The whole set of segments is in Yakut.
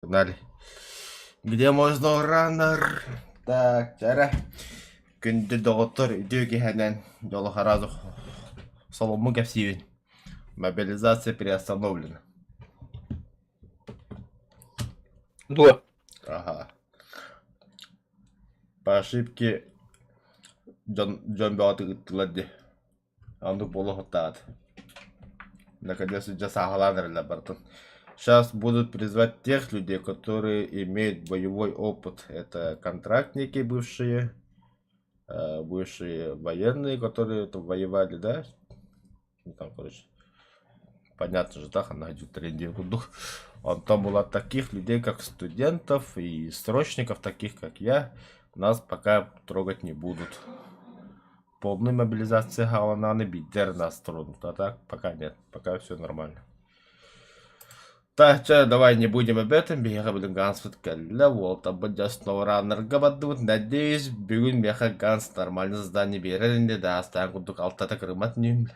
Погнали. Где мой SnowRunner? Так, чара. Күндү доҕоттор, үтүө киһинэн дьолу сразу соломмун кэпсиибин. Мобилизация приостановлена. Дуо? Ага. По ошибке дьон, дьон бөҕөтүк ыттылар дии. Оннук буолуохтаах. Наконец дьэ сааһылаан эрэллэр барытын. Сейчас будут призвать тех людей, которые имеют боевой опыт. Это контрактники бывшие, бывшие военные, которые там воевали, да? Ну, там, короче, понятно же, да, она курдук. Онтон была таких людей, как студентов и срочников, таких как я, нас пока трогать не будут. Полная мобилизация хааланааны биирдэр нас тронут, а так пока нет, пока все нормально. Так, чэ, давай не будем об этом, биһиэхэ билин Ганспыт кэллэ, уолтарбыт дьэ снова бардыбыт, надеюсь, бүгүн миэхэ Ганс нормальный задание биэрэр ини, да, астаан курдук алтата кырымат иним.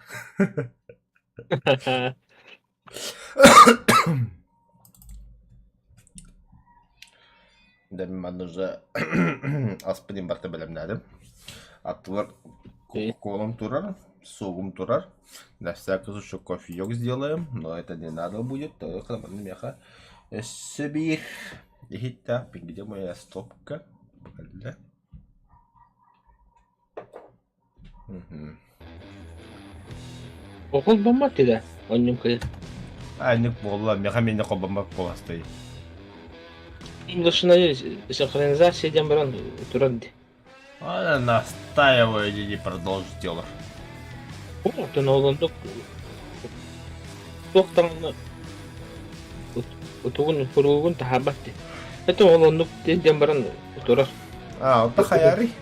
Дэ мин манна уже аспын барыта бэлэмнээтим. Аттылар кока-колам турар, согум турар. На всякий случай кофеек сделаем, но это не надо будет, только манна миэхэ өссө биир иһиттээх где моя стопка? Кэллэ. Холбоммот этэ онньум кыйы. Аанньык буолла, миэхэ миэнэ холбоммот буоластай. Ингушнайы синхронизация диэн баран турар дии. Она настаиваю не продолжить дело. Оттон ол оннук туох даҕаны утугун куруугун таһаарбат дии. Это ол оннук диэн баран турар. А, оттон хайаарый?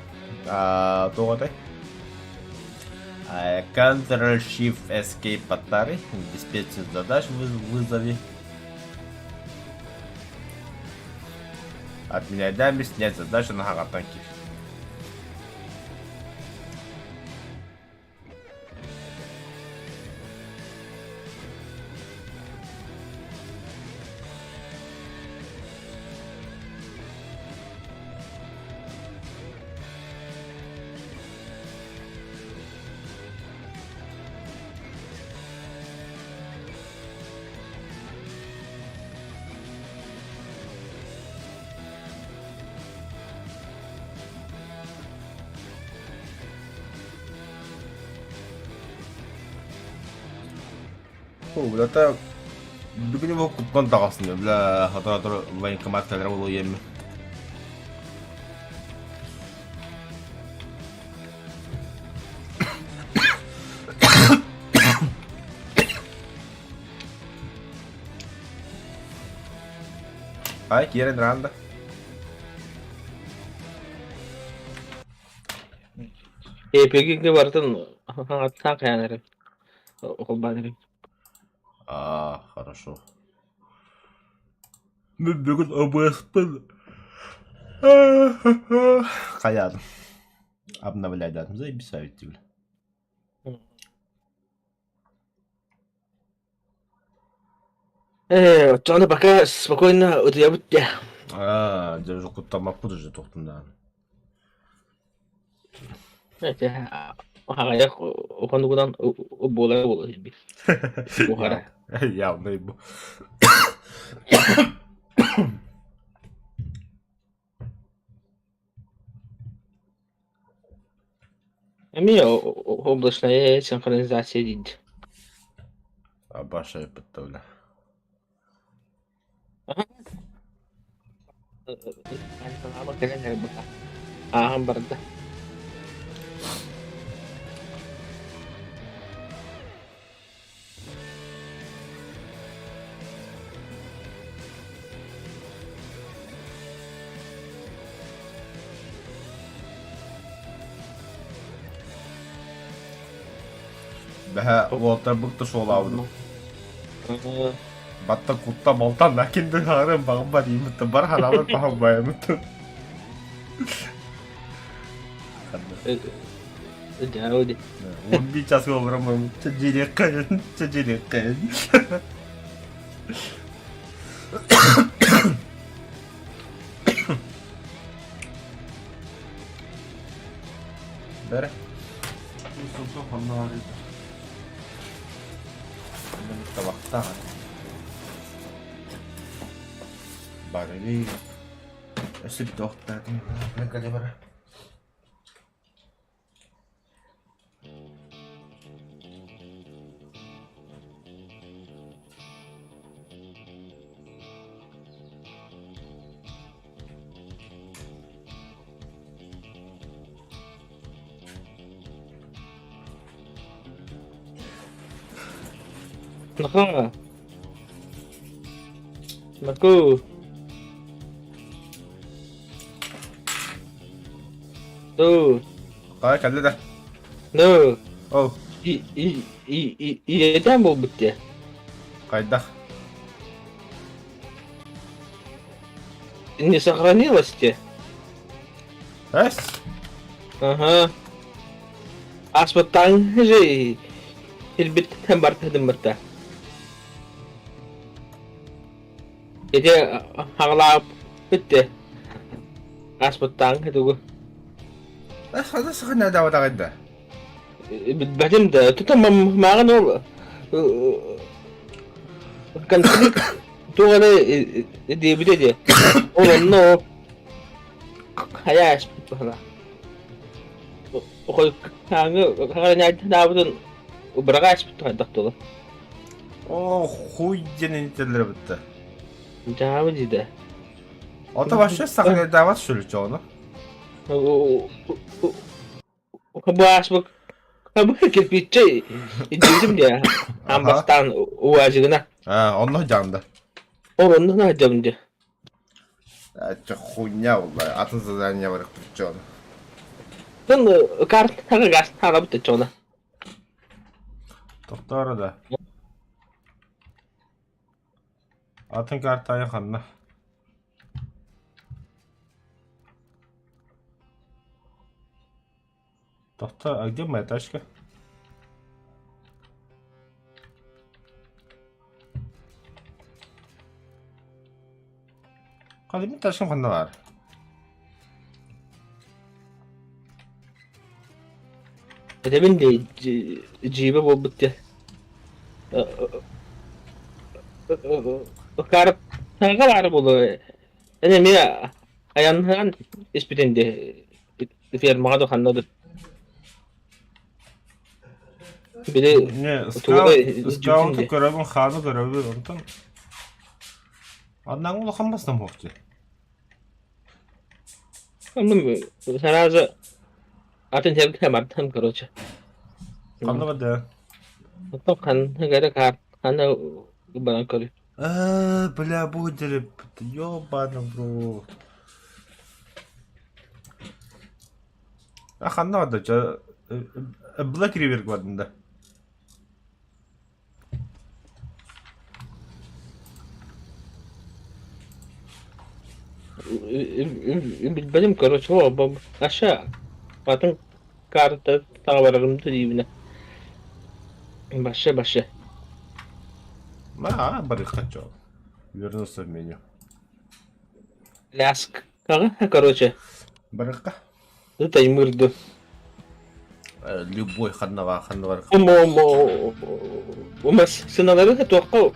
Туох этэй? Ctrl Shift Escape баттаары диспетчер задач вызови. Отменяй снять задачу на хаҕаттан киир. Бля, бүгүн его куттан таҕасын бля сотору военкомат кэлэр буолуо иэммин. Ай, киирэн ранда. Эпигигэ барытын хаҥаттаан хайаан эрэ холбоон эрэ. А, хорошо. Мен бүгүн ОБС-пын хайаатым. Обновляйдаатым заебись бля. Ээ, оччоҕуна пока спокойно утуйабыт дии. Аа, дьэ уже куттаммаппыт уже тохтум даҕаны. Эти аҕыйах хонугунан буолар буолуо Буһара. Явно бу. Эмиэ облачная синхронизация диир. Абаша бля. Ааһан барда. Бэһэ уолтарбыт да суолаабытым. Батта кутта балтан накинды хаарын бағымба деймітті бар ханалар бағымбайымытты. Дьэ, Он час олоромун. Чэдьириэккэ, чэдьириэккэ. Бэрэ. Табахтаах. Барыли. Өссө бүтүөхтаатым. Бара. Наха. Наку. Ту. Хаа кэллэ да. Ну. Ол. И и и и иэтэн буолбут дии. Хайдах? Не сохранилось те. Эс? Ага. Аспыттаан же ирбиттэн бартыдым барта. Ити хаҕалаах бүттэ. Ааспыттааҥ тугу? Ханна саханнадаабатаҕай да? Билбэтим да. Тута мааҕын ол конфликт туох эрэ диэбитэ дии. Ол онно ол хайа ааспыт быһыылаах. Хойуккааҥы хаҕанаабытын быраҕа ааспыт хайдах тула. О, хуй диэн интеллер бытта. Дьаабы дии Ото вообще сахалердаабат сүлүчөҕүнү. Бу ааспыт кирпииччэ идиитим дии. Аан бастаан уазигына. Аа, онно дьаанда. Ол онно наадьабын дии. Чэ хуйня буолла. Атын задание барыхпыт чоҕуна. Тон картаҕа газ таҕабыт чоҕуна. Тохтоор да. Атын картайын ханна? Тохто, а где моя тачка? Ханна тачкам ханна баар? Этэбин дии дьиибэ буолбут дии. Картаҕа баара буолуо. Эн эмиэ айаннаан испитин дии. Фермаҕа да ханна да. Били Не, тугу скауту көрөбүн, хааны көрөбүн, онтон Однако улахан бастан буолчу. Ну, сразу атын сэргэ бардым, короче. Ханна барды? Оттон ханна гара ханна баран көрү. Бля, бу деле, ёбаный в рот. А ханна барды? Black River бардым да. Билбэтим, короче, Аша, атын карта таҕа барарым да диибинэ. Башы, башы. А, бары хочу. Вернулся в меню. Ляск. Короче. Барыкка. Таймырды. Любой ханна ханна бар. Умас сыналары туохха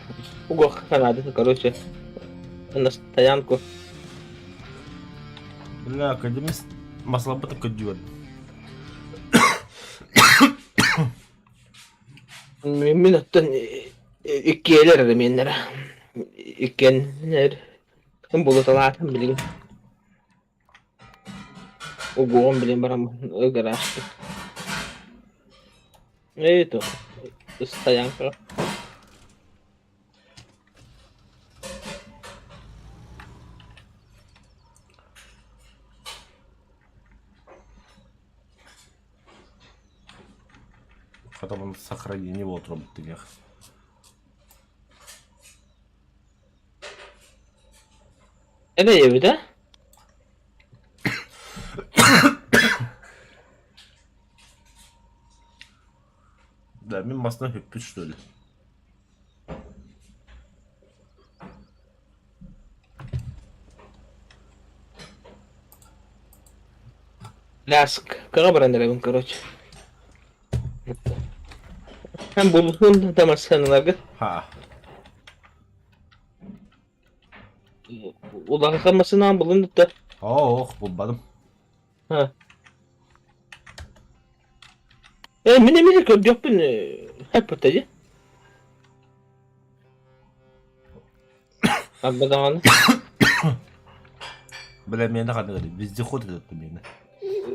угох ханаады, короче. На стоянку. Бля, академист маслабыта көдүөн. Мин оттон иккиэлэр эрэ миэннэрэ. Иккиэннэр булуталаатым билигин. Угуоҕум билин бараммын гаражка. Это стоянка. Потом сохранение вот робот. Это да? Да, мин масына хөппүт что ли. Ляскаҕа баран эрэбин, короче. Эн булуһун да массыыналарга Ха. улахан массыынаҕын булун да. Оох, булбатым. Ха. Э, мин эмиэ көрдөхпүн эппэтэ дии. Арба даҕаны. Бля, миэнэ ханнык этэй? Вездеход этот миэнэ.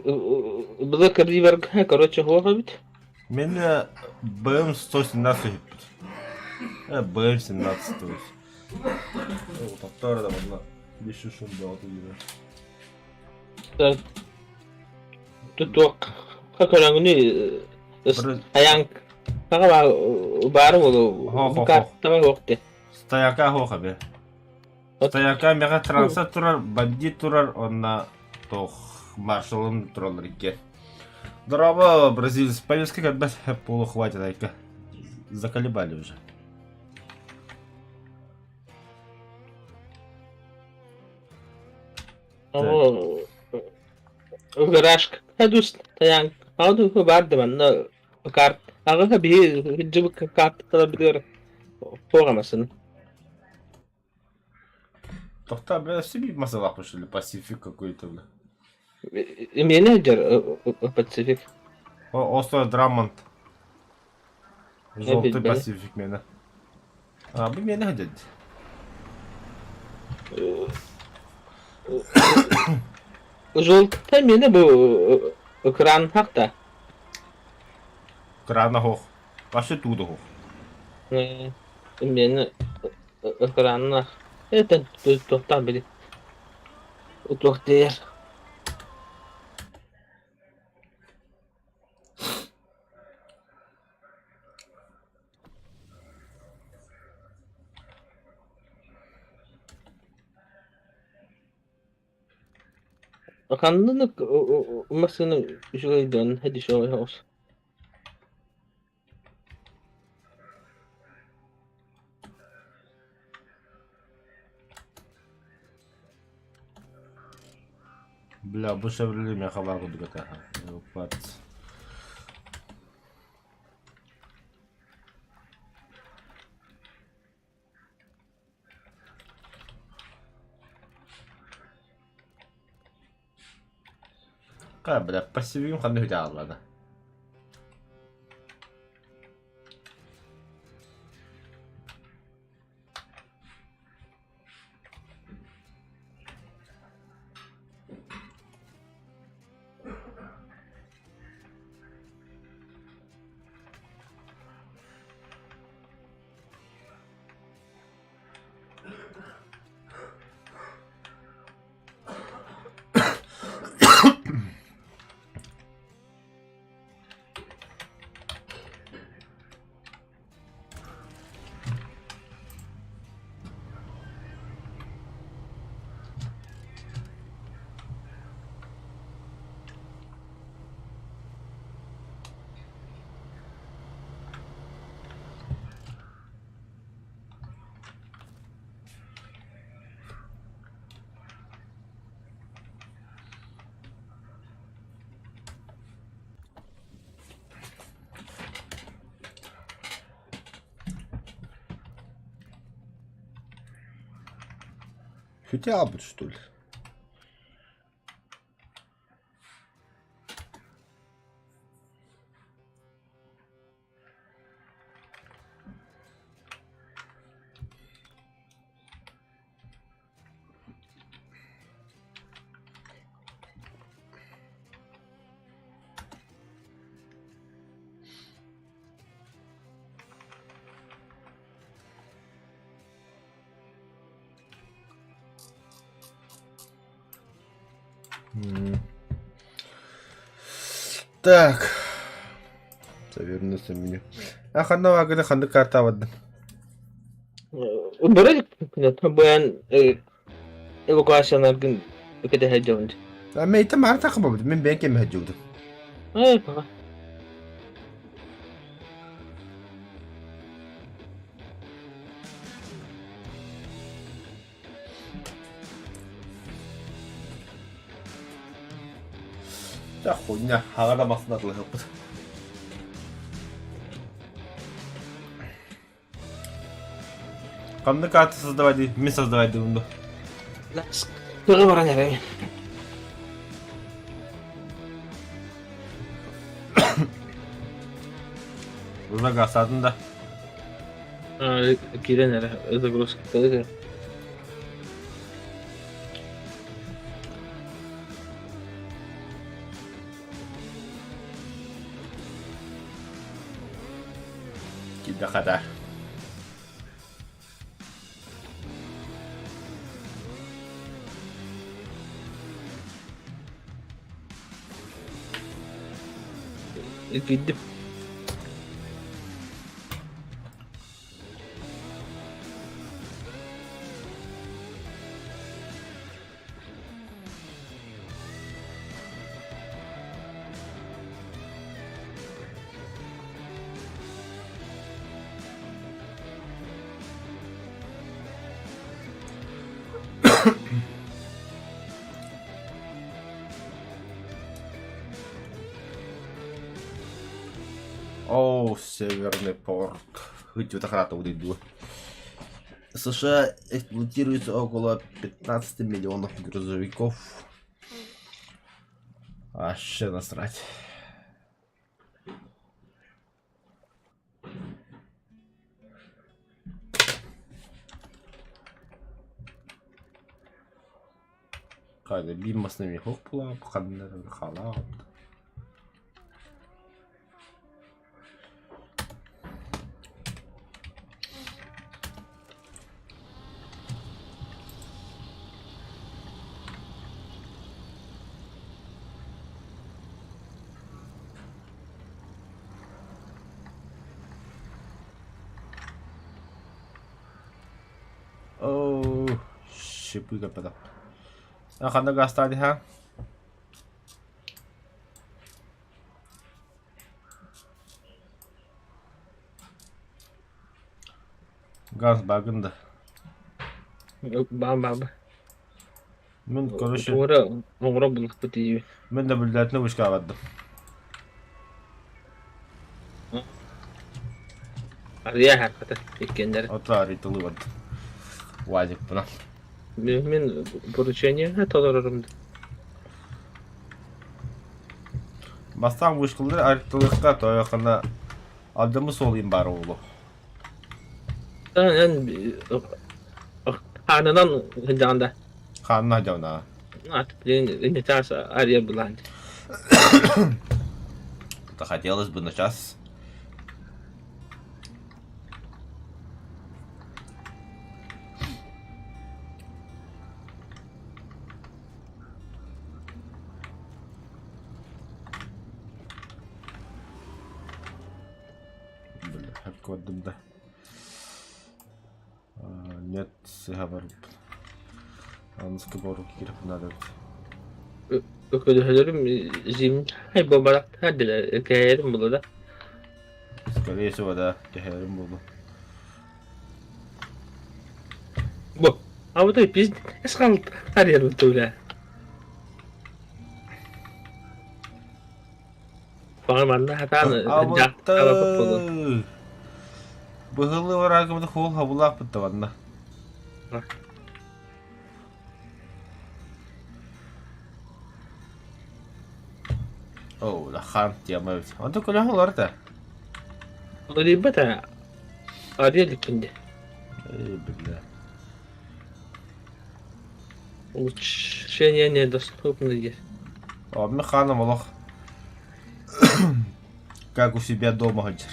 Былыр Ривер, короче, суох эбит. Миэнэ БМ-117 үһүппүт. БМ-17 то есть. Таптар да манна беш шум бөҕөтө диир. Туох көрөҥүнүй айаан хаҕа баары буолу картаҕа суох дии. Стояка суох эбэ. Стояка мега транса турар, бандит турар, онно туох маршалым тураллар икки. Здорово, бразилец. Повестка как полу хватит, айка. Заколебали уже. Гараж тайаан аҕа баар да манна карт аҕа биһи дьыбык карталар битигэр туох эмасын. Тохта, бля, себе масалах что ли, Пасифик какой-то, бля. Эмиэнэ дьар Пацифик. Остров Драмонт. Желтый Пасифик мена. А, бу миэнэ дед. Желтый миэнэ бу экран хахта. Экрана хох. Вообще туда хох. Миэнэ экранна. Это туохтаан били. Туох диэр. Ханнык массыына үчүгэй дьон дешевый соҕус. Бля, бу Шевроле миэхэ баар курдук этэ. Хаа, бля, пассивигым ханна үһү ааллана. Хотя бы, что ли? Так. Завернулся меню. А ханна вагыны ханнык карта бардым. Бөрө быан эвакуацияларгын кэтэһэ дьон. Мейте маар тахыбабыт. Мен бэйэн кэм хадьыбытым. Эй, паха. Чэ хуйня, хаҕа да массыына атылыһыппыт. Ханнык ааты создавай дии? Мин создавай диибин дуо? Тыга баран эрэбин. Уже газатын да. Киирэн эрэ загрузка Киирдэ хата. Киирдим. О, Северный порт. Хоть храта дуо. США эксплуатируется около 15 миллионов грузовиков. Вообще насрать. Хайда биир массыына миэхэ буолаап, ханна эрэ хаалаап. Оо, шипы каппата. А ханна гаастаан иһэ? Газ баагын да. Баан баан. Мин короче Туора оҥоро буллахпыт дии. Мин да бүллээтинэ вышкаҕа бардым. Арыйа аһарбата иккиэннэрэ. Ото арыйтылыы бардым. Уазикпынан. Мин поручение толорорум. Бастаан вышкалары арыйтылыахха тойоххуна алдьаммыт суол баар буолуо. Эн хаанынан сылдьаҕын да? Хаанна сылдьабын аа. Блин, час арыйа былаан. Да хотелось бы на час. Бля, көрдүм да. Нет, сыһа барбыт. Аныскы борук киирip надо эбит. Өкөлөһөлөрүм зим буолбатахтар кэһэрим буолла да. Скорее всего, да, кэһэрим буолуо. Бу, а вот и пиздец арыйар бля. Баҕар манна сатаан дьаахталаппыт буолуо. Абытай! Быһыллыы бараагыбыт хуол хабылаахпыт да манна. Оо, улахан тема эбит. Онтон көлөһө олор да. Уларыйбат аа, арыйа иликпин дии. Эй, бля. Улучшение недоступно диир. О, мин хааным олох как у себя дома сылдьар.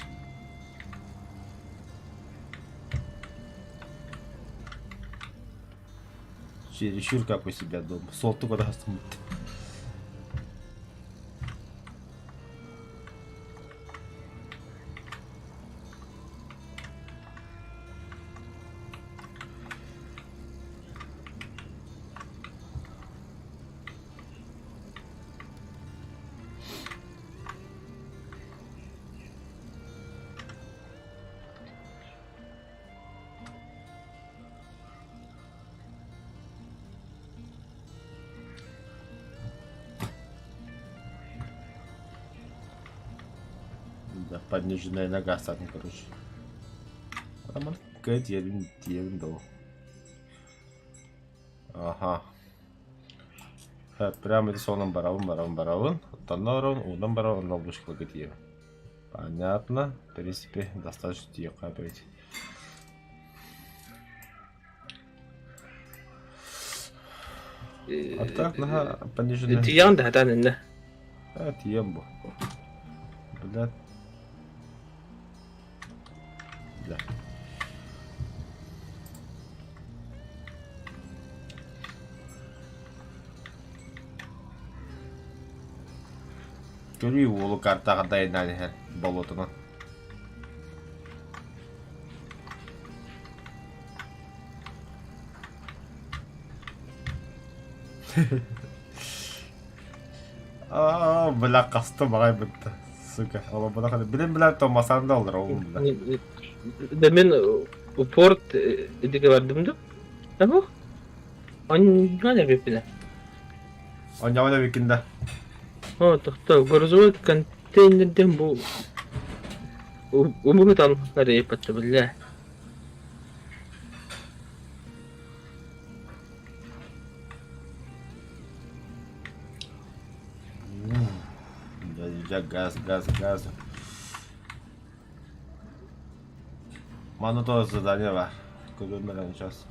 Чересчур как у себя дома. Суолту көрө састыммыт. Пониженная нога статын, короче. Аман кэ тиэрин тиэрин доо. Аха. Прямо ити суолунан барабын, барабын, барабын. Оттонно орон, уунан барабын, онно вышкалга тиийэбин. Понятно. В принципе, достаточно тиийиэххэ опять. А так, наһаа пониженная. Тиийэҕин да сатаан иннэ. Ээ, тиийэн бу. Блядь. Бля. Көрүү уолу картаҕа дайнаан иһэр болуотунан. Аа, бля, хаста баҕай бытта. Сука, олобуна ханы. Билин билэр Томасан да олор ол бля. Да мен упорт диге бардым да. Абу. Онньоон эбиппинэ. Онньоон эбиккин да. О, тохто, грузовой контейнерден бу умугутан арыйпатта биллэ. Дядя, газ, газ, газ. Маны тоже задание бар. Көрүммэлэн сейчас.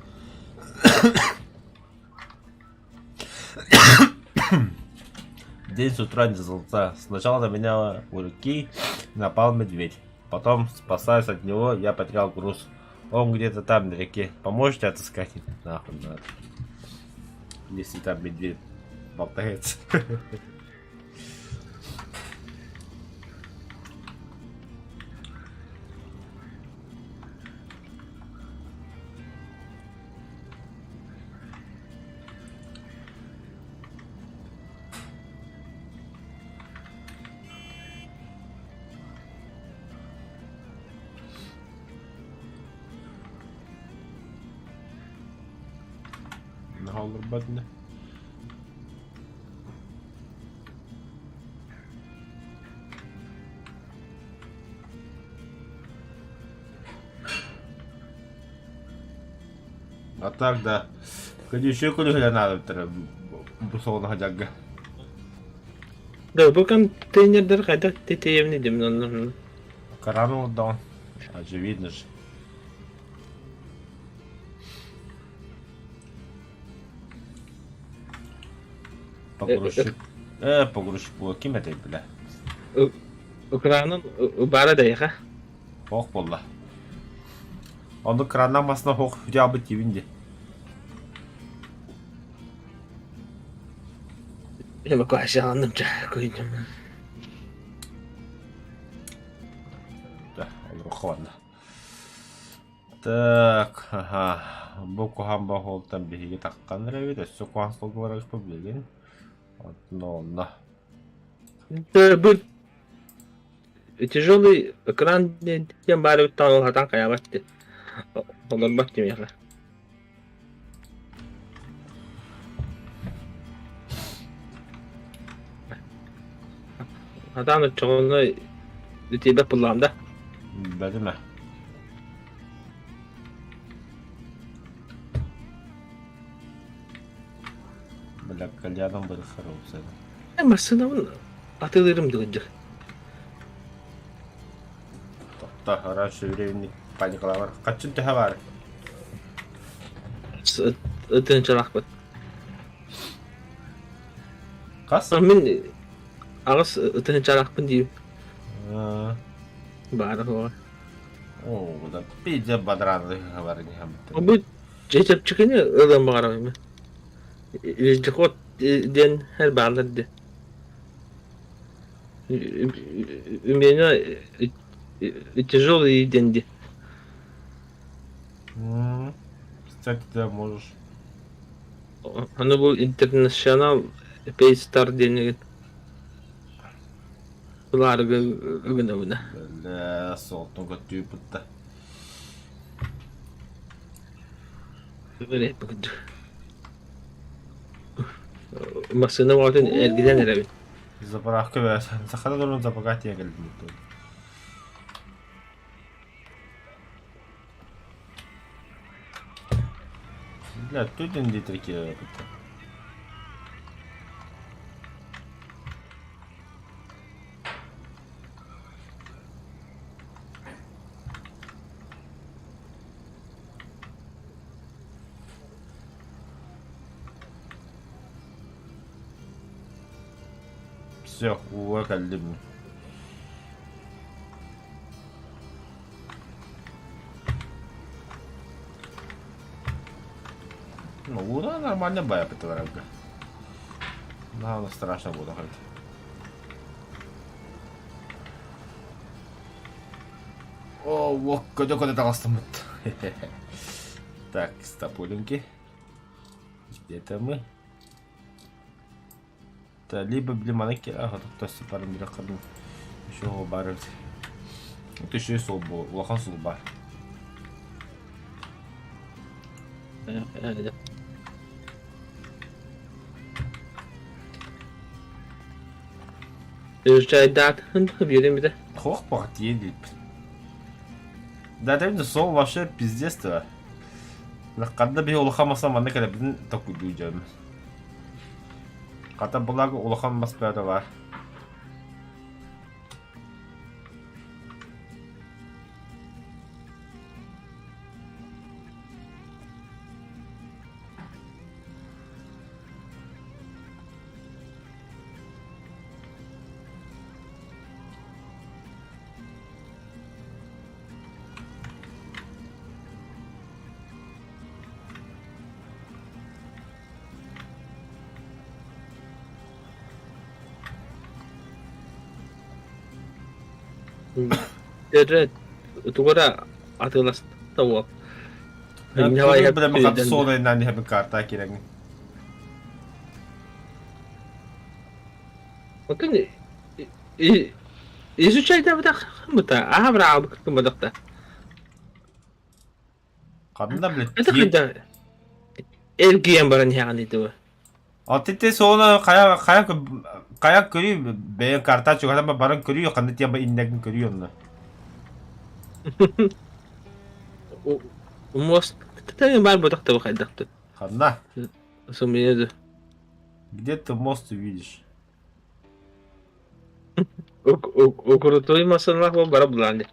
День с утра не задался. Сначала на меня у реки напал медведь. Потом, спасаясь от него, я потерял груз. Он где-то там на реке. Поможете отыскать? Нахуй надо. Если там медведь болтается. Наһаа А так да. Еще көлүһүлэ наада бу солоно хадьарга. Да, бу контейнердер хайдах тэтиэмни дим онно. Кран олордоҕун. Очевидно же. Погрузчик. Погрузчик була ким этэй бля? Укранын бара дайха. Ох буолла. Ону краннаах масына ох дьаабыт диибин дии. Эвакуацияланным дьэ күйдүм. Да, олороххо барда. Так, аха. Бу куһаан бохуолтан биһиги таххан эрэбит, өссө куһаан суолга барарбыт билигин. Онно онно. Бу тяжелый экран диэн баар эбит ол хатан хайаабат дии. Олорбот димиэхэ. Хатан оччоҕуна итиибэт буллаҕым да. Бэтимэ. Бля, кальяном бырыххар уопсайынан. Массыынабын атыылыырым дыгыдьыр. Тохто, раньше времени паникалаабар. Хаччын төһө баар? Ытыынчалаахпыт. Хас? Мин аҕыс ытыынчалаахпын диибин. Баара суоҕа. Оо, да пиздец бадраны бар не Бу чэпчэкини ылыан баҕарабын. Вездеход диэн эр бааллар дии. У меня тяжелый день дии. Кстати, ты можешь. Аны бу интернационал Paystar диэн Ылаарыга ыгынабына. Бля, солтун көттүү Массыына оҕотун эргитэн эрэбин. Заправка бэс. Сахада дорон запакат тиэ кэлдим. Бля, 4 литр киирэр эбит. Все, ууга кэллим. Ну, уура нормально байапыт барарга. Наһаа страшно буолар эбит. О, вот көтө-көтө таҕыстыммыт. Так, стопуленьки. Где-то мы. Да, либо били маны баран бирэххэ еще баар эбит. Это еще суол улахан суол баар. Чайдаатын биэрим бите. Хох баҕа дип. Да, это суол вообще пиздец-то. Ханна биһи улахан маса манна кэлэбитин токуйдуу дьон. Хата благо улахан мас бөҕөтө баар. Дьэ, тугу эрэ атыыласта уол. Суолайынан иһэбин карта кирэҥ. Оттон изучайдабытах быта аха быраабыт кыммадахта. Ханна блядь? Это когда эргийэн баран иһэҕин дии Ити суолу хайа хайа хайа көрүү бэйэ карта чугаһатан баран көрүү ханна тиийэн иннэгин көрүү онно. Мост баар ботах таба хайдахты. Ханна? Сумеду. Где ты мост увидишь? Укрутуй масынлах бу бара буланды.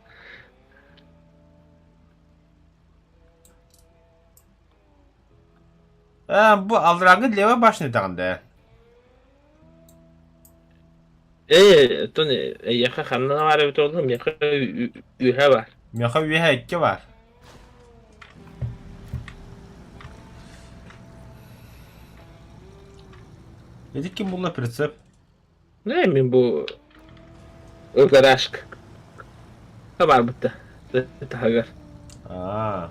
А, бу алраңы левая башня даҕанда. Ээ, оттон эйиэхэ ханна баар эбит буолла, миэхэ үөһэ баар. Миэхэ үөһэ икки баар. Ити ким булла прицеп? Ээ, мин бу гаражка баарбыт да таһыгар. Аа.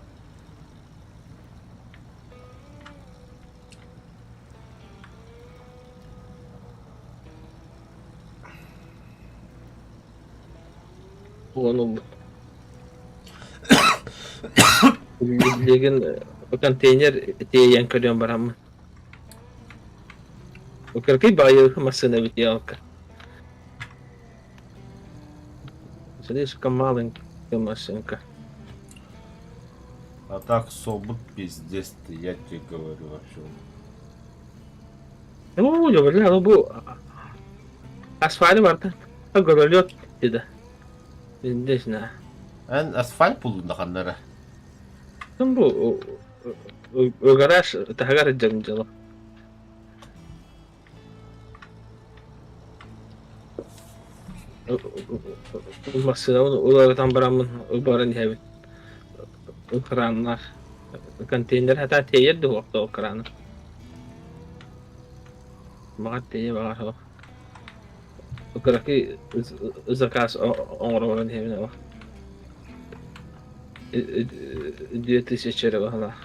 Ону билигин контейнер тиэйэн көрүөн бараммын. Кыракый баҕайы массыына эбит ялка. Слишком маленькая машинка. А так собут пиздец ты, я тебе говорю вообще. Ну, бля, ну бу асфальт барда. Гололед dedi. Не знаю. Эн асфальт булдун ханнара. Ким бу гараж таһыгар дьон Массыынабын уларытан бараммын баран иһэбин. Краннар контейнер хата тиэйэр да уохта краны. Баҕар тиэйэ баҕар суох. Кыракый заказ оҥоро баран иһэбин ол. 2000 эрэ баһылаах.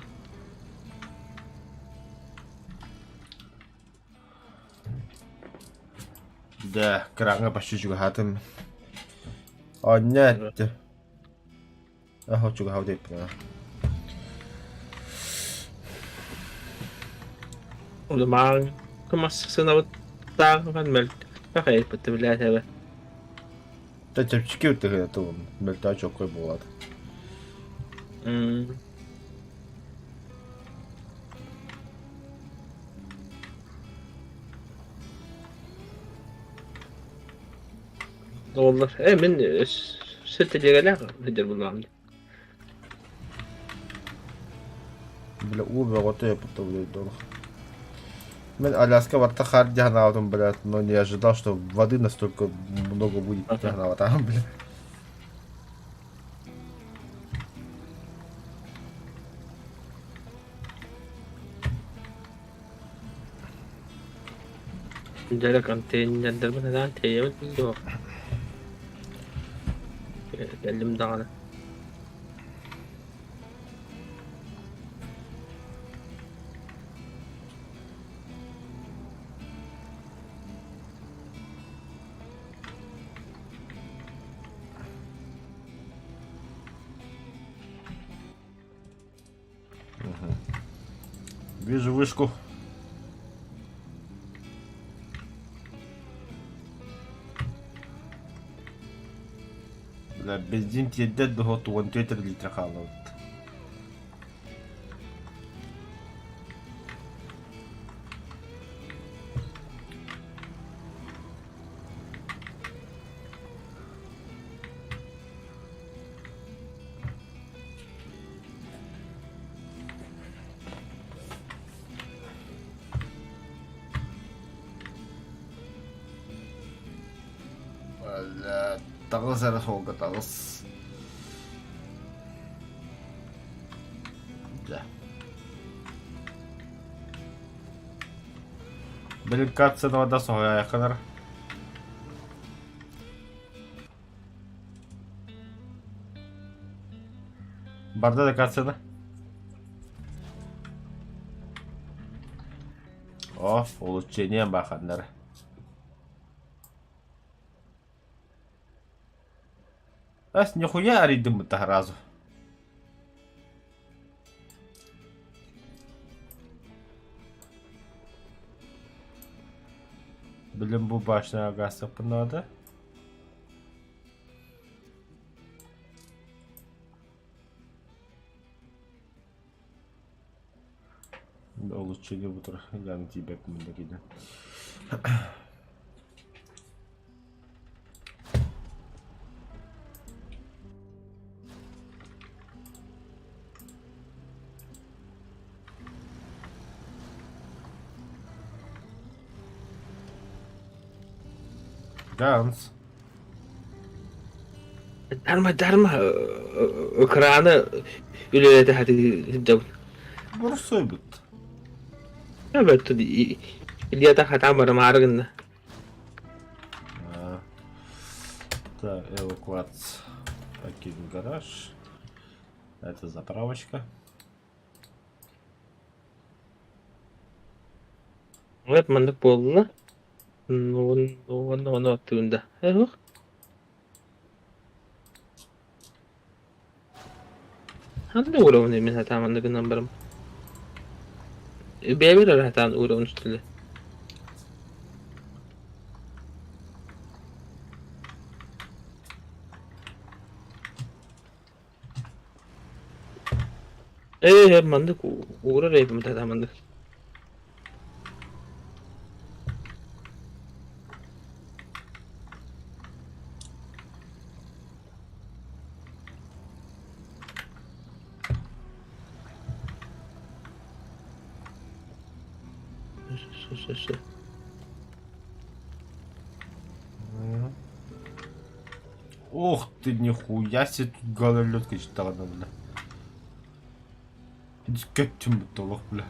Да, краҥҥа почти чугаһаатым. Онньо эттэ. Аха чугаһаабыт эбиппин Маҕан массыынабыт тааҕынан мөлтөх эбиппит билээтэбэ. Да чэпчэки ытыһыа тылым мөлтөө чоккой буолаат. Оҕолор, э мин сэтэлиэгэлээх сылдьар буоллаҕым дии. Бля, уу бөҕөтө епта блядь, Мен Аляска барта хаар дьаһанаабытым, блядь, но не ожидал, что воды настолько много будет дьаһанаабатаҕым, бля. Дьэ контейнердарбын анаан тиэйэбин дуо? Кэллим даҕаны. Вижу вышку. Бля, бензин тиэрдэр дуо 14 литр хаалбыт. Таҕыс эрэ суолга таҕыс. Дьэ. Блин, вода соһуйаайаххынар. Барда да катсана. О, улучшение баханнар. Ас нихуя арыйдым сразу. Блин, бу башня гасаппын надо. Улучшение бутур яны тиийбэппин да киирэн. Ганс. Дарма дарма экраны үлэлэтэ сатыы сылдьабын. Борсуйбут. Эбэт Ильята хатаан барымаары гынна. Так, эвакуация. Покинь гараж. Это заправочка. Вот маннык буолла. Уонна ону аттыгын да. Эһух. Ханна уурабын мин сатаан маннык гынан барым. Бэйэбэр эрэ сатаан уурабын что ли? Ээ, маннык уурар эбим сатаан маннык. Ох ты, нихуя себе тут гололед качтаҕына, бля. Көттүм толох, бля.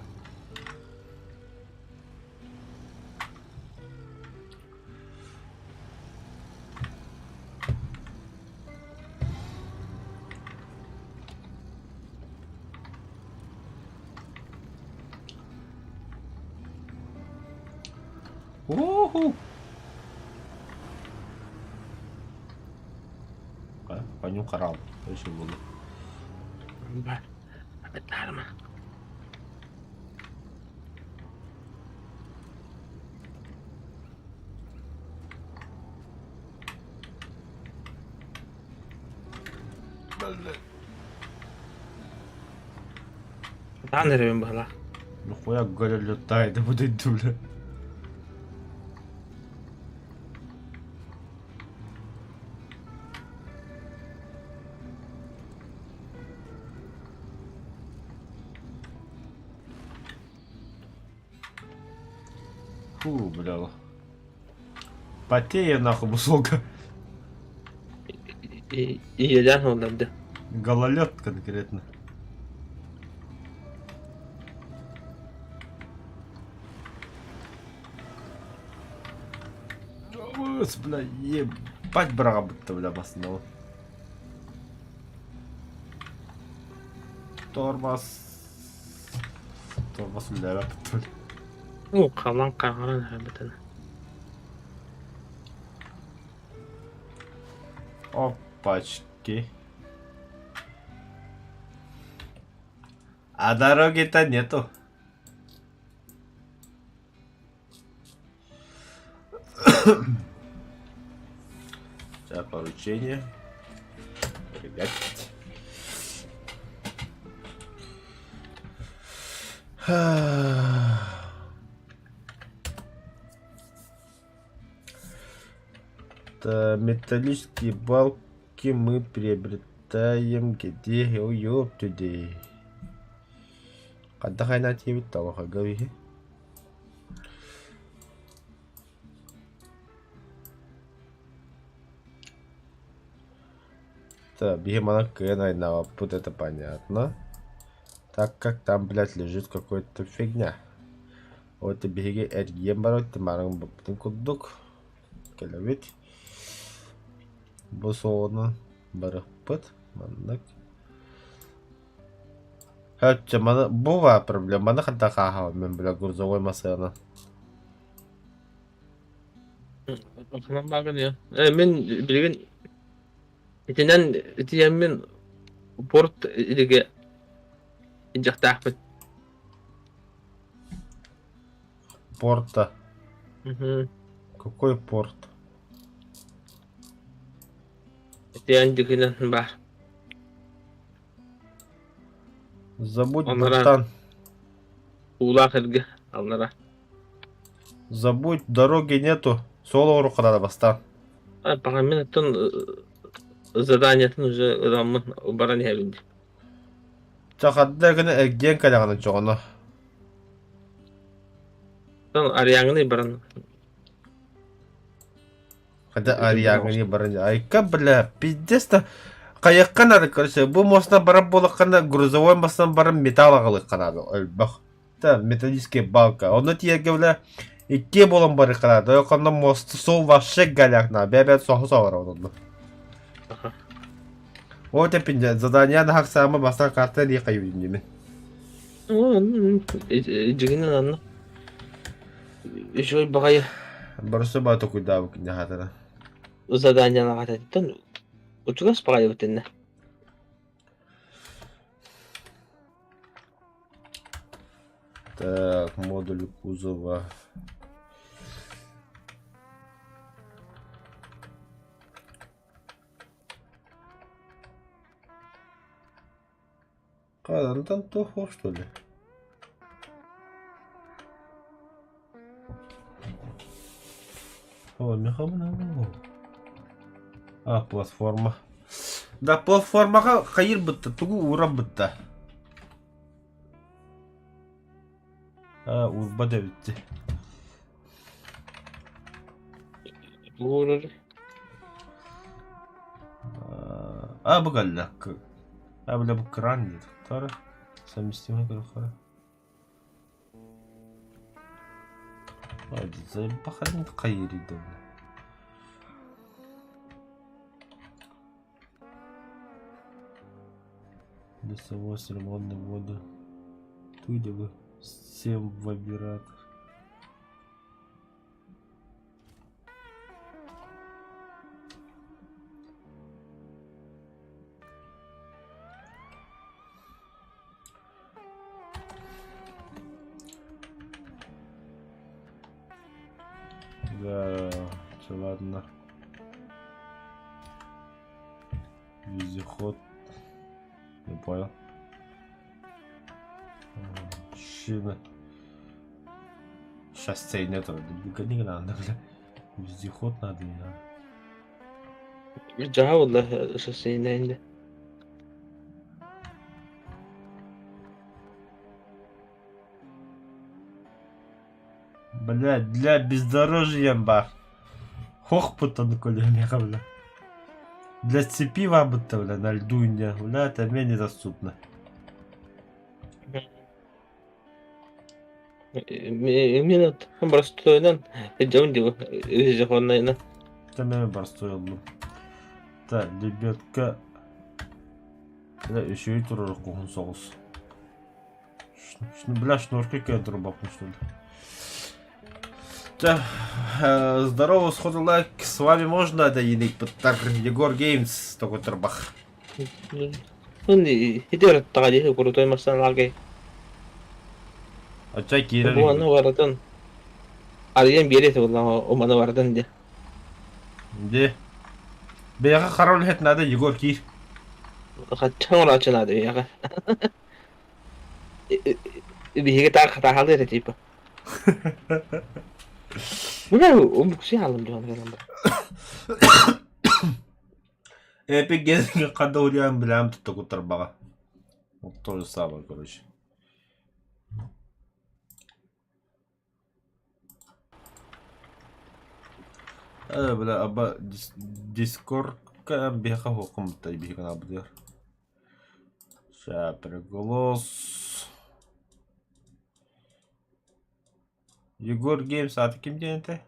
Уху! Коню харал. Еще было. Бар. Дарма. Сатаан эрэбин быһалаах. Нихуя гололед будет, бля. Фу, бля. Потею нахуй бусолка. Ийэлээн олордо. Гололед конкретно. Бля, ебать быраҕабытта бля басынан. Тормоз. Тормоз үлэлээбэт Уу, халан хаҥаран аһаабытын. Опачки. А дороги-то нету. Сейчас поручение. Ребят. Металлические балки мы приобретаем где? Ой, ёптюдей. Хайдах айна тиэбит талахага биһи. Так, биһи манан кыайан айнаабаппыт, это понятно. Так как там, блядь, лежит какой-то фигня. Вот биһиги эргийэн барабыт, мараҥ баппытын курдук кэлэбит. Бу суоҕунан барыахпыт маннык. Чэ, маны бу баар проблема, маны хайдах ааһабын мин бля грузовой массыына. Ханан бааргын я. Э, мин билигин итинэн итиэммин порт илигэ илдьэхтээхпин. Порта. Мгм. Какой порт? Итиэн дьигинэн баар. Забудь, Оннора братан. уулаах эргэ аллара. Забудь, дороги нету. Суол оҥоруохха бастаан. А, пока мин оттон заданиетын уже ыламмын баран иһэбин дии. Чэ ханна гына эргийэн кэлэҕин оччоҕуна. Оттон Ариаҥҥын баран Хотя Ариаҥҥын баран айка бля пиздец да хайыахха надо короче бу мостан барар буолаххына грузовой мостан баран металл аҕалыахха наада элбэх да металлическая балка онно тиийэргэ бля иккиэ буолан барыахха наада онно мост суол вообще голяк на бэбэт соһу соҕор онно Вот эппин задание наһак саама бастан карта дии хайыбын димин. Дьигинэн анна. Үчүгэй баҕайы Барысы баа токуйдаабыт киниэхэтэ. заданиелаҕатыттан учугас баҕайыбыт иннэ. Так, модуль кузова. Хадан туох что ли? О, А, платформа. Да, платформаҕа хайыр бытта, тугу ууран бытта? А, уурбат эбит. Уурар. А, бу кэллэ. А, бля, бу кран диэтэх. Тара. Совместимый көрөххө. Хайыр Лесовоз, ремонтные воды. Туйда бы всем выбирать. Да, все ладно. Вездеход. Не понял. Шина. Шоссе нету. Не надо, бля. Вездеход надо, не надо. Дьаһабылла шоссейнэйинде. Бля, для бездорожья баар. Хох путан көлүөмиэхэ бля. Для цепи баабытта бля на льду не. Бля, это мне недоступно. Мин боростуойунан дьон дьыл Это мен боростой ыллым. Так, лебедка. Бля, үчүгэй турар куһун соҕус. Бля, шнурки кэлэн турбаппын что ли. Да, здорово, сходу лайк. С вами можно это Егор Егор Геймс, такой турбах. Ити таҕа дии крутой массаналаргай. Оччо киирэр Бу аны барытын арыйан биэриэ этэ буоллаҕа уманы барытын дии. Дии. Бэйэҕэ хара үлэһит надо, Егор киир. Хачча оҥорооччу наада биһиэхэ. Биһиги таах таахалыыр этэ типа. Бля, умукси алым дьон кэлэн Эпик Геймс ханна уруйан билэм тутта куттарбаҕа. Вот то же самое, короче. Э, бля, аба Дискордка биһиэхэ хуоххуммуттай биһи каналбытыгар. Ща, приголос. Егор Геймс ааты ким диэн этэ?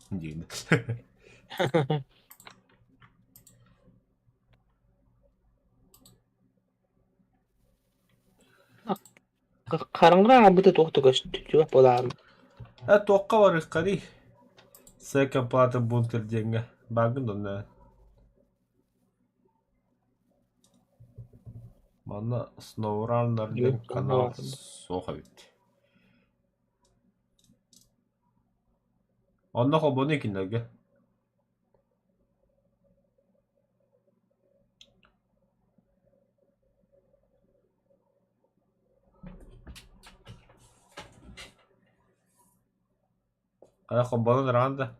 Диэн. Хараҥа аҕалбыта туох да көстүбэт буолаҕын. Э, туохха барыахханый? Сэкэ плата бункер диэҥҥэ бааргын донна Манна Сноураннер диэн канал суох эбит. Онно холбонуу кинилэргэ. Хайа холбонон ыраҕан да?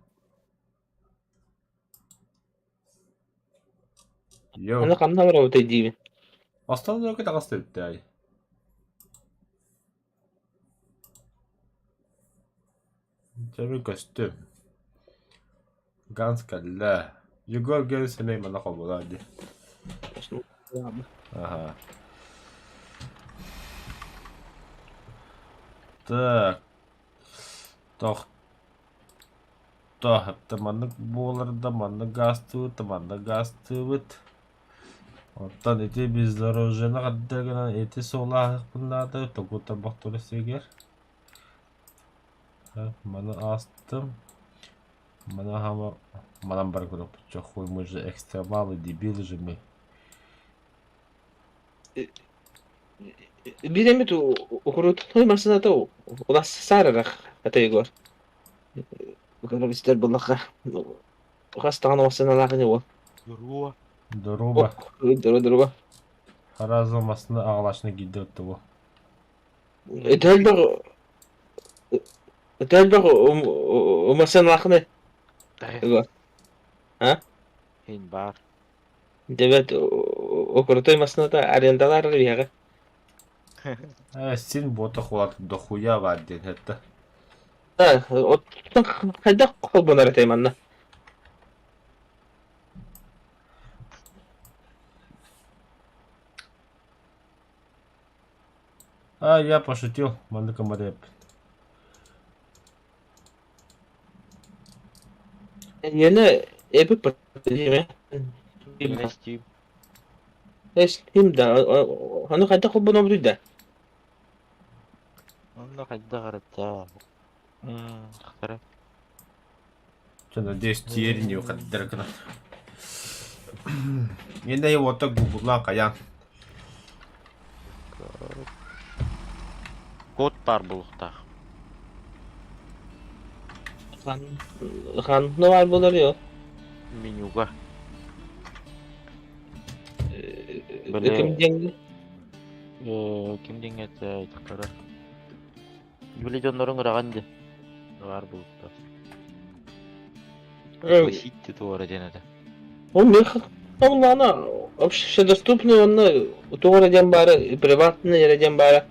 Йоо. Аны ханна барабытай диибин. Остуол нөкө таҕыста эбит Дьэ мин көстүм. Ганс кэллэ. Егор Геймс эмиэ манна холболоор дии. Аха. Так. Тохто. Маннык буолар да маннык гаастыыбыт да маннык гаастыыбыт. Оттон ити бездорожьены хардыы гынан ити суолу ааһыахпын наада, тугу тарбахтыыр сиригэр. Маны аастым. Маны аһама манан баран көрүөхпүт хуй мы же экстремалы, дебилы же мы. Биир эмит укурутунуй массыыната улассаарарах это Егор. Көрөбүстэр буллахха хас даҕаны массыыналаах ини уол. Дороо. Дороба. Дороо дороба. Харазы массыына аҕалааччыны киирдэ оттого. Өтөлбөх өтөлбөх массыыналаахыны Егор. А? Хин баар. Дебет укурутой массыыната арендалаар биһиэхэ. Э, син буота хуат дохуя баар диэн этэ. Да, оттон хайдах холбонор этэй манна? А, я пошутил, маннык ымырып. Yine Epic değil mi? Yine Steam. Steam да, ону хайдах холбонобутуй да? Онно хайдах арыттаа. Хара. Чё, надеюсь, тиэрин не выходит гына. Енді вот так гуглан қаян. Код бар булуктаах. Ханна бар болар yo. Менюга. Ким диэн Ким диэн этэ тахтара. Били дьонноруҥ ыраҕан дии. Баар булуктаах. Пригласить туора диэн этэ. Ол миэхэ онно общедоступный онно туох эрэ диэн баара приватный эрэ диэн баара.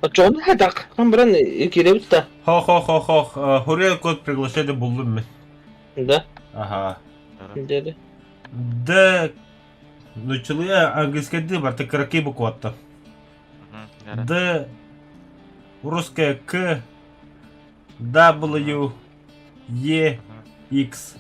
Оччоҕуна хайдах баран киирэбит да? Хо-хо-хо-хо, Хурел код приглашение буллум мин. Да. Ага. Деді. Д нуччалыы английскайдыы барта кыракый букваттан. Д русская К W Е X.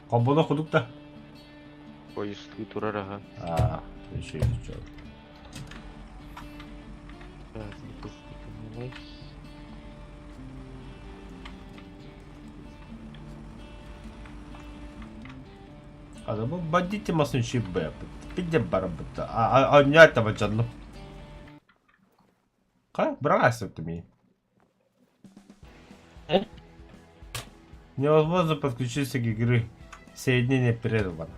Хобболох кудук да? Поезд турар аха. А, еще еще. Ада бу бандити масын шиббэ. Пидде барабыта. А а не этого жанну. Как бросил ты меня? Э? Невозможно подключиться к игры. Соединение прервано.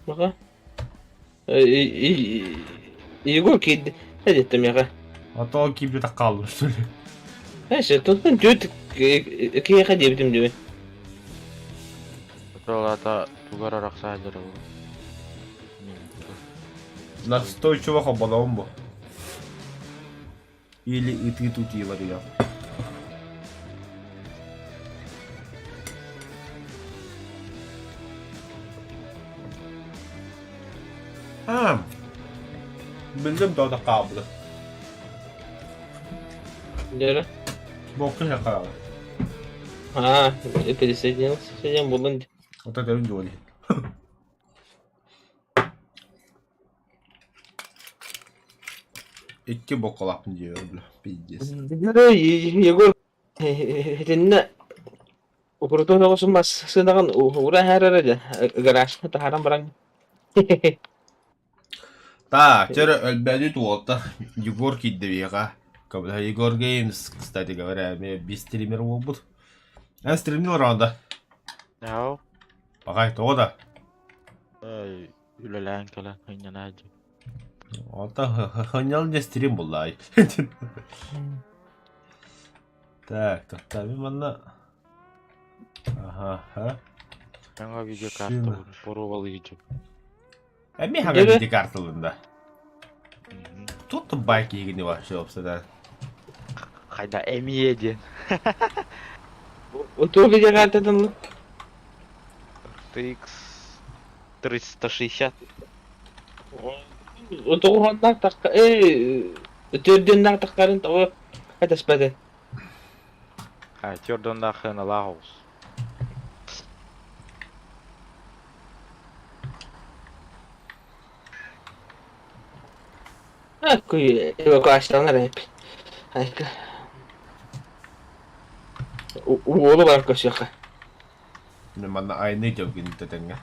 Ага. Егор киирдэ диэтэ миэхэ. А то киирбитэ хааллым что ли? Эше, туттан түөрт киһиэхэ диэбитим дии. Ол тугар арахса сылдьар ол. Настойчиво хоболоон бу. Или ытыы тутиилар я. А, биллим тоҕо хаалбыта. Дьэ Бокка хаалла. А, пересоединился сидим булун. Вот это доли. Икки бокалаахпын диэбэр бля, пиздец. Егор итиннэ укрутун оҕусун массыынаҕын уура иһэр эрэ гаражка таһааран баран Так, теперь өлбөөдүт уолта Егор киирдэ биһиэхэ. Егор Геймс, кстати говоря, эмиэ биир стример буолбут. Эн стримнил раунда. Ау. Пахай, тоҕо да? Үлэлээн кэлэн хынньана дьэ. Онтон хынньал дьэ стрим буллаай. Так, тоқтаби манна. Ага, ха. Саҥа видеокарта боруобалыы Эми хаҥа видеокарталында. Тут байк игини вообще обсада. Хайда эмиэ диэн. Утуу видеокартатын RTX 360. Тоҕуһаннаах тахха ээ төрдүннээх таххарын тоҕо этеспэтин. А, төрдүннээх сыаналаах оҕус. Ecco, эвакуацияланар эбиппин. Айка. Уолу баран көрсүөххэ. Манна айны дьогин тэтэҥҥэ.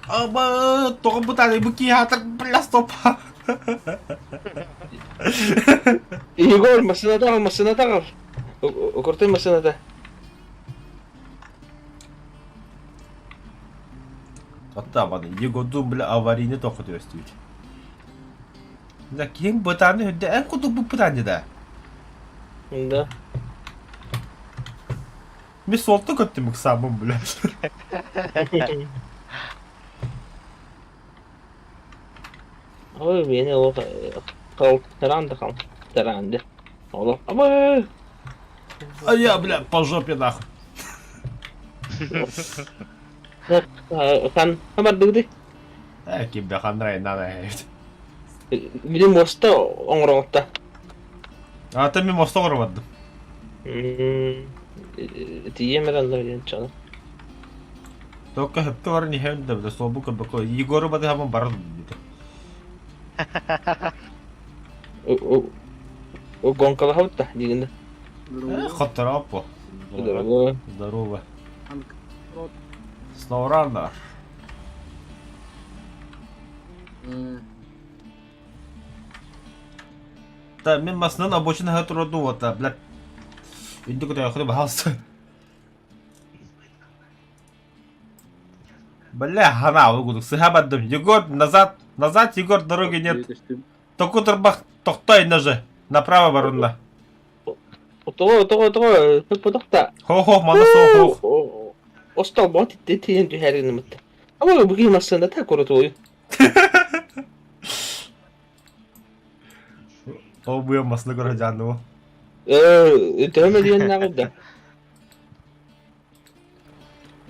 Аба, тоҕо бытаанай бу киһи бля стоп. Егор, массыыната аҕал, массыыната аҕал. Крутой массыыната. Оттаабаны, Егордуун бля аварийный тоққа түбэстибит. Да киһиҥ бытааны үрдэ эн курдук быппытаан да. Да. Мин суолта көттүм ыксааммын бля. Ой, миэнэ олох халтараан да халтараан да. Олох абы. А я, бля, по жопе нахуй. Хан хамардыгды. Э, ким ханнара надо. Били муоста оҥороҥотта. А ты мен моста оҥоробаттым. Тиийэн эрэн диэн чаны. Только хөпкө баран иһэбин да, суолбу көрбөккө. Егору батыһаммын барар диэтэ. Гонкалаһабыт да диигин да. Э, хоттороо Здорово. Здорово. Сноураннер. Да, мин масынан обочина туруорду уота, блядь. Үрдүк өтөөхүнү баһаалыста. Бля, хана кудук сыһа бардым. Егор, назад, назад, Егор, дороги нет. Току турбах, тохтой ножи. Направо барунна. Тоҕо, тоҕо, тоҕо, тохта. Хо-хо, мана со-хо. Остолбо тиийэн түһэр гынымыт. Ama bu массыына та курутуй. Ол быа масына көрө жаанныбы. Төһө мөлүйүөннээҕий да?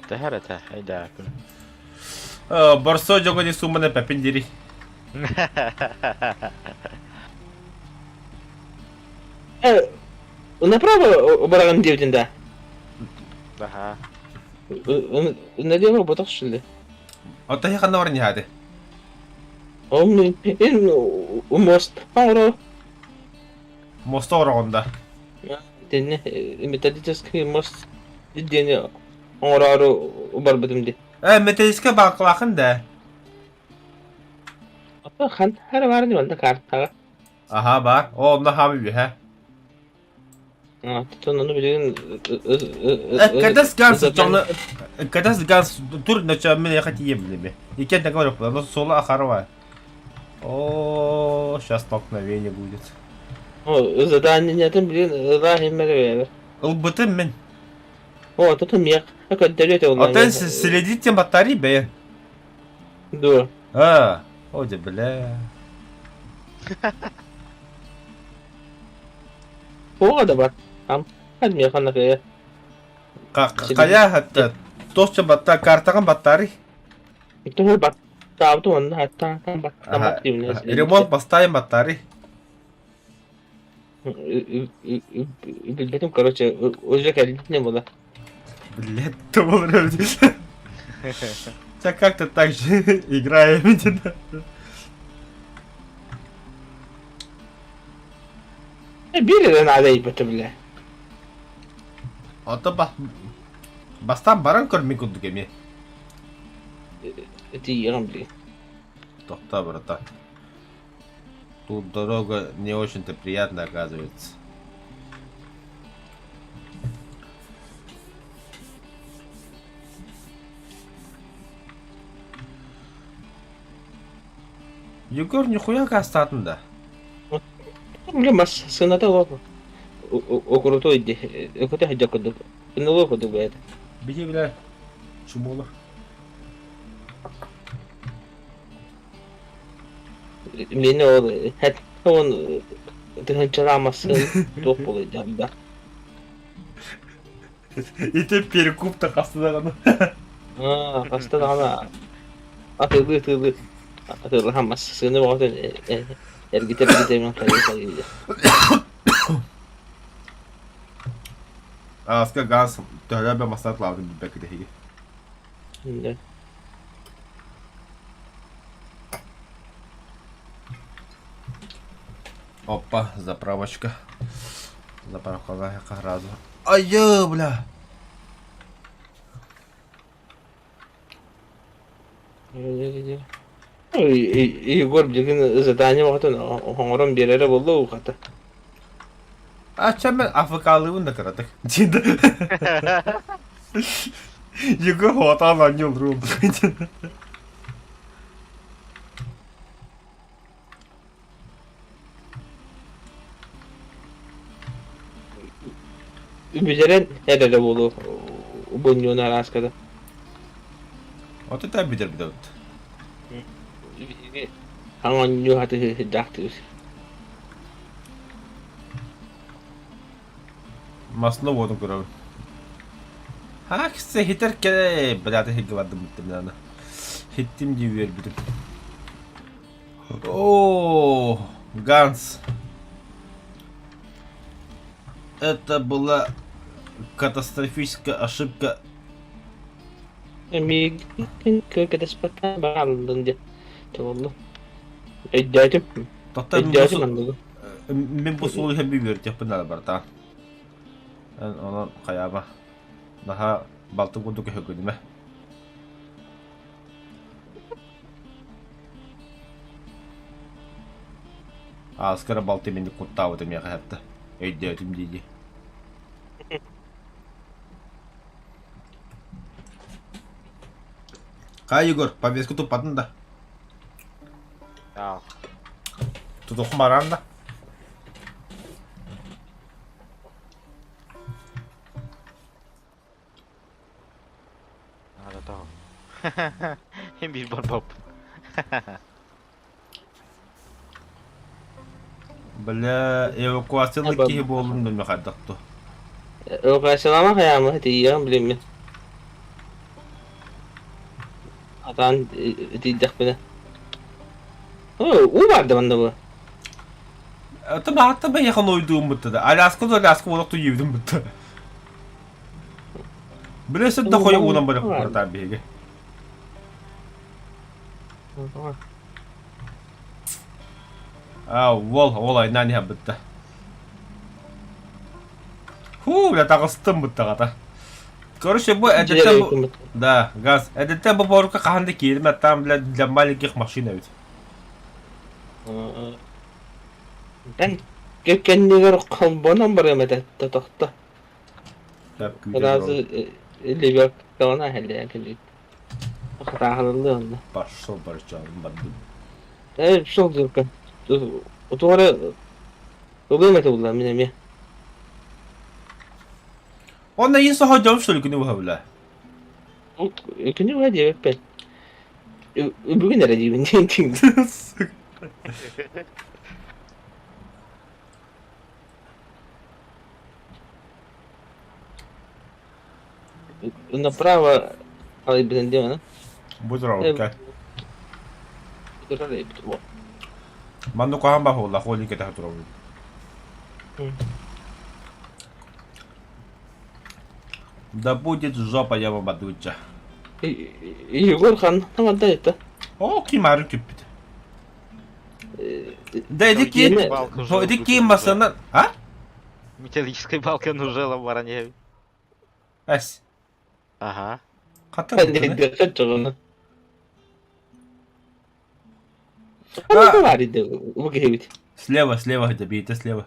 Тэһэр этэ, эйдээкүн. Борсо дьоҕо сумманы пепин дири. Направо бараган диэбитин да? Аха. Налево ботох шли. Оттон ханна баран иһаады? Он мост оҥоро. Моста ороҕунда. Итиннэ металлический мост диэни оҥороору барбытым дии. Э, металлическай баалкалаахын да. Ото хан хара баар ини манна картаҕа. Аха баар. О, онно хаамы үһэ. Оттон ону билигин Кадас ганс дьоно Кадас ганс тур нача мен яха тием билеме. Икен так говорю, но соло ахарова. О, сейчас столкновение будет. О, заданиетын билигин ыраах иммер Ылбытым мин. О, тут миэх көрдөрүө Отон следите батареи бэйэ. Дуо. А, о, де бля. Туоҕа да бар. Ам, миэхэ накыйа. Хайа хатта тосча батта картаҕын баттаарый? Туһу баттаабыт уонна хаттаан баттамат диибин. Ремонт бастайын баттаарый? Билбэтим, короче, уже кэлбит була. Блядь, то был Тебя как-то так же играем. Биир эрэ наада ыйбыта бile. Ото бастаан баран көр мин курдук эмиэ. Тиийэҕин били. Тохтоо, братан. Тут дорога не очень-то приятная оказывается. Егор нихуя кастатын да. Бile мас сыната олох. Окуруту иди. Өкөтө хajja курдук. Ынылы курдук бэйэтэ. Били бля чумола. Мин ол хэт он тыһынчалаах массыын туох буолуой да. Ити перекуп-то хаста даҕаны. Аа, хаста даҕаны атыылыы атыылыы атыылаһан массыына бөҕөтүн эргитэ эргитэ хайыы Ааска газ төһөлөөх да массаат лаабытын билбэккит эһиги. Да. Опа, заправочка. Заправкаға сразу. Айы, бля! Егор билигин задание бөҕөтүн оҥорон биэрэрэ буолла уу хата. А чем мен АФК-лыыбын да кыратык. Егор хватал на нем рум. Бүтэрэн эрэрэ буолуо бунньуону арааската. Вот это бүтэр бүтэр. Хаҥ оонньуу хатыһыырдаахтыыр. Масло уотун көрөбүн. Хаксы хитер кэлэ блядь иһиргэ бардым бүттүм Хиттим дии үөрбүтүм. О, Ганс. Это была катастрофическая ошибка. Миигин кэтэспэттэн бааллын диэн туоллум. Өйдөөтүм. Тоттон Өйдөөтүм оннугу. Мин бу суол иһэн үөрдүөхпүн наада барта. Онон хайаама. Наһаа балтым курдук өһөгүнүмэ. Ааскара балты мини куттаабыта миэхэ хатта. Өйдөөтүм дии-дии. Хай, Егор, повестку туппатын да? Ал. Тутухум баран да? Надо того. Биир барбаппын. Бля, эвакуациялык киһи буоллум да хайдах ту. Эвакуациялаама хайаама тиийиэҕим билиммин. Атаан тиийдэхпинэ. Уу баар да манна бу. Это баатта бэйэхэн ойдуум бутта да. Аляска да Аляска олох туйуубутум бутта. Бile да хойу уунан барып куратаар биһиги. А, уол, ол айнаан иһэн бытта. Хуу, бля, таҕыстым быттаҕата. Короче, бу эдеттен бу... Да, газ. Эдеттен бу борука хаһан да киирмэ, там, бля, для маленьких машин эбит. Эн кэннигэр холбонон барыам этэ, тохто. Сразу лебедкалана хэллээн кэлбит. Хатааһылыллыы онно. Пошел барчалым бардым. Э, шел дырка. Утуора ылыам этэ булла мин эмиэ. Онно ин соһо дьон что ли күнү быһа бля? Күнү быһа диэбэппин. Бүгүн эрэ диибин диэн Направо алайбытын диэн аны. Бу тура Манна куһаҕан баар буоллах, ол кэтэһэ турабын. Да будет жопа я вам отвечаю. Егор хан тамада это. О, ким ары күппүт. Да иди ким, иди ким масына, а? Металлическая балка нужела баране. Эс. Ага. Хата Слева, слева, добейте слева.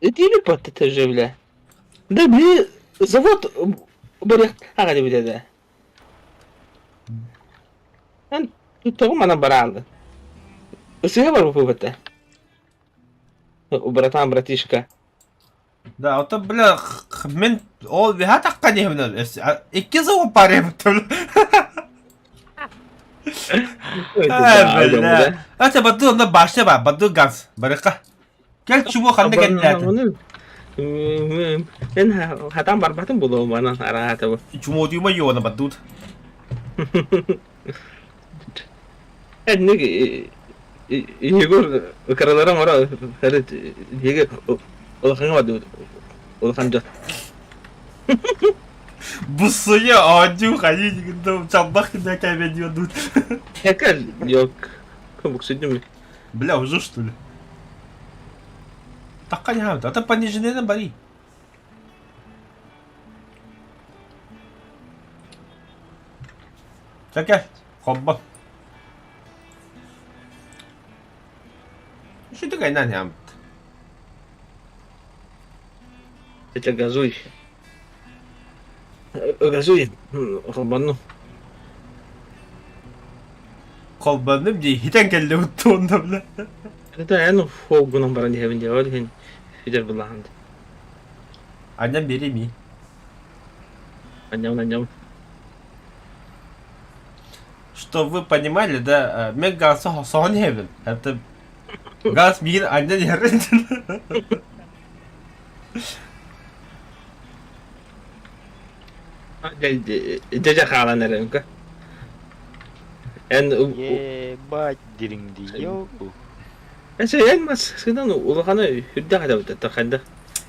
Итини паттата бля. Да били завод барыах аҕа бile да. Эн тоҕо манан бараалды? Ысыһа барбыппыт Братан, братишка. Да, ото бля, мен ол виха тахха диэбин икки сыл паребыт. Бля. Это баду онно башня ба, баду газ. Барыка. Кел чубу ханна кэллээтин. Эн хатан барбатын булуом манан араата бу. Чумодума йоона бадут. Энник Егор кыралара оҥоро диэги улахаҥҥа бардыбыт улахан дьон. Буссуйа оонньуу хайыы дигин чалбах гына кэбэниодут. Эка yok. Буксудим. Бля, уже что ли? Так не а то пониженный бари. Чэкэ, хоббо. Что ты гайна Это газуй. Газуй, холбанну. Холбанным дии, хитэн кэллэ уттуонна бля. Это эн холгунан баран диэбин диэ, ол иһин фидер булахан. Анням бери ми. Анням, анням. Чтоб вы понимали, да, мен газ соһон иһэбин. Это газ миигин анньан иһэр. Дьэ хаалан эрэнка. Эн Ебать дириҥ дии Эн мас сынан улахана үрдээх этэбит хайдах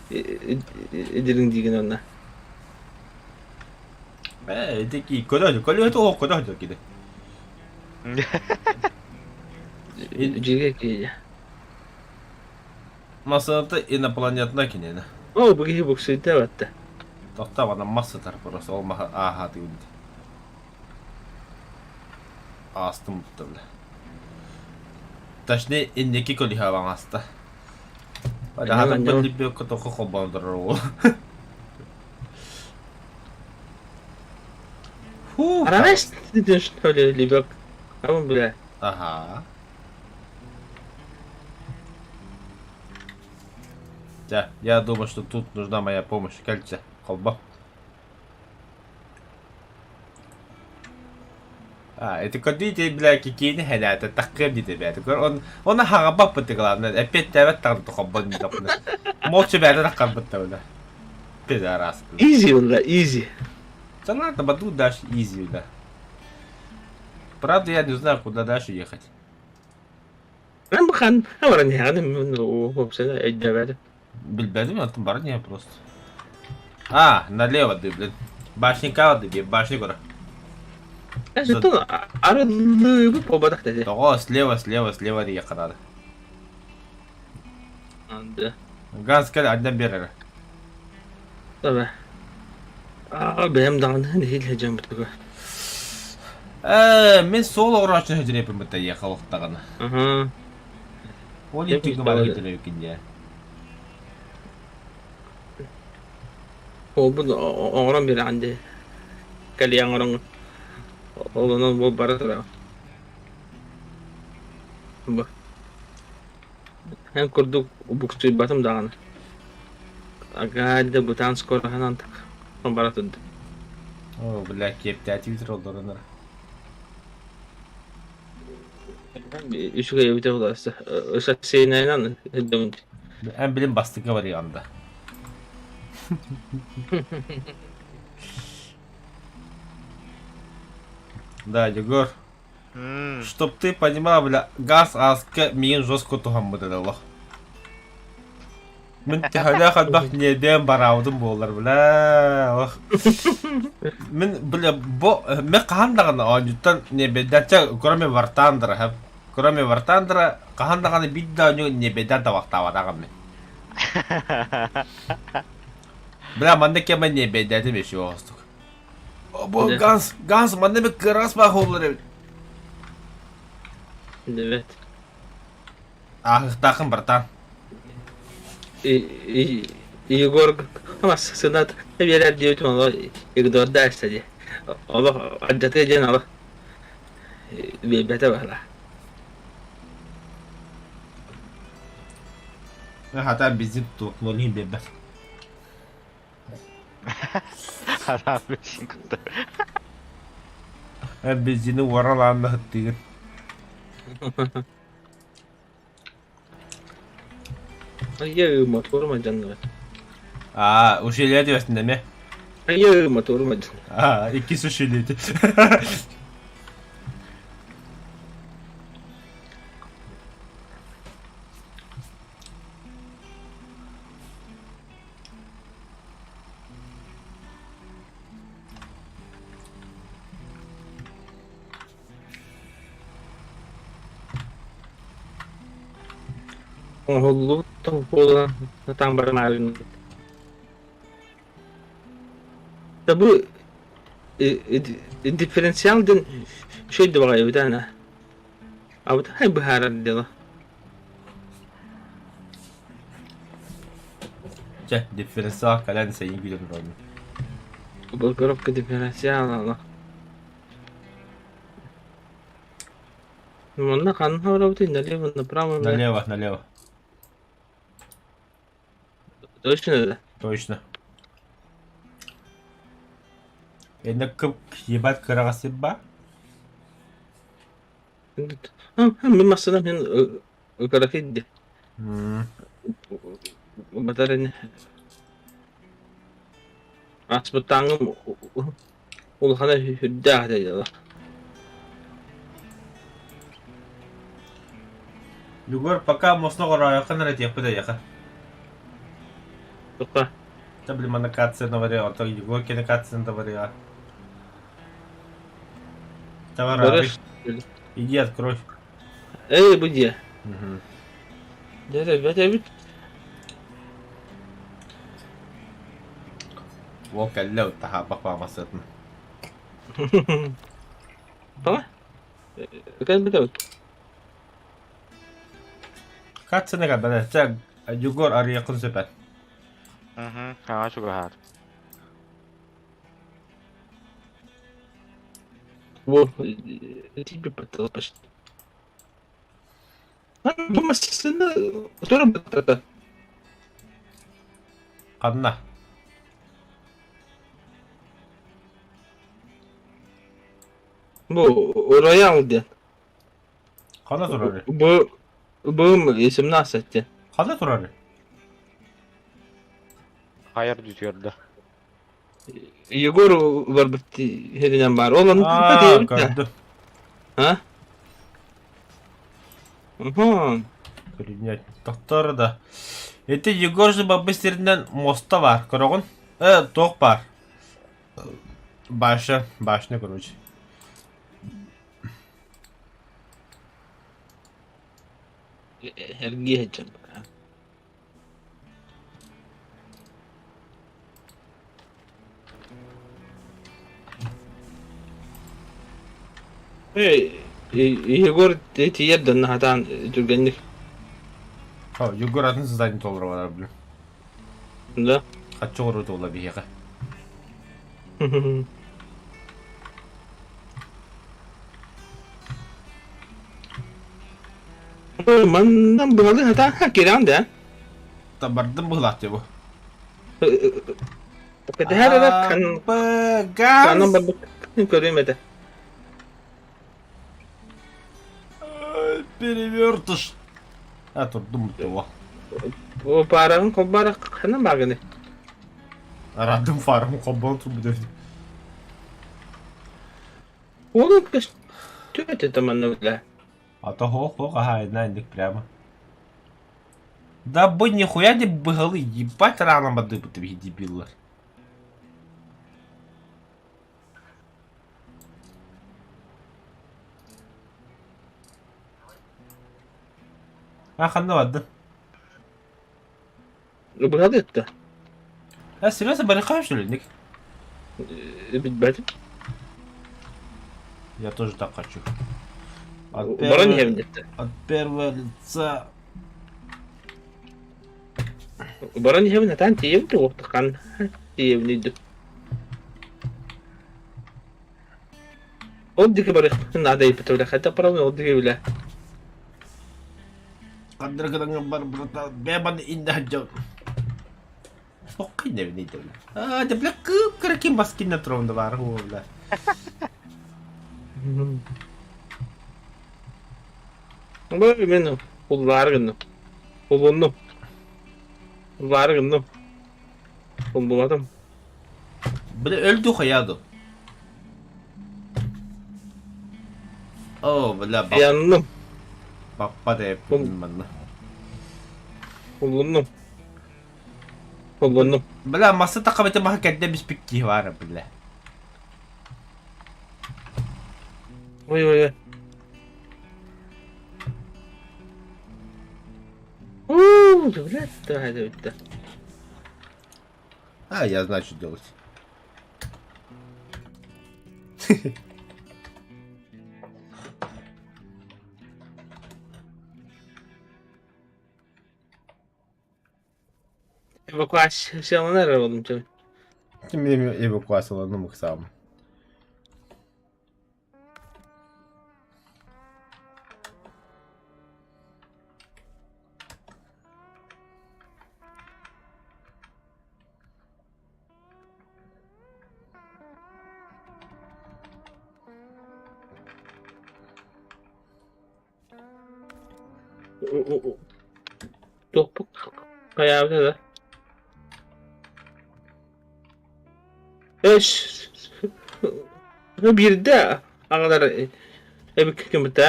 дириҥ диигин онно. Ээ, ити көрө көрө тоҕо көрө киди. Дьигэ киһи. Масыната инопланетна кинини. О, бу киһи буксуйда батта. Тохтоо мас сытар просто ол маһы ааһа тыыбыт. Аастым бутта бля. Точнее, инники көлүһэ аста. Хаһан либбекка тоқо холбоон турар уол. Фу, Аранаш ты что ли, лебек? А он, бля. Ага. Да, я думаю, что тут нужна моя помощь. Кольца, колба. А, это кодите, бля, кикини хәләтә таккым диде бә. Он он хаҕабап быты главное. Опять тәбәт тагын тохоббон дапны. Молча бәрі таккан бытты бля. Пидорас. Изи, бля, изи. Да ладно, буду дальше изи, да. Правда, я не знаю, куда дальше ехать. Мен бахан, аваран яғаны мен вообще өйдөбөдүм. Билбэтим, атын бар не просто. А, налево ты, блин. Башника ты, башни кора. Жетон арылыбы побадах деди. Того, слева, слева, слева ехать надо. Анды. Газ кел, одна берер. Таба. Аа, бэм даҕаны нэһиилэ дьоммутугар. Э, мен сол оҕурааччы хөдүреппин бытта ехал охтаҕына. Аһаа. Ол итиги бары хөдүрепкин дии. Олбун оҥорон биэрэҕин дии. Кэлиэ оҥороҥ. Ол онон бу бара турар. Бу. Эн курдук буксуйбатым даҕаны. Агаадда бытаан скороһынан бара турда. О, бля, киэптээти олорон Үчүгэй эбитэ буолааччы. Шоссейнайынан ыддым. Эн билим бастыкы варианта. Да, Егор, чтоб ты понимал, бля, газ аска миин жестко туһаммыт олох. Мин төһөлөөх элбэх ньиэбиэн бараабытым буоллар, бля, ох. Мин, бля, бу мен хаһан даҕаны оонньууттан ньиэбэйдээччи кроме Вартандра, кроме Вартандра хаһан даҕаны биир да оонньуу ньиэбэйдээн табахтаабатаҕым мин. Бля, манна кэмэ ньиэбэйдээтим еще оҕустук. Бу Ганс, Ганс, манна bir кырас бах олар эбит. Evet. Ааһыктаахын братан. Егор массыынат биэрэр диэбитим олох Егорда эстэ дии. Олох алдьатыа диэн олох биэрбэтэ баһыла. Хата бензин тутуохтун биэрбэт. Хараам бензин кутта. Бензини уоралаан да сыттыгын. Айыы мотуорум алдьанныгын. Аа, усилие диэбэттин эмиэ. Айыы мотуорум алдьанныгын. Аа, иккис усилиети. Оҥоһуллубут буолан сатаан баран Да бу дифференциал диэн үчүгэй да баҕайы эбит ээ Абытай быһаарар дьыала. Чэ, дифференциал кэлэн сэйин күүтэн турабын. Блокировка дифференциала. Манна ханна барабытый налево, направо, Налево, налево. Точно да? Точно. Эннэ кып ебать кыраҕас ба? Мин массыынам иһин кыракый дии. Батар ини. Ааспыттааҥҥым улахана сүрдээх этэ дьыала. Егор, пока мостно ороойоххун эрэ диэхпит эйиэхэ. Туха. Та блин, манна катсцена вариа, оттон Егор кини катсцена вариа. Давай, иди открой. Эй, бу дьиэ. Дьэ, бэт эбит. Уол кэллэ таһаабах маамасытын. Тоҕо? Кэлбит эбит. Катсцена кэлбэтэ. Чэ, Егор арыйаххын сөп эн. Угу, хаҥа чугаһаат. Бу тиийбиппит почти. Бу массыына тура баттата. Ханна? Бу Роял диэн. Ханна турары? Бу бу 17 диэн. Ханна турары? Хайар бүтүөрдэ. Егор барбыт сиринэн баар. Ол онно Аа, диэбит да. көрдүм. А? Уһун. Принять. Тохтор да. Ити Егор же бабы сиринэн моста бар, көрөҕүн? Э, туох бар? Башня, башня, короче. Эргиэ сылдьан. Егор тиийэр да наһатаан түргэнник. О, Егор атын задание толору барар, блин. Да. Хаччы оҕуруо туола биһиэхэ. Манна быһалыы хата кирэҕин да. Табардым быһылаах дии бу. Кэтэһэр эрэ кан канан Газ! барбыт көрүөм этэ. Перевертыш. А, турдум того. О паараҕын холбоорох ханан баагыный? Арадым фарым холбоон турбут эбит. Уолун көстүбэт этэ манна бля. А то хо-хо, ага, инник прямо. Да бы нихуя не быһалы, ебать рано бадыбыт дебиллар. А ханна бардын? Быһалыы этэ. А серьезно, барыхаешь что ли, Ник? Билбэтим. Я тоже так хочу. От Баран первого, иһэбин этэ. от первого лица. Баран иһэбин атаан тиийэбит уохтахан тиийэбин өйдө. Ол диэки барыахпытын наада ыйыппыта бile хайдах барабын ол диэки бile. Ханнаргыдаҥҥа бар братан, бэйэбин иннэ сылдьабын. Тоххой нэбин ыйдабын. Аа, дьэ бля кып-кыра ким баскинна турамда баар буолла. Бу мен уллаары гынным. Улуннум. Уллаары гынным. Уллубатым. Бля өлдү хайа ду. О, бля бап Янным. баппа дэппин манна. Уллуннум. Уллуннум. Бля масы тахабыты маһа кэрдэ биспит киһи баара бля. Ой ой ой. Уу, блядь, давай, давай. А, я знаю, что делать. Эвакуацияланар эрэ буоллум дьэ. Ким эвакуацияланным ыксаабын. Туохпут хайаабыта да. Эш биирдэ аҕалар эбиккэ киммитэ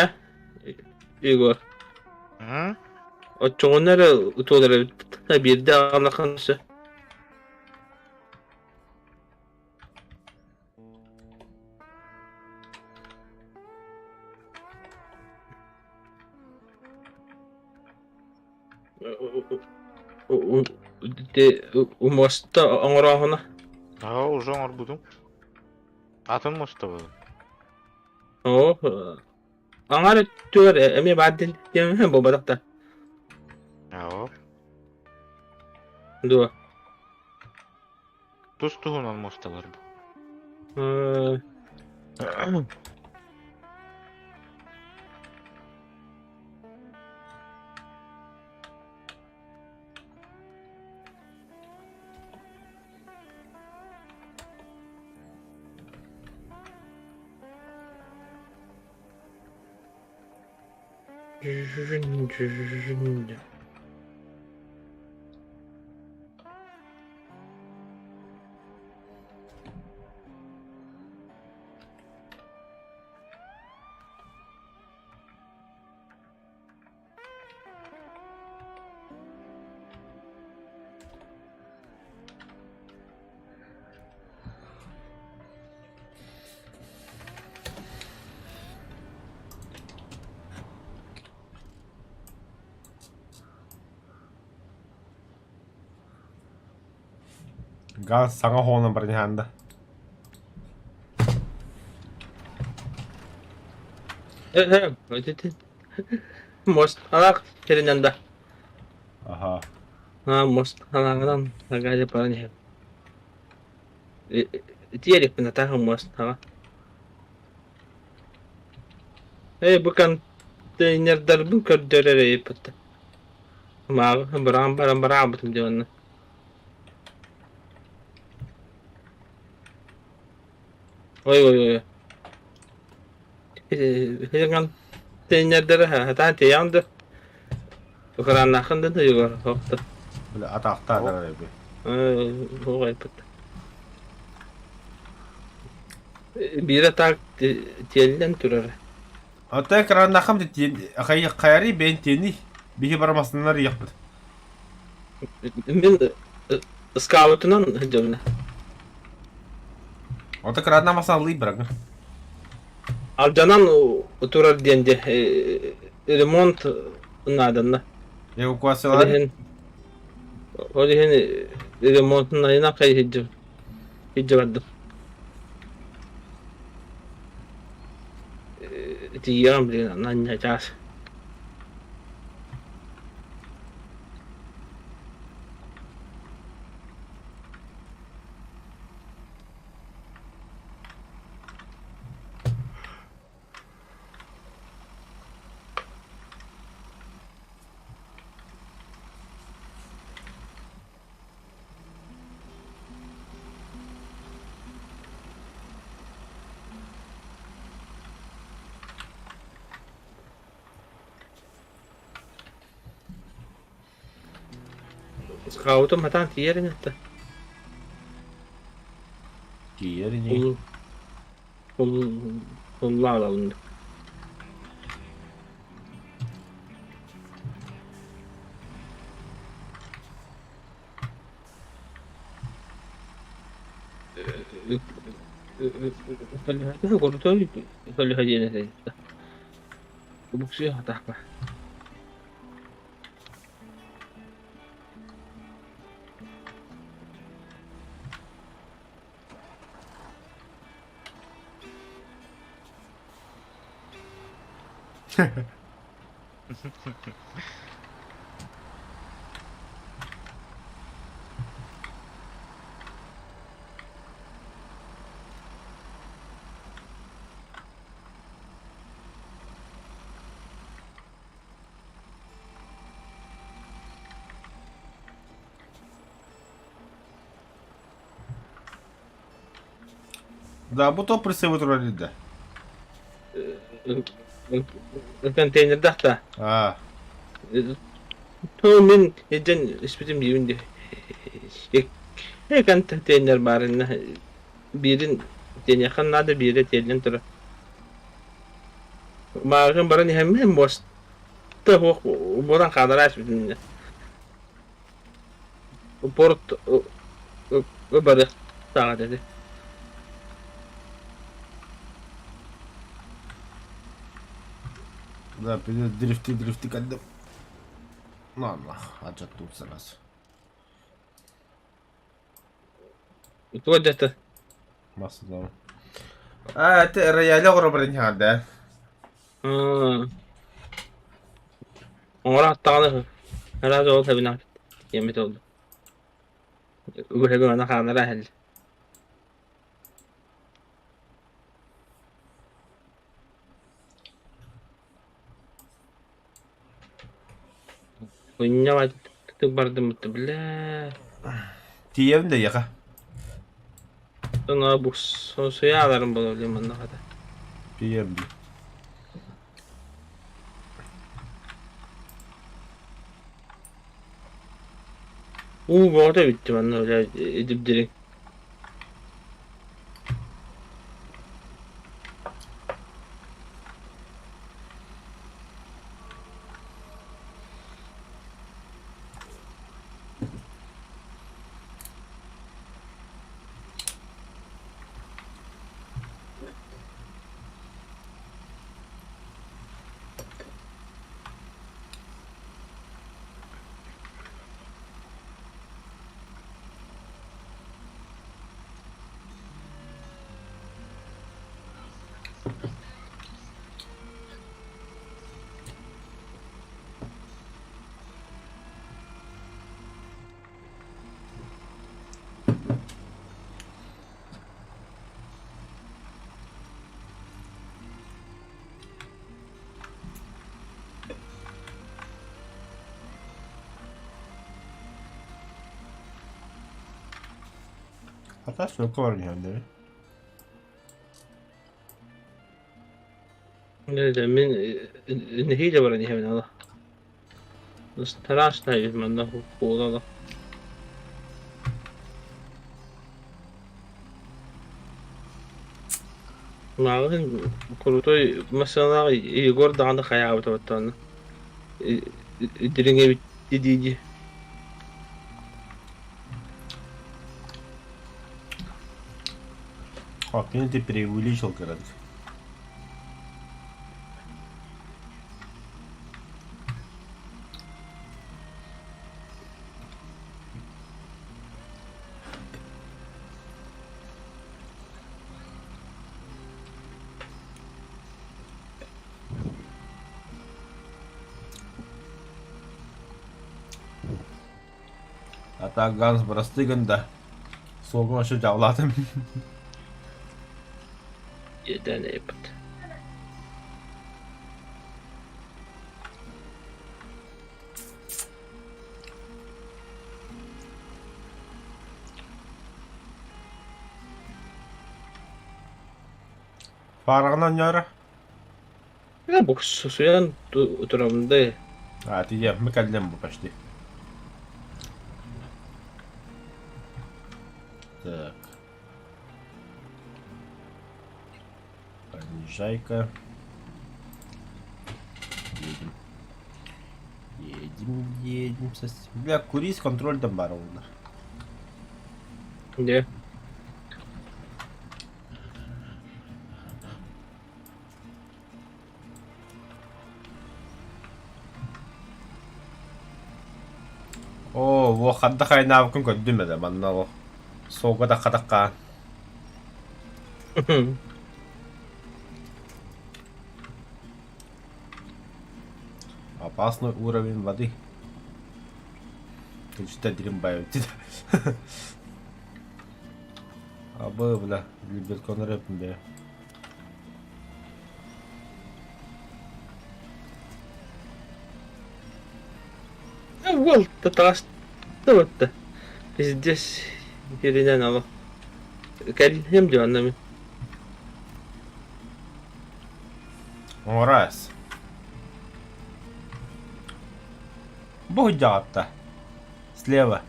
Егор. М? Оччоҕуна эрэ туолар эбит. Биирдэ аҕаллаххына сөп. Муоста оҥорооһуна Аа, уже оҥорбутум. Атын муоста буолла. Оо, аҥаар өттүгэр эмиэ баар диэн диэн буолбатах да. Аа. Дуо? Тус туһунан муосталар бу. Э, Газ саҥа хоһунан баран Мост алаах сиринэн да. Аха. Аа, мост алааҕынан агадьа баран иһэр. Итиэрикпин атааһын мост аҕа. Ээ, бу контейнердарбын көрдөрөр эйиппит. Мааҕы быраан баран бараабытым дии онно. Ой ой ой. Контейнердары хатаан тиийэҕин да Укранаахын да тыйыгар хохто. Бля, атаахтаатар эби. Туох айпыт. Биирэ так тиэллэн турар. Ата экраннахам хайари бэйэн тиэни биһи барамасыннар ыйахпыт. Мин скаутунан сылдьабын. Ата экранна масаллый барагын. Алдьанан турар диэн дьэ ремонт нааданна. Эвакуациялар? Ол иһин ол иһин ремонтун айынан хайыһыдьым илдьэ бардым. Тиийэҕин блин анньа чаас. Скаутум хатаан тиийэр ини да. Тиийэр ини. Уллаалалын. Көлүһэ диэн этэ. Буксуйа хатаахпа. Да, бу топ прицепы турар да. Контейнердаах да. Аа. Тоо мин илдьэн испитим диибин дии. Контейнер баарынна биирин тиэниэххэ наада биирэ тиэллэн турар. Мааҕын баран иһэммин муоста суох буолан хаалара испитим Порт барыахтааҕа этэ. Да, дрифти дрифти кэллим. Ладно, ачаттуу сразу. Туох дьата? Массыынам. А, это рояль оҕоро баран иһэҕэр Оҥоро аттаҕына араас ол тэбинэ диэммит олду. Үгэһэ ана хаанара иһэллэр. Унньаҕа бардыммыт бля. Тиийэбин да эйиэхэ. Ону буксуйааларым буолуо манна хата. Тиийэм дии. Уу бөҕөтө эбит манна дириҥ. Hatta суокка баран иһэн дии. Мин нэһиилэ баран иһэбин ала. Страшно манна буолала. Мааҕын крутой массыыналаах Егор даҕаны хайаабыта оттон дириҥ эбит дии А, ты преувеличил, короче. А так Ганс бырастыы гын да, суолгун вообще дьаалаатым. Иэдээн эппит. Фараҕынан ньара? Бу сусуйан турабын да. А, ты мы кэллим бу почти. Так. Понижайка. Едем. Едем, едем. Бля, круиз контроль баар оллар. Де. Оо, во хадда хайнаабыккын көрдүм этэ манна ол. Суолга тахха-тахха. Опасный уровень воды. Ты дириҥ баайбыт Абы, бля, любит рэп бля. Уол таҕыстыбыт Пиздец иринэн ало. Кэллим дии онно мин. Раз. Бу дьаҕатта. Слева.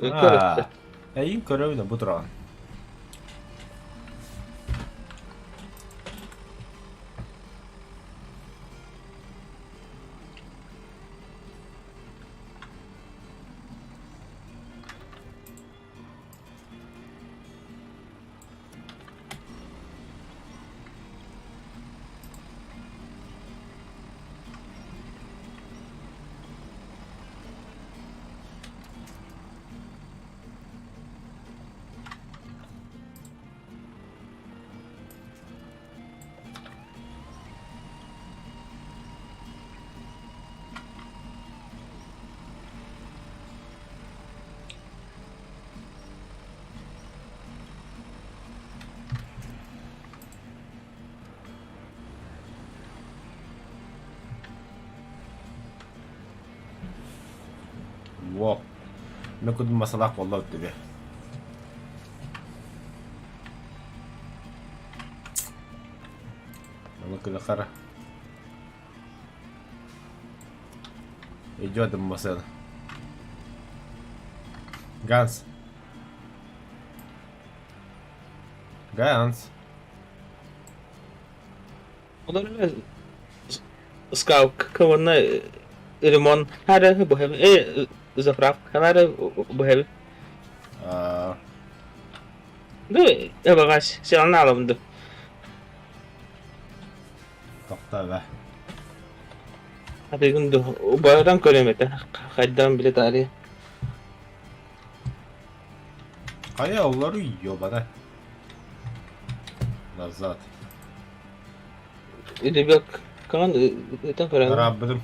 Көрөттө. Эйин көрөбүн бу тураҕын. Во. Мен кудум масалаах буолла тебе. Аны кыда хара. Идет машина. Ганс. Ганс. Олор скалка уонна ремонт хара быһа заправка хара быһа Ду эбаҕас сиална алабын ду. Тохтоо Атыгын ду убаран көрөм этэ хайдан биле таарыйа. Хайа олору ёбана. Назад. Ребят, каан ытан көрөн. Араббытым.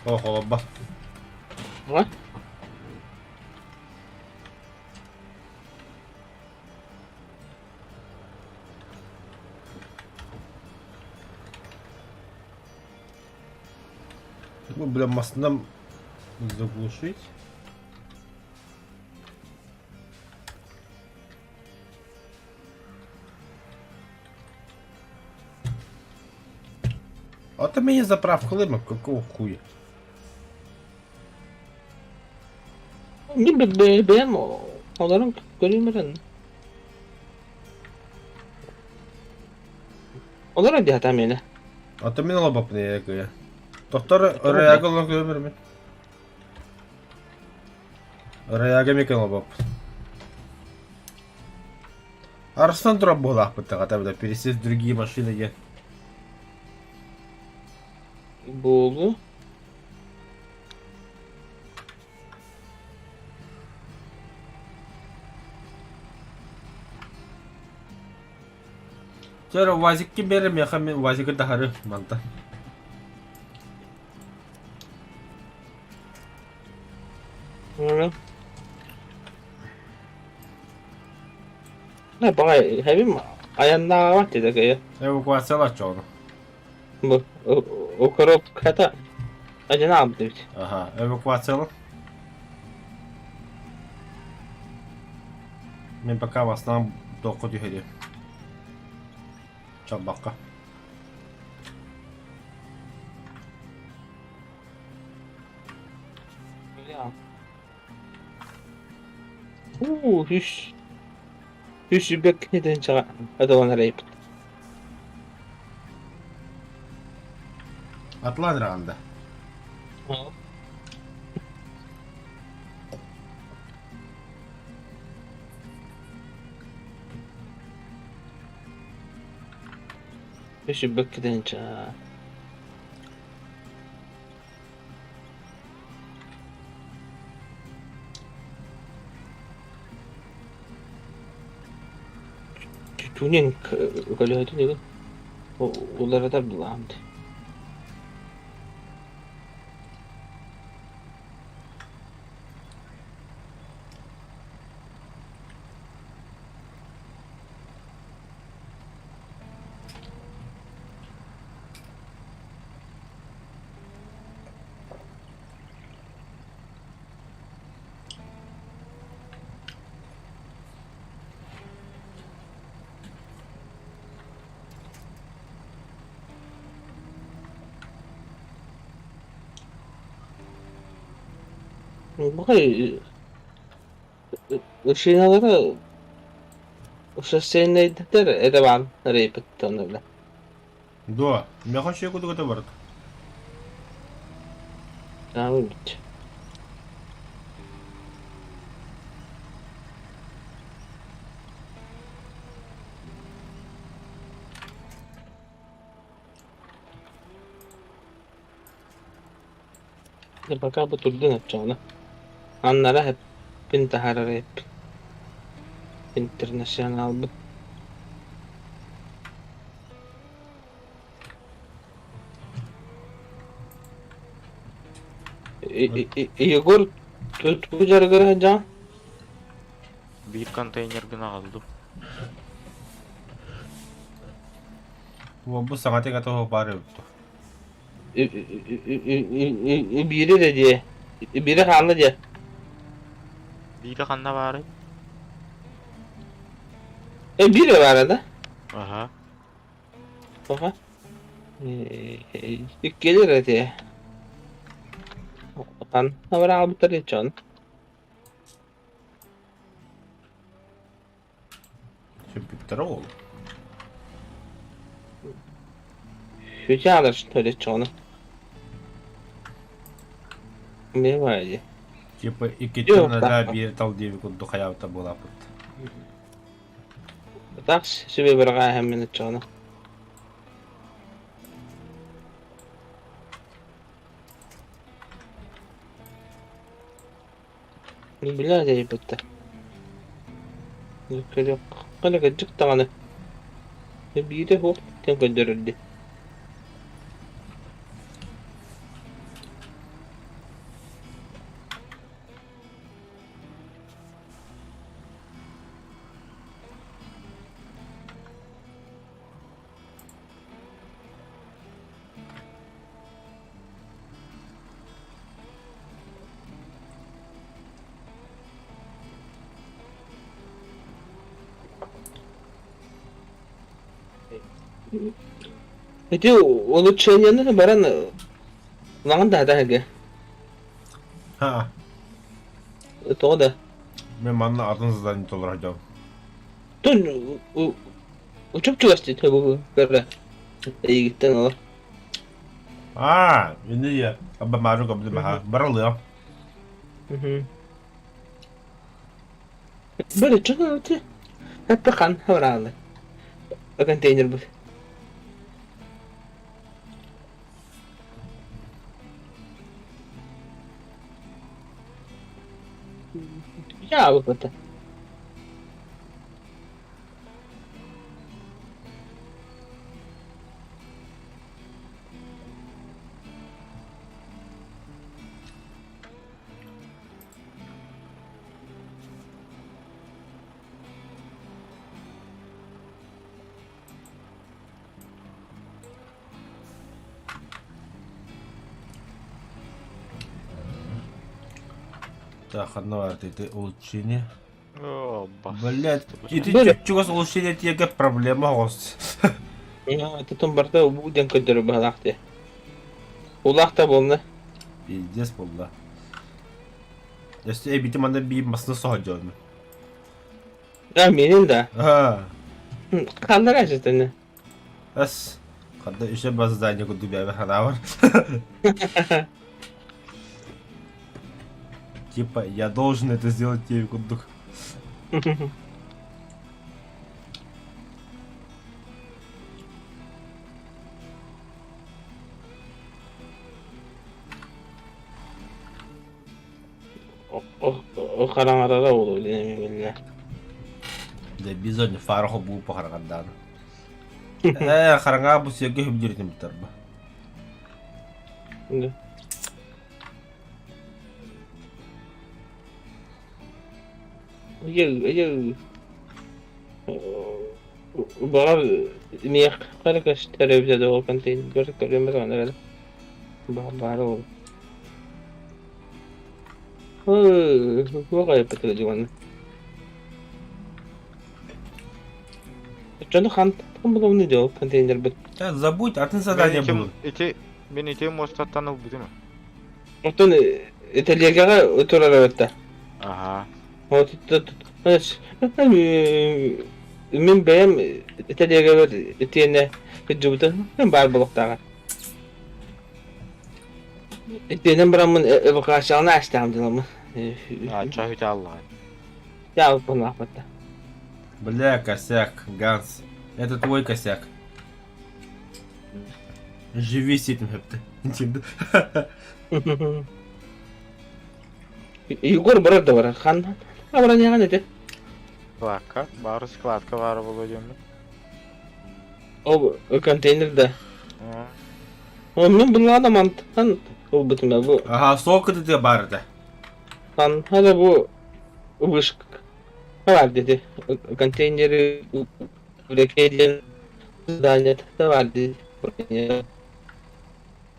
О, холобба. What? Ну, бля, нам заглушить. А ты мне заправку лыма, какого хуя? Мин бэйэм олорон көрүүм эрэн. Олорон дии сатаан миэнэ. А ты мен алабаппын эйэ Тохтор ырыяга олорон көрөмөр мен. Ырыяга мекен алабаппын. Арыстан турар буолаахпыт таҕата бile пересесть в другие машины диэн. Буолуо. Чэ эрэ УАЗиккин биэр миэхэ мин УАЗигы таһары мантан. Баҕай хэбим айаннааҕа диэтэ кыйа. Эвакуациялааччы ону. Бу укроп-хата одинаковый эбит. Аха, эвакуациялан. Мен пока в основном туохха түһэриэм. Чалбахха. Уу, үс үс үбэк кинитин адалан эрэйбит. Атлан раанда. Үс үбэк кинитин Тюнинг көлөһөтүн игин уларытар былаам дии. Баҕай Шиналара шоссейнайдатар эрэ баан рейпыттан ыла. Дуо, миэхэ үчүгэй курдук этэ барыта. Таабыт. Пока бу турдун оччоҕуна. Аннара эппин таһаарар эппин. Интернационалбыт. Егор тугу дьарыгыра сылдьаҕын? Биир контейнергын аҕаллым. Уолбут саҥата иҥэтэ баар эбит дуо? Биири да диэ. Биири хаалла диэ. Биирэ ханна баарый? Биири баара да? Аха. Тоҕо? Иккиэлэр этэ. Отан абыраабыттар дьон. Сүппүттэрэ ол. Сүтэ что ли, Не баайы. Типа иккиттэн да биир тал диэби курдук хайаабыта буолааппыт. Так сүбэ быраҕааһын мин оччоҕуна. Бля дьайбыттар. Көрүөххэ кырдьык даҕаны. Биирэ суох диэн көрдөрөр дии. Ити улучшениены баран улахан да таһыга. Ха. Тоҕо да? Мен манна атын задание толору сылдьабын. Тун чуп-чугас дии бу көрө. Эйигиттэн олор. Аа, ini абба маару көбүлү маха баралыа. Били чугас Эппе хан хабараалы. Контейнер бу. Я вот Так, ханна баар ити улучшение. О, бас. Блять, ити Били. чугас улучшение тиэгэ проблема оҕус. Тутун барда бу диэн көрдөрөр быһалаах дии. Улаах да буолна. Пиздец буолла. Өссө эбити манна биир масына соһодьону. А, менин да. Аа. Ханнара сытыны. Ас. Ханда үсэ бас здание курдук бэбэ ханаабар. Типа, я должен это сделать тебе курдук. Хараҥарара буолуо диэн биллэ. Дэ бизон фара хобуу по хараҥардаан. Э, хараҥа бу сиэргэ хүбдүрүтүн бутарба. Баҕар миэх хара көстөр эбитэ да ол контейнер көрүммэт онно эрэ баара ол. Туох айыппыт дьуонна. Дьону хантан булумну дьол контейнербит. Да, забудь, атын задание булун. Ити мин ити муостаттан ылбытым. Оттон италияга турар эбит Аха. Мин бэйэм италияга итиэнэ кырдьыбыта баар буолуохтааҕа. Итиэнэн бараммын эвакуацияны аастаҕым дьаламмын. А, чаһыта аллаҕын. Дьаабыппын Бля, косяк, Ганс. Это твой косяк. Живи с этим, хэпты. Егор барар да барар. Хан абараняҕын ити. Складка, бары складка бары буолуо диэммин. Ол контейнер да. Ол мин буллаҕына мантан ылбытым бу. Ага, сол кытыты бар да. Ханна бу вышка бар диди. Контейнеры диэн здание бар диди.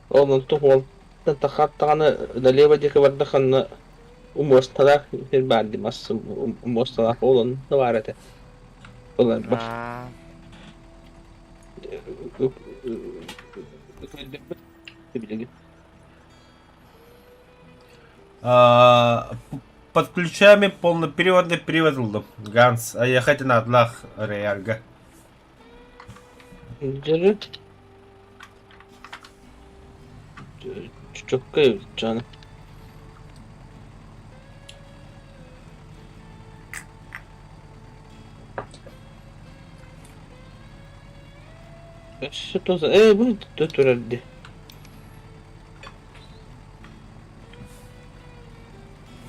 Ол онтон уолтан тахаттаҕына налево диэки бардаххына муосталаах сир баар дии мас муосталаах ол онно баар этэ. Ыларбар. Билигин. Подключаем полноприводный привод ыллым. Ганс, а ехать на атлах Реальга. Дьөрү. Чөккөй дьоно. Өссө тос ээ бу турар дии.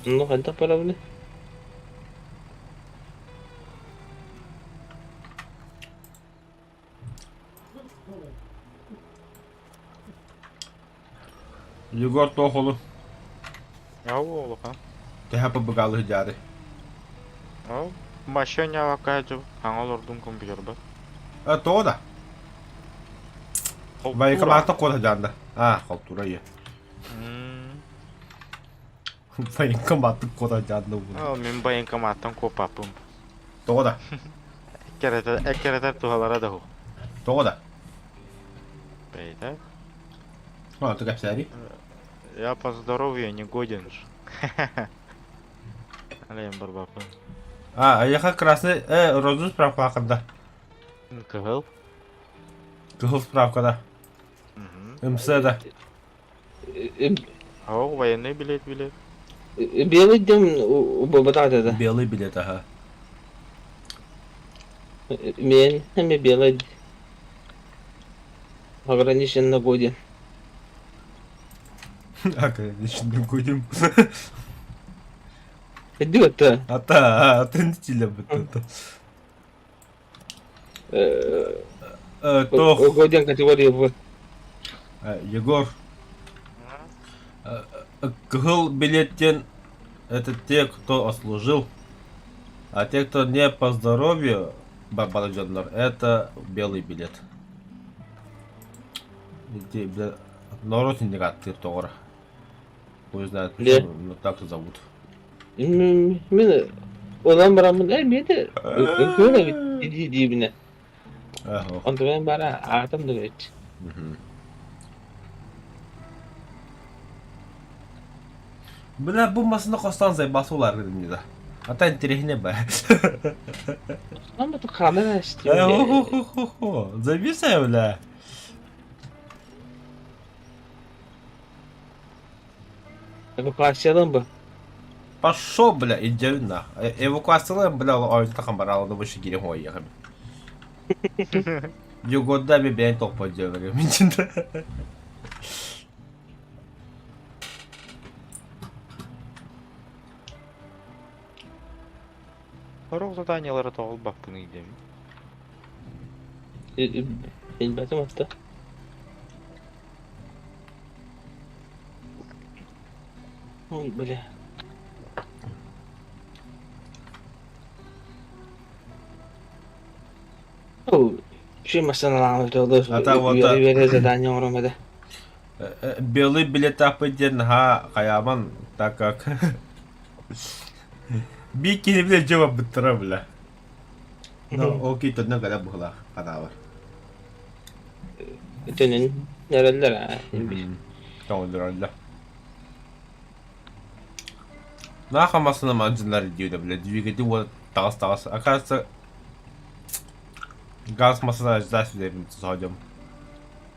Ну хайдах барабыный? Егор туох олу? Ау улахан. Тэһэ пыбыгаалы дьаары. Ол машина вакаджу хаҥа олордум компьютербар. А, тоҕо да? Военкоматта куота дьаанда. А, холтура ийэ. Военкоматтык куота дьаанда Ол мин военкоматтан куоппаппын. Тоҕо да? Эккирэтэр эккирэтэр туһалара да суох. Тоҕо да? Бэйдэ. А, ты кэпсээри? Я по здоровью не годен ж. Алейм барбаппын. А, эйиэхэ красный, розовый справка ханда. Кыһыл. Кыһыл справка да. МС да. О, военный билет билет. Белый дем убабатаата да. Белый билет, ага. Мен эми белый ограниченно годен. Ограниченно годен. Идет. Ата, атын стиля бытта. Тох. Годен категория В. Егор. Кыһыл билеттен это те, кто отслужил, а те, кто не по здоровью, барбарджаннар, это белый билет. Ити, бля, норуот иннигаттыыр тоҕор. Хуй знает, почему, но так зовут. Мин ылан бараммын ээ миэтэ ыкыыр эбит дии диибинэ. Онтон бара аатым да эбит. Бля, бу масына хостан зайбасы улар гыдым да. Ата интересне ба. Ama bu kamera işte. Хо-хо-хо-хо. Зависай, бля. Эвакуациялан бу. Пошел, бля, иди нах. Эвакуациялан, бля, ойнтахан баралады выше кире хояхам. Югода би бэйн топпо дьиэлэргэ Сорох заданиелары тоҕолбаппын диэм. Билбэтим отто. Ой, бля. Үөрэ задание оҥором этэ. Белый билет диэн наһаа хайааман так как биир киһи билэ дьэ барбыттара бля. Но ол киһи төннөн кэлэ быһыылаах ханаабар. Төннөн эрэллэр аа. Тоҥоллороллор. Нахуй массыына мадьыннар диэбитэ бля двигатель уота таҕыс-таҕыс оказывается газ массыына ждать сойдем.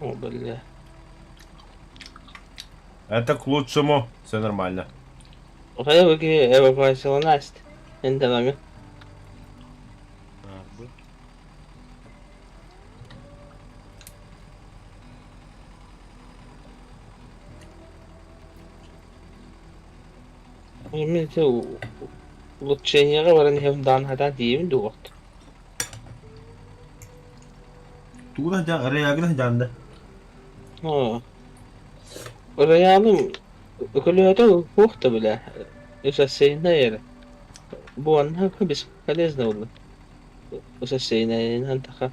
О, бля. Это к лучшему, все нормально. Хайа бу киһи эвакуацияланаст. Эн Мин улучшениеҕа баран иһэм даҕаны сатаан тиийэбин дуу уот. Тугу да реагина дьаанда. Оо. Роялым көлөһөтө суох да бile. Үсэссэйинэ эрэ. Бу онно бесполезно буолла. Үсэссэйинэ таха.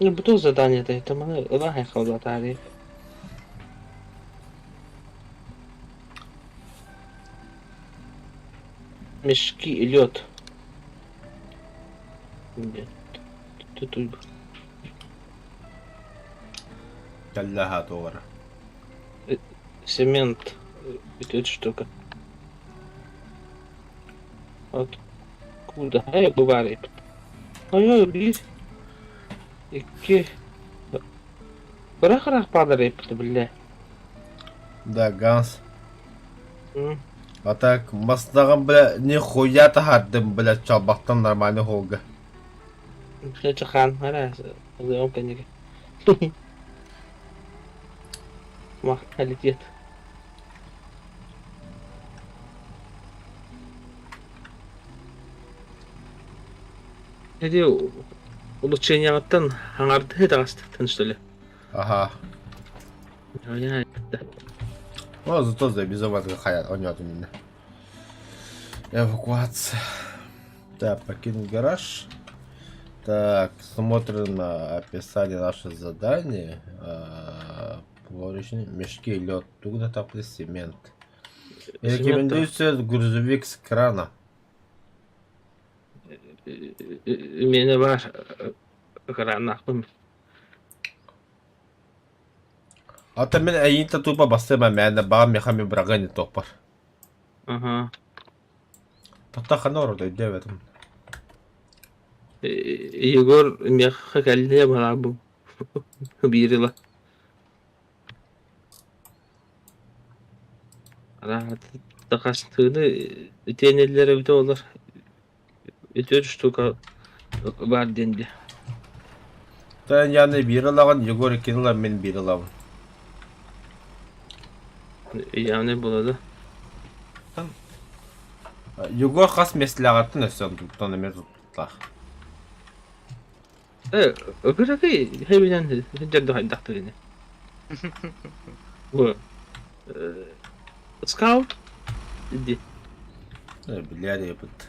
Ну, бу задание это маны ылан хайхаллатаары. Мешки и лед. Нет. Тут Кэллэһэ туора. Цемент. Это штука. Откуда? Эй, бывает. Ой, биир, икки, Кыра-кыра падар эппит биллэ. Да, Ганс. А так, бастаҕым, бля, нихуя таһаардым, бля, чалбахтан нормальный холга. Чахан, ара, ылыам кэннигэ. Махталитет. Эти улучшенияҕыттан хаҥардыы таҕыстыктан что ли? Ага. Ну, зато забизовать хаят, он именно. Эвакуация. Так, покинуть гараж. Так, смотрим на описание нашего задания. Поручни, мешки, лед, тугна тапли, цемент. Рекомендуется грузовик с крана. Миэнэ баар кырааннаахпын. Ата мин эйиин тупа бастыма мээнэ баҕа миэхэ ми быраҕыан не топпар. Аха. Тоттоо ханна олордо өйдөөбөтүм. Егор миэхэ кэллэ баҕа биир ыла. Хастыыны итиэнэллэр эбитэ буоллар үтүө штука баар диэн дии. Тэн яны биир ылаҕын, Егор иккини ылар, мин биир ылабын. Явный буолла да? Егор хас миэстэлээҕиттэн өссө онтуттан эмиэ туттаах. Э, кыракый хэбинэн сылдьар хайдахтар ини. Бу скаут иди. Билэр эбит.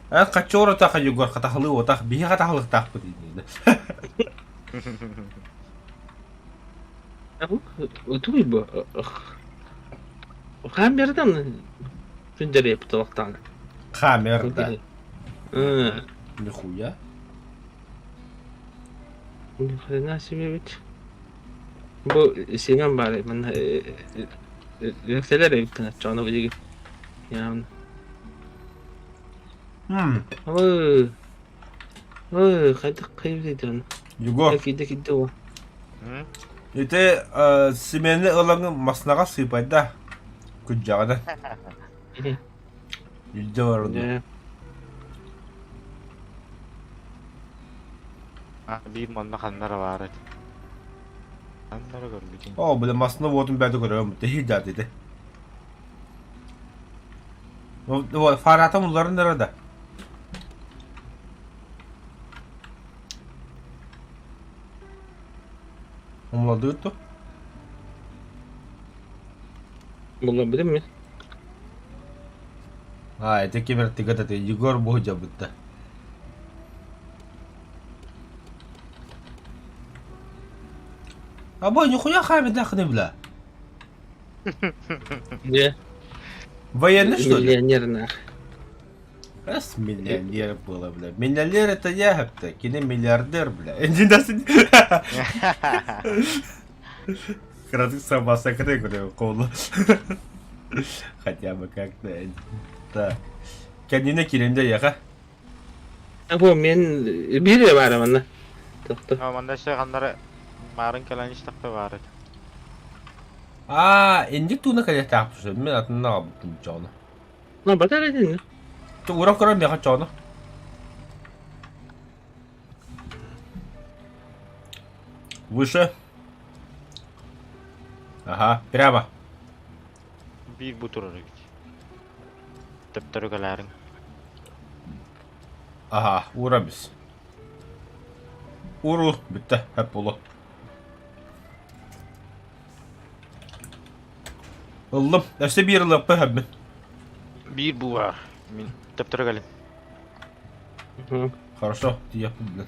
Э, хаччы отах Егор хатахлыы отах, биһи хатахлыктаахпыт иннинэ. Утуй бу. Камерадан сылдьар эбит олохтоон. Камера, да. Нихуя. Ни хрена себе ведь. Бу Семен баар манна лекселер эбиттэн оччоҕуна билигин. Явно. Ой, ой, хайдах хайбыт Егор. Киирдэ киирдэ уо. Ити Семени ылаҥы маснаҕа сыыпайда. Күддьэҕинэ. Илдьэ барда. Биир манна ханна эрэ баар этэ. Ханна эрэ көрбүтүм. Оо, били масна уотун бэйэтэ көрөм, тэһиирдээх ити. Фаратам уларын эрэ да. Умладыгыт дуо? Булларбытым мин. А, это кемер тыгат Егор буһдьабытта. Або, нихуя хамидахны, бля. Где? Военный, что ли? Миллионер нах. Раз миллионер было, бля. Миллионер это я, хапта. Кини миллиардер, бля. Иди Кратык сама сакры, говорю, колу. Хотя бы как-то. Так. Кэннинэ киирэн яха. Бу мен биир баар манна. Тохто. Манна өссө ханнары маарын кэлэн истэхпэ баар этэ. Аа, инник тууна кэлиэхтээх мин атынна аҕалбыттым чоону. Ну, батар этин. Ура көрөн миэхэ чоону. Выше. Ага, прямо. Биир бу турар эбит. Төптөрү кэлээриҥ. Ага, ура бис. Уру, бүттэ, хэп болу. Ыллым. Өссө биир ылыаппын хэббин. Биир бу баар. Мин төптөрү кэлин. Хорошо, тиийэхпин блин.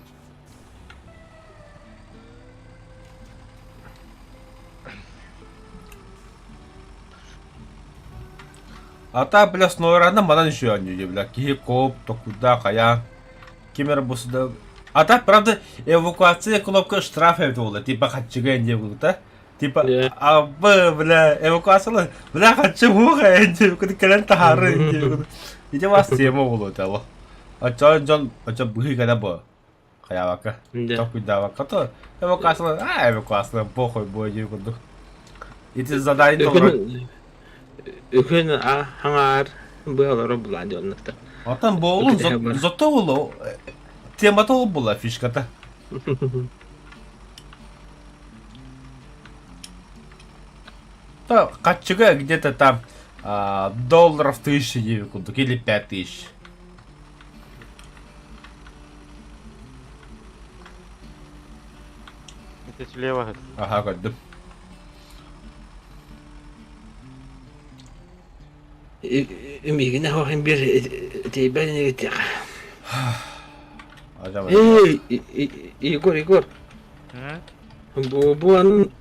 А так, бля, снорана манан еще они, бля, киһи коп, токуда, хайа, ким эрэ бу сюда. А так, правда, эвакуация кнопка штраф эбит буолла, типа хаччыга диye булта. Типа, а бля, эвакуация, бля, хаччы буха диye кэлэн таһаары диye Ити вас тема буолуо этэ Оччо дьон, оччо быһыы кэлэ бу. Хайаабакка, токуйдаабакка то эвакуация, а эвакуация, похуй буо диye курдук. Ити задание толору. Үкүн хаҥаар быалара булаан дьоннуктар. Оттон буолун зато буолу темата ол була фишката. То хаччыга где-то там долларов тысяча диэби курдук или 5000. Это слева. Ага, көрдүм. Миигин аһын биэр тиийбэт инигитиэх. Эй, Егор, Егор. Бу бу анын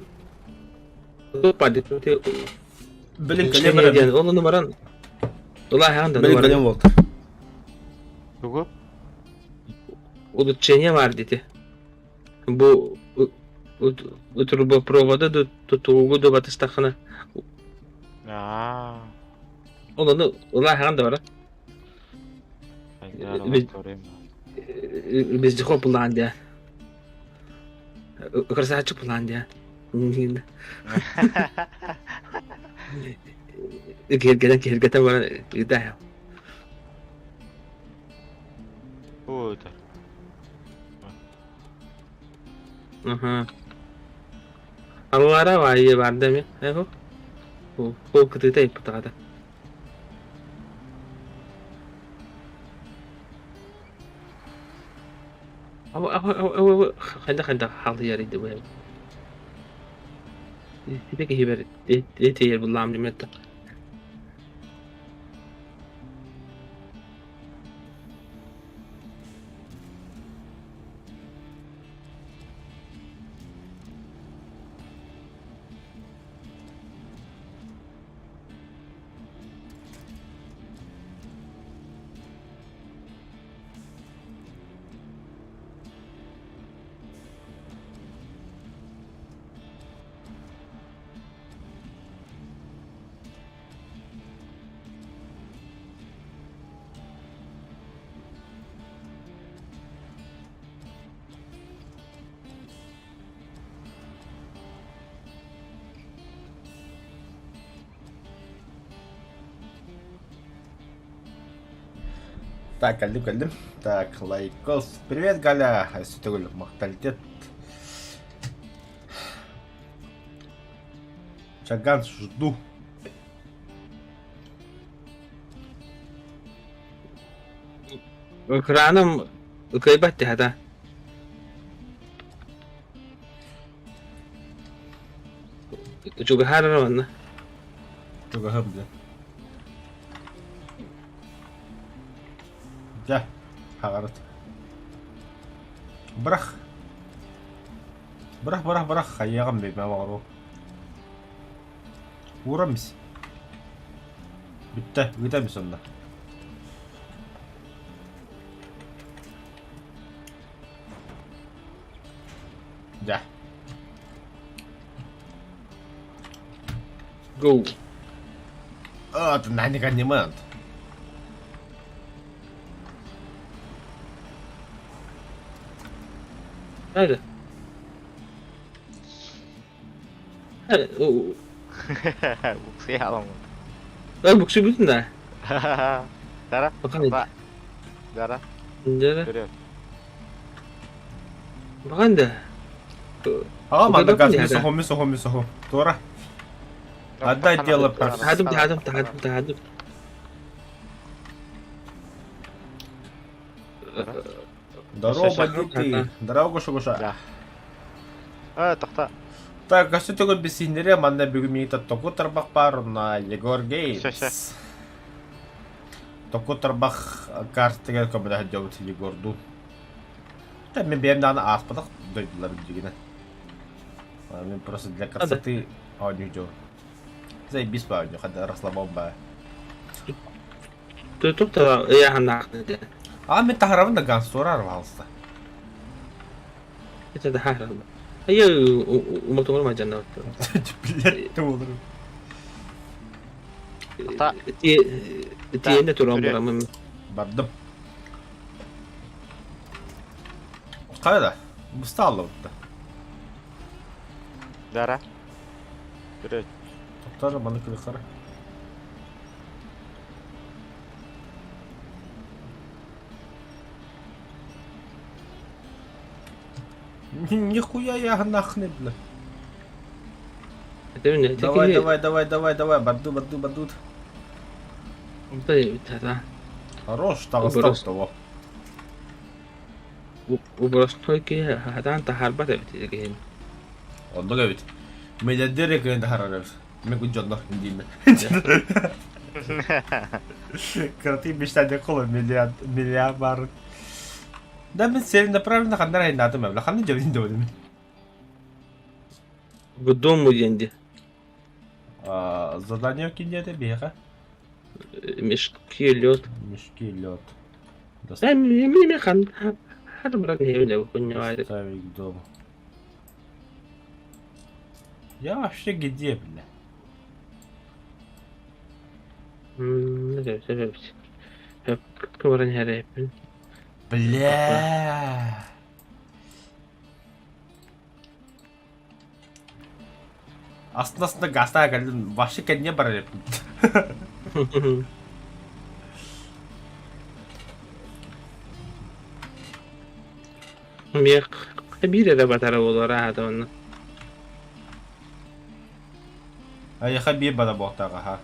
Билин кэлиэн баран. диэн ол ону баран Улааһаан да Билин кэлиэн буолта. Тугу? Улучшение бар дити. Бу трубопровода тутуугу да батыстаххына Аа. Ол ону улааһаан да бара. Вездеход булаан дия. Красавчик булаан дия. Киһиргэтэн киһиргэтэн баран ыытаа. Ой, это. Аха. Аллара баайы барда ме. Эхо. Ол кытыыта иппутаҕата. Хайдах хайдах хаалыйар идэ Ити киһибэр тиийэр буллаам димэтэ. Так, кэллим, кэллим. Так, лайкос. Привет, Галя. Өссө төгүл махталитет. Чаган, жду. Экраным кыайбат дии Чугаһаар манна. Чугаһым дьэ. Дьэ, хаҕарыт. Бырах. Бырах, бырах, бырах, хайыаҕым бэйбэ оҕору. Уурам ис. Бүттэ, ыытам ис онно. Дьэ. Go. А, это наверняка не мент. Хайда. Буксуйа Буксуй бүтүн да. Дара. Бахан Дара. Дара. Вперед. Бахан да. А, манна газ мисохо, мисохо, мисохо. Туора. Отдай дело Таһадым, таһадым, таһадым, таһадым. Здорово, бандиты. Здорово, Гоша, Гоша. Да. А, тохта. Так, өссө төгүл бисииннэри манна бүгүн миигин Току тарбах баар онно Егор Геймс. Току тарбах картыгар көмөлөһө дьобут Егордуун. Да, мен бэйэм даҕаны ааспатах дойдулар билигинэ. Мен просто для красоты оонньуу дьон. Заебись баа оонньуу, ханна расслабон баа. Туох да ыйааһыннаахтын этэ. А мен таһарабын да ганстор пожалуйста. Это таһаарабын. Айа уматугар мадьанна. Блядь, ты болur. Ата. Тиэнэ туран барамын. Бардым. Хайда? Быстаалла бутта. Дара. Жүрөт. Тоқтар маны кылыққара. Нихуя я нахне, бля. Давай, давай, давай, давай, давай, барду, барду, барду. Хорош, таҕыстан того. Убростой киһи хатаан таһаарбат эбит киһини. Оннук эбит. Миллиардер кыын таһаарар эбит. Мен күн дьонно дииммин. Кыратын мечтание коло миллиард миллиард бар. Да мен целенаправленно ханнар айнаатым эбла. Ханны дьэбин дьэбин. Бу дому диэн дии. Задание киндиэтэ биһиэхэ? Мешки лед. Мешки лед. Хан Доставить к дому. Я вообще где, бля? Бля. Астына гастаа кэллим, вообще кэннэ барар эппин. Миэх биир эрэ батара буолар аата онно. Айаха биир бара буохтааҕа ха.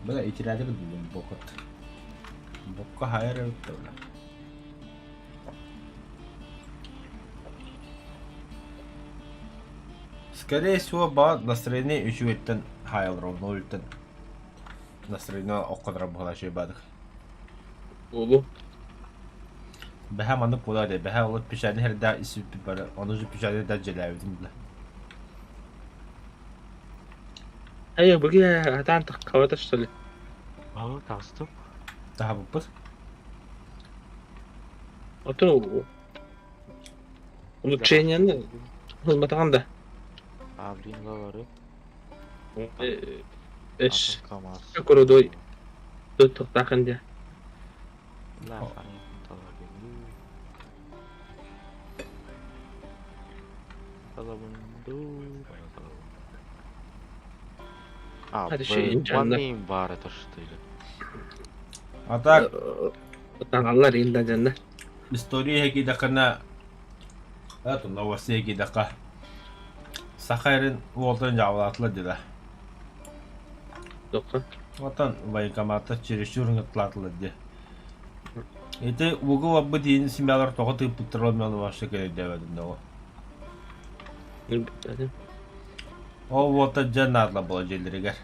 Бля, итирээти билдим бокот. Бокка хайар эбит да бля. Скорее всего, ба настроение үчүгэйтэн хаайалар онно үлтэн настроение оккодора буһала бадык. Буолу. Бэһэ маннык буолаа дии, бэһэ ол печальный хэрдээх исиппит бары, ону же печальный да дьэлээбитим бile. Айа быги хатаан таххабата что ли? Aa, таҕыстым. Таһабыппыт. Отон улучшениены ылбатаҕын да. А, блин, говорю. Эш курудой туттахтаахын дии. А, Hadi şey, inşallah. neyim var что ли? А так, Таҥаллар индадьаннар. история кидэххинэ, это новостей кидэххэ, Саха эрин уолтан дьаабылаатылар дилэ. Тоққа. Оттон военкоматта чересчур ыҥырталаатылар дии. Ити угу барбыт иин семьялар тоҕо тыыппыттара ол вообще кэлэйдээбэтим да ол. Ол уолта дьэ наадала буола дьиэлэригэр.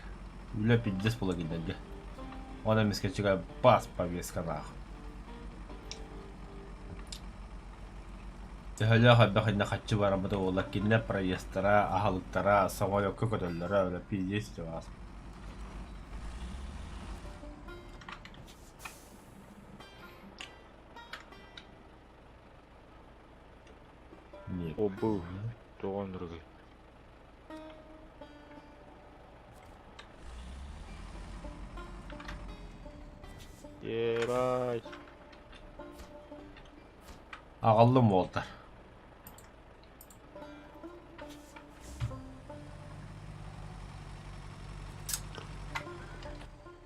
Үлэ пиздец буола кинилэргэ. Оны эмискэччигэ бас повесткалаах. Төһөлөөх элбэх иннэ хаччы бараммыта буолла кинилэр проездтара, аһылыктара, самолекка көтөллөрө, бля, пиздец чугас. Нет. Обу. Тоҕон другой. Ебать. Аҕаллым уолтар.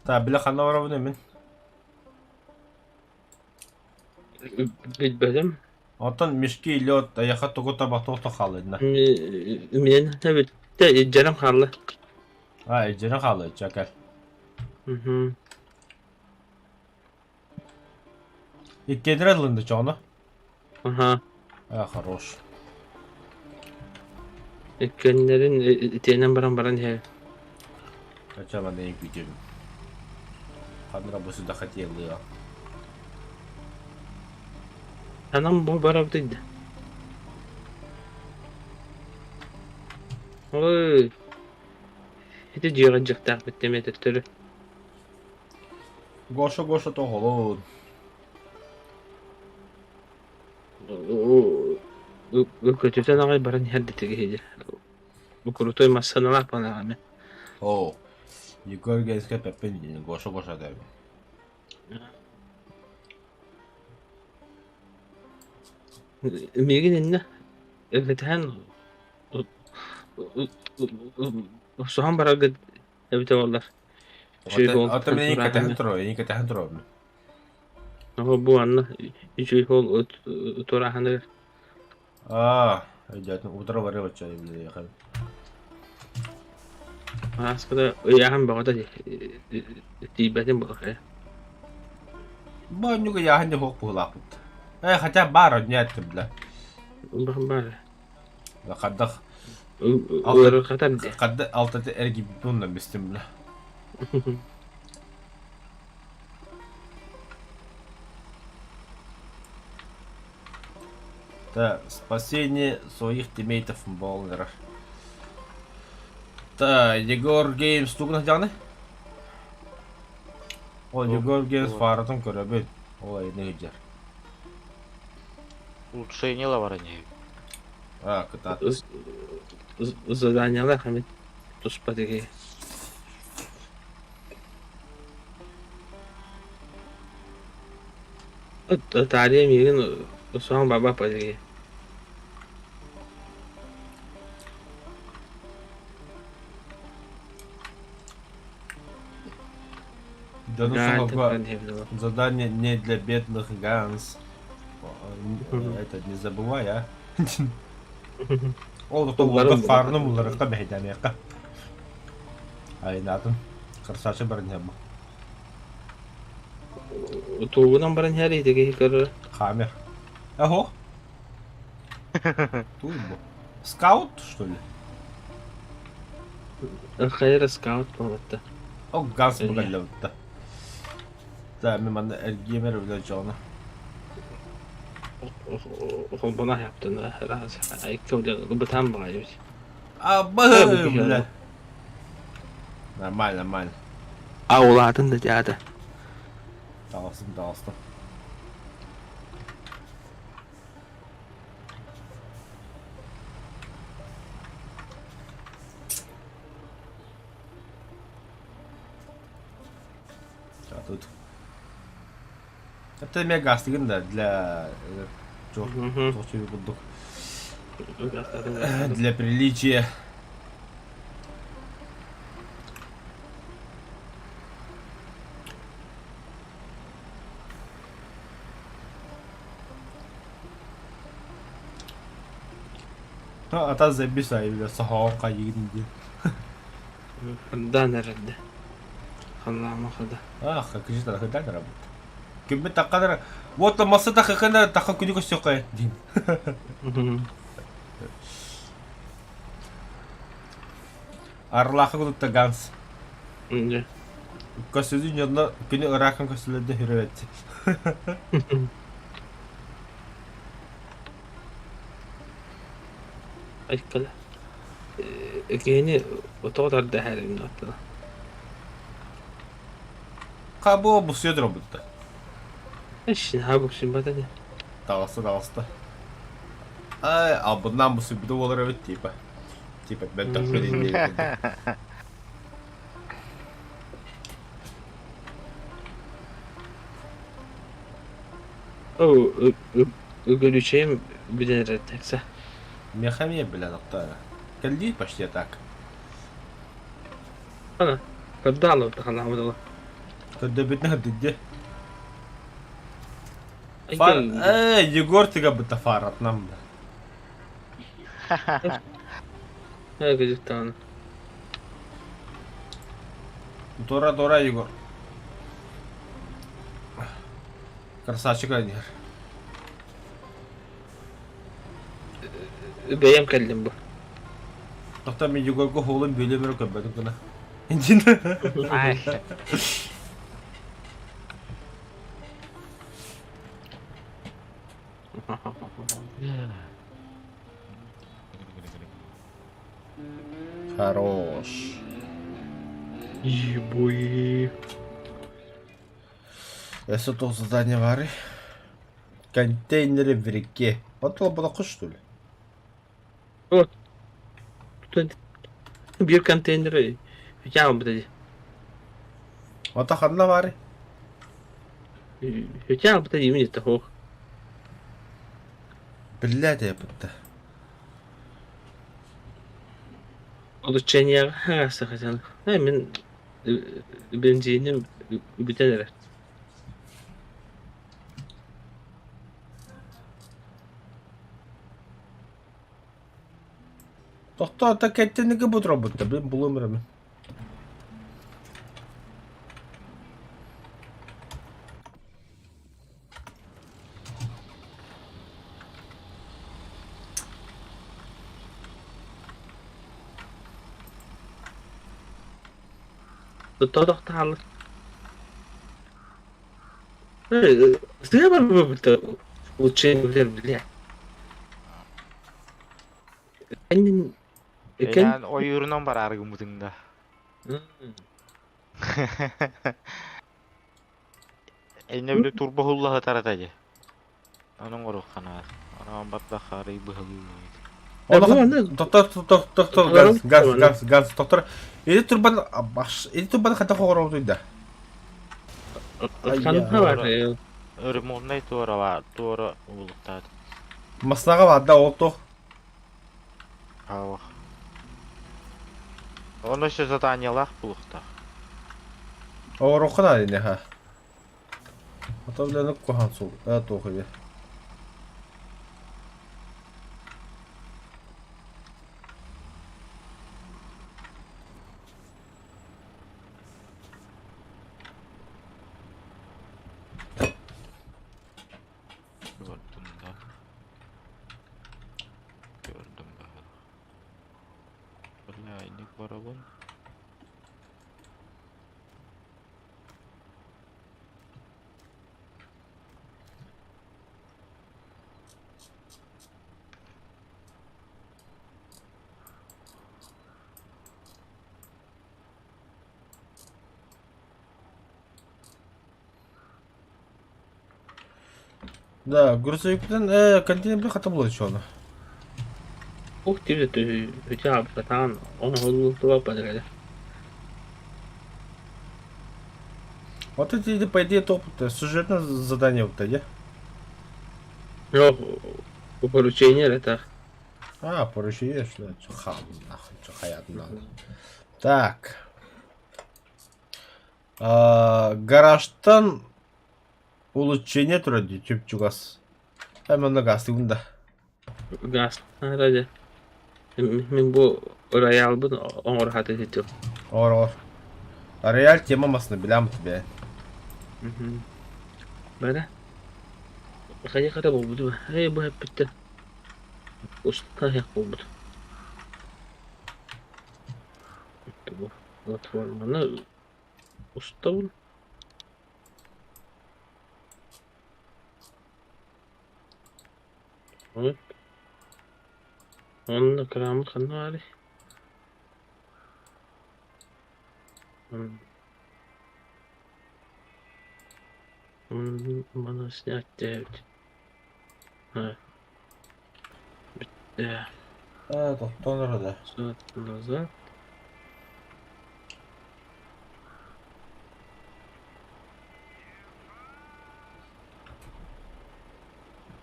Та бile ханна барабын мин. Билбэтим. Оттон мешки лед аяха тугу табах туох хаалла Мин бүттэ дьарым хаалла. А, эдьэрин хаалла чакал. Иккиэннэрэ ылынды чоҕуна. Аха. А, хорош. Иккиэннэрин итиэнэн баран баран иһэ. Хотя бы не видим. Ханна бы сюда хотела. Анам бу барабыт Ой. Ити дьиэҕэ дьиэхтээхпит эмиэ төттөрү. Гоша Гоша тоҕолун. Көтүтэн аҕай баран иһэр дэтиги Бу крутой массыыналаах буоллаҕына. О, Егор Гейска Пеппин диэн Гоша Гоша диэбит. Миигин иннэ кэтэһэн охсуһан бараргыт эбитэ буоллар. Үчүгэй суол Ата мен кэтэһэн турар, эйин кэтэһэн турабын. Бу анна үчүгэй суол туорааһыныгар. Аа, өйдөөтүм, утары барыа бачча билиэхэ. Ааспыта ыйааһын бөҕөтө тиийбэтин буолар. Бу оннук ыйааһын дьэ суох быһыылаахпыт. Э, хотя баар онньу эттим бля. Баар. Хардах Ыарырҕатар дии. Харды алтата эргийбиппин онно бистим бля. Так, спасение своих тиммейтов буоллар. Так, Егор Геймс тугун сылдьаҕыный? Ол Егор Геймс фаратын көрөбүн. Ол айыны сылдьар. Улучшение бар ини. А, кытаат. Заданиялар хамит туспа тиги. Таарыйа миигин Суоҕ баба полиги. Дьону соһорго задание не для бедных Ганс. Это не забывай, а. Ол да фарны булларыкка бэһэйдэниэххэ. Айнаатын. Красавчик баран иһэр бу. Тугунан баран иһэр ити киһи көрөр. Хаммер. Ого. Турбо. Скаут, что ли? Хайра скаут буолбатта. Ол газ бугаллабытта. Да, мен манна эргиэмэр үлэ дьоно. Холбона яптын раз бытаан баҕайыбыт. А, бля. Нормально, нормально. А улаатын да дьаата. Таҕыстым, таҕыстым. А тут... Это мегастыгын да для курдук. Для приличия. Ата забисай бile сахаҕа хайыгын диэн. Хандаан эрэрдэ. Халлаама хада. Ах, кыжы тарахыдан работа. Күммүт тахханар вот масса таххана тахха күнү көстөххө диин. Арлаахы кулутта Ганс. Көсүдүн дьонно күнү ыраахын көсүлэрдэ хүрөбөт. Айкала. Киһини отоҕо тарда иһэрин аттына. Хабо бусуя дробутта. Эшин ха буксун бата де. Таҕыста таҕыста. Ай, албыннаан бусуйбута буолар эбит типа. Типа мөлтөхпүт иннигэр курдук. Үгүлүчэйим бүтэн эрэр такса. Миэхэ эмиэ билэн охто Кэллии почти так. Ана, көрдөөн алып Көрдөбүтүнэ көрдүдде. Фар... Э, Егор тыга быта фаратнам да. Э, Дора, Дора, Егор. Красавчик ойнуур. Бэйэм кэллим бу. Тохтоо мин Егорга уолун бүөлүөм эрэ көрбөтүм гына. Ай. Хорош. Ебой. Өссө туох задание баарый? Контейнеры в реке. Вот лободоху что ли? Вот. Биир контейнеры үтэ бит Ото ханна баарый? Үтэ албыта диибин это хуох. Биллээт эпитте. Улучшениеҕа сахатан. Мин бензиним бүтэн эрэр. Тохтоо, та кэттиники бутуробутта, блин, булуом эрэ мин. Тохтоохтааллар. Сыа барбыта улучшение бля. Кэннин Эйээн ойуурунан бараары гыммытыҥ да. Эннэ били турбо хуллаһытар этэ дии. Онон оруохханаар. Онон бардахха арый быһалыы Доктор, доктор, доктор, газ, газ, газ, газ, доктор. Ити турбан, ити турбан хата хоҕоробутуй да? Ханна бар? Ремонтнай туора бар, туора улуктаат. Маснаға бар да ол туох? Аах. Ону өссө заданиелаах булуохтаах. Оҥоруохха наада ини ха. Ото билэни куһаҕан суол туох үһү. Gördüm да. Gördüm баһылык. Бля, инник барабын. Да, грузовиктан э, контейнер хата булар чуону. Ух ты, үтэ абытаан, оҥоһуллубат бадрада. Вот это, по идее, топ сюжетное задание вот эти. Yok, поручение это. А, поручение, что ли? Хам, нахуй, чё хаят надо. Так. А, гаражтан улучшение турар дии чуп-чугас. Манна гастыгын да. Газ. Ради. Мин бу роялбын оҥоро сатыы сылдьабын. Ор, ор. Рояль тема масына билэм тебе. Бара. Хайа хара буолбут Эй, бу эппиттэн. Устаах буолбут. Бу платформаны устабын. Вот. Онно кырааммыт ханна баарый? Маны снять диэбит. Бүттэ. А, тохтоон да. Назад.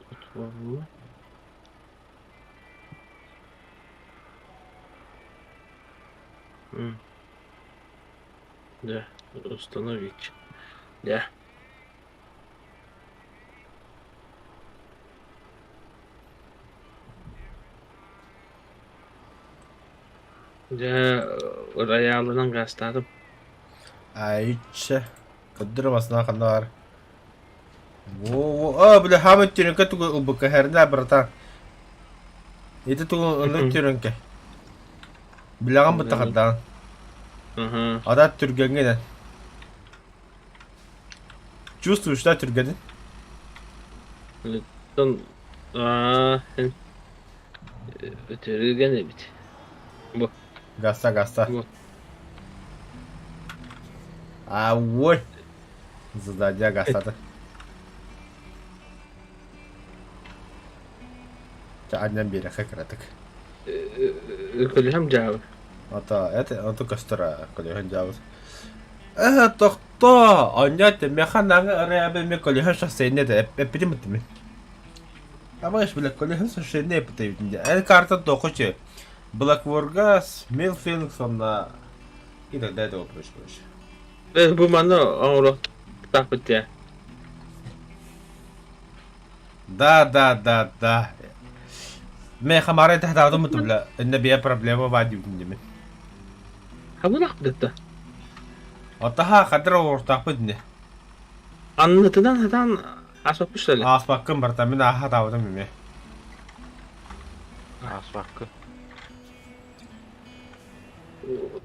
Платформа. Да, установить. Да. Дьэ, роялынан гаастаатым. Айча. Көддөр масына ханна бар. Во, а, бля, хамы түрүнкэ тугу ылбыкка хэрнэ, братан. Ити тугу ыллык түрүнкэ. Билэҕин бытахардаан. Ата түргэҥҥинэн. Чувствуешь, да, түргэнин? Оттон аа түргэн эбит. Бу. Гасса, гасса. Бу. А ой! Задание гастата. Чэ, анньан биэрэххэ кыратык. Көлөһөм дьаабы. Ото, это, ото көстөр көлөһөн дьаабыт. Э, тохто! Онньо меха наҥы ырыабы ми көлөһөн шоссейне да эппитим бутуми. Абаш бile көлөһөн шоссейне эппитим дии. Эл карта тохочу. Блэкворгас, Милфилд сонна и так далее того прочего. Бу манна оҥоруохтаахпыт дии. Да, да, да, да. Мен хамара тахтаатым бутубла. Инне бия проблема бар диибин димин. Хабылаахпыт да. Отаха хадыр оҥортаахпыт ини. Аннытынан сатаан ааспаппыт что ли? Ааспаккын барта мин ааха таабытым эмиэ. Ааспаккын.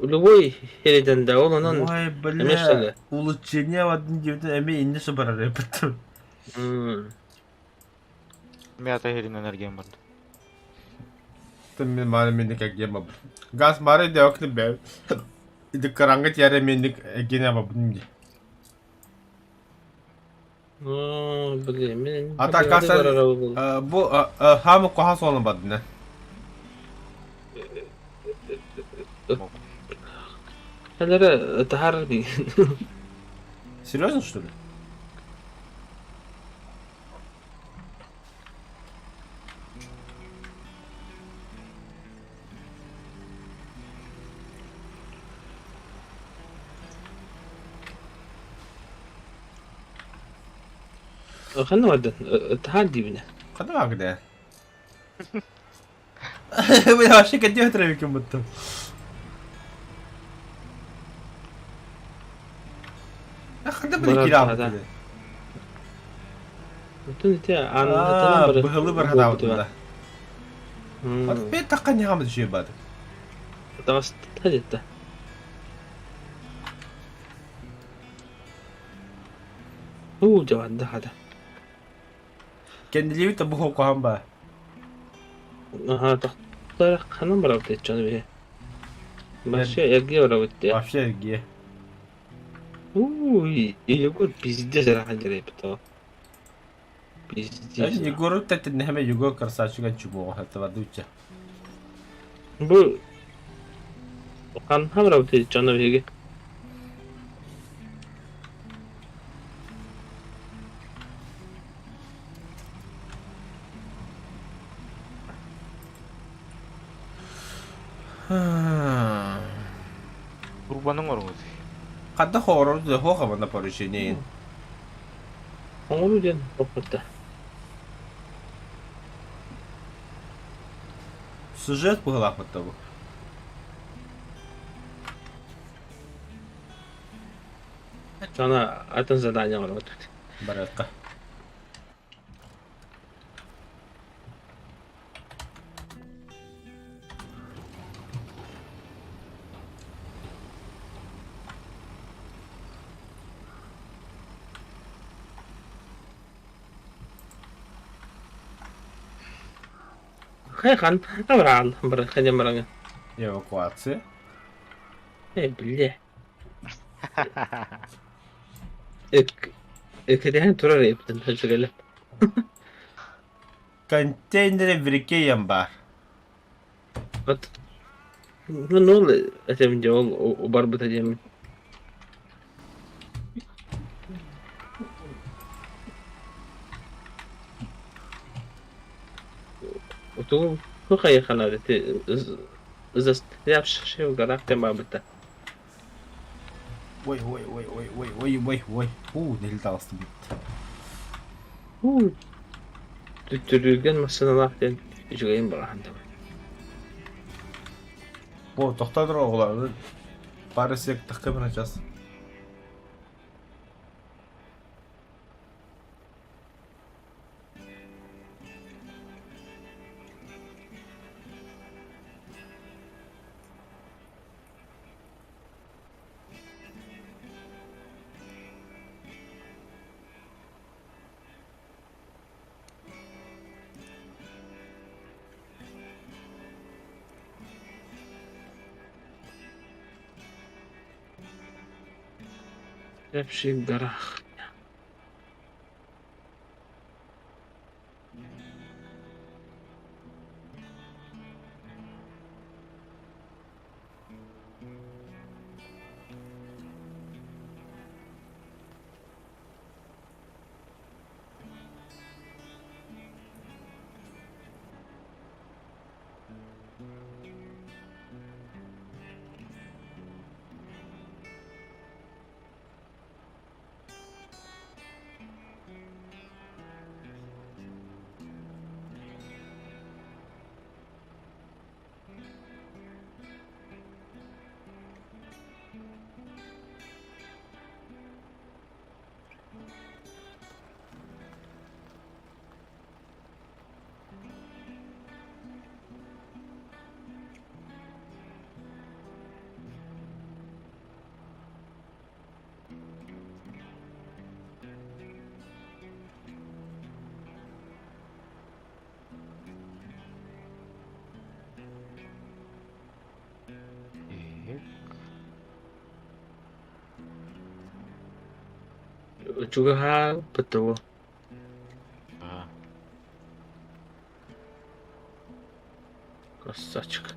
Любой сиринэн да ол онон Ой, эмиэ что бля, ли? улучшение в одном диэбитин эмиэ инне сыбарар эбит. Мята иһиринэн эргиэн барда. Мин мары минник эгиэн бабыр. Газ мары де окны бэ. Иди каранга тиэре минник эгиэн бабын ди. Ну, блин, мин А так аса бу хамы коха солон бадына. Хәлләре тахар би. Серьезно, что ли? Ханна бардын? Тахар диибинэ. Ханна баагыда? Бля, вообще кадет травиком будто. Ханна били Барар киирэ таһата. били. Оттон ити ааннатынан Аа, бары быһылы буолбут бархадаабытында. үһү. М. Бет таққа не хамы жүйе бады. Таҕыста диэтэ. Уу дьэ барда хата. Кэннилиэбит бу хоқохан ба. Аһаа тохтор ханан барабыт дьону биһи. Вообще эргиэ барабыт дии. Вообще эргиэ. Уу Егор пиздец ырахан дьарайбыт оо. Пиздец. Егору тэтиннэһэмэ Егор красавчик чумуоҕа хаттабардучча. Бу ханна барабыт дьону биһиги? Турбаның оруҥут. Ханна хоорор да хоха на поручение. Оҥоруу диэн оппутта. Сюжет быһылаахпытта бу. Ана атын задание оҥоробут. Барыахха. Хайхан абраан бар хайдан бараҥын. Эвакуация. Э бля. Экидэһэн турар эбитин хөсүгэлэ. Контейнеры в реке Ямбар. Вот ну ол этем дьэ ол барбыта диэммин. Тугу хайыханар ити застрявший в горах тем барбыта. Ой, ой, ой, ой, ой, ой, ой, ой. Уу, нэл таҕыстым. Уу түрүгэн массыыналаах диэн үчүгэйин баҕаһын да. О, тохтоо оҕолор. Пара сек тахкыбына час. Вообще в горах. Чугаһаабыт дуо? Аа. Красавчик.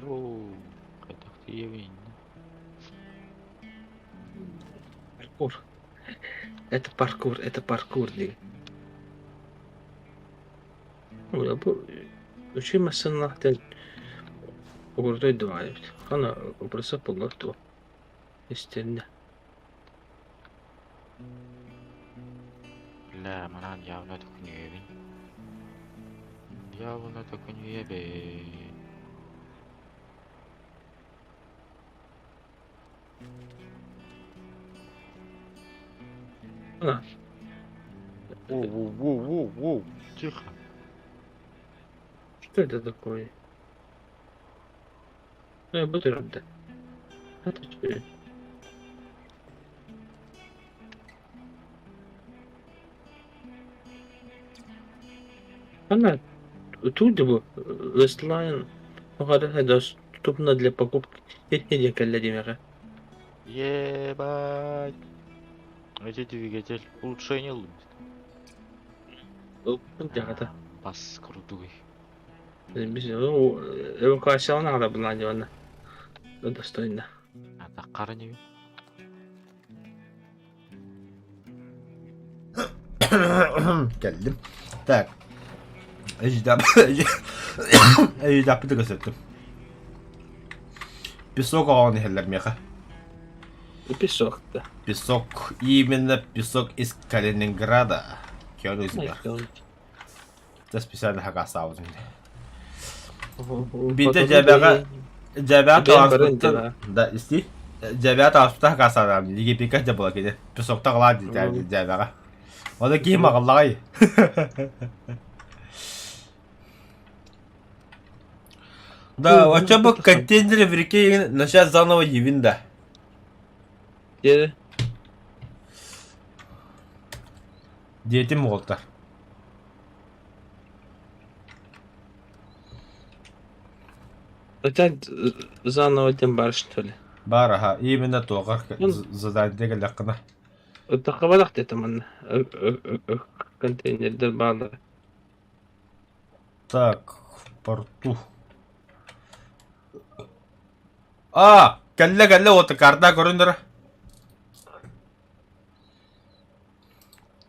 Оо, хайдах тиийэбин? Паркур. Это паркур, это паркур диэн. Бу үчүгэй массыыналаах диэн угурдуй дуу эбит. Аны бырысыап буллар дуо? Истэннэ. Бля, манан явно төкүнүйэбин. Явно төкүнүйэбин. А, Воу-воу-воу-воу-воу, тихо. что это такое? Ну, я буду рад. Это что? Она тут бу Westline доступна для покупки кэллэ Ебать. Эти двигатель улучшение лучше. Дьаҕата. Бас крутой. Эвакуациялаан аҕала достойно. А так не Кэллим. Так. Эйдаппыты көсөттүм. Песок оҕон иһэллэр миэхэ. Песок, да. Песок, именно песок из Калининграда. Кёнигсберг. Это специально хакасаабытым. Биитэ дьэбэҕэ дьэбэҕэ таҕаспыттан да исти дьэбэҕэ таҕаспыттан хакасаабытым Египекка дьэ була кини песокта ҕалаа дьэбэҕэ Ону киһи маҕаллаҕай Да, вообще бы контейнеры в реке начать заново явин да. Диэри. Диэтим уолтар. Опять заново диэн баар что ли? Баар аха, именно туоҕар задание кэллэххинэ. Тахабалах диэтэ манна контейнердэр бааллар. Так, в порту. А, кэллэ кэллэ вот карта көрүннэр.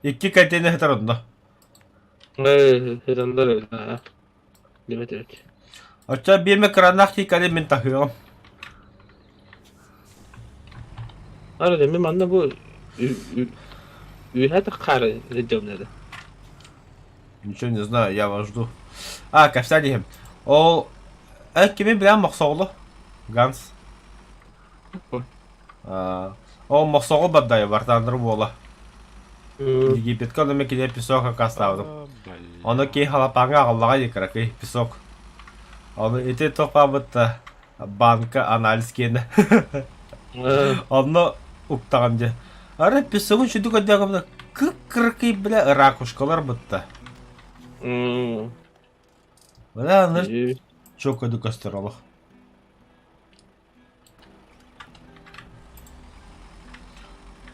Икки контейнер сытар онно. Сытандар Дебет эбит. Оччо биирмэ кыраннаах тииккали мин таһыаҕым. Ара дemi манна бу Үөһэ таххаары сылдьабын Ничего не знаю, я вас жду. А, кэпсээн иһим. Ол кими билэн Мохсоҕолу? Ганс. Ол Мохсоҕол бардайы бартааннары буола. Египетка онно кини песок аккаастаабытым. Ону киһи халапааҥҥа аҕаллаҕа дии кыракый песок. Ону ити туох банка анализ киэнэ. Онно уктаҕын дьэ. Ары песогун сүдү көрдөөхөмүнэ кып-кыракый бile ракушкалар бытта. Бля, аны чо көдү көстөр олох.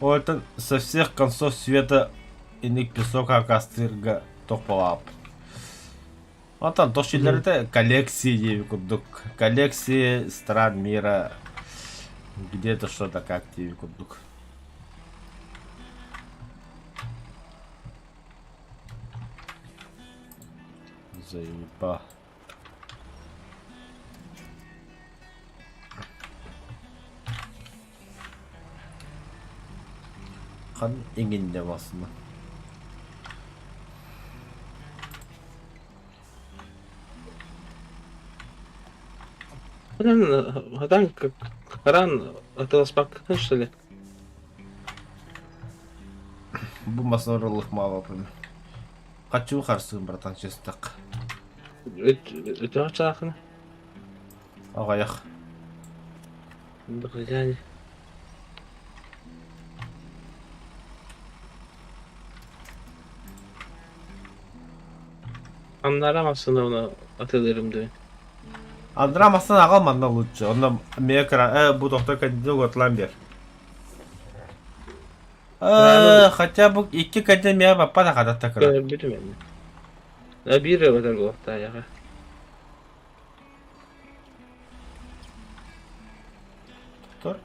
Ойтон со всех концов света иник песок акастырга тохпалаап. Онтон тохчиллэритэ коллекции диэби курдук. Коллекции стран мира где-то что-то как диэби курдук. Заеба. Хан иҥиннэ басына. Хатан Харан атыласпаккын что ли? Бу масоролук маалапын. Хочу харсыын братан честак. Өтөөх чаахына. Аҕайах. Бакыган. Аннара aslında ona atılırım diyor. Андра массана аҕал манна лучше. Онно миэ кыра бу тохто кандидат уотлаан биэр. Хотя бы икки кандидат миэ баппа да хататта кыра. Көрбүтүм эмне. Биир өтөр буолуохтаах. Тор.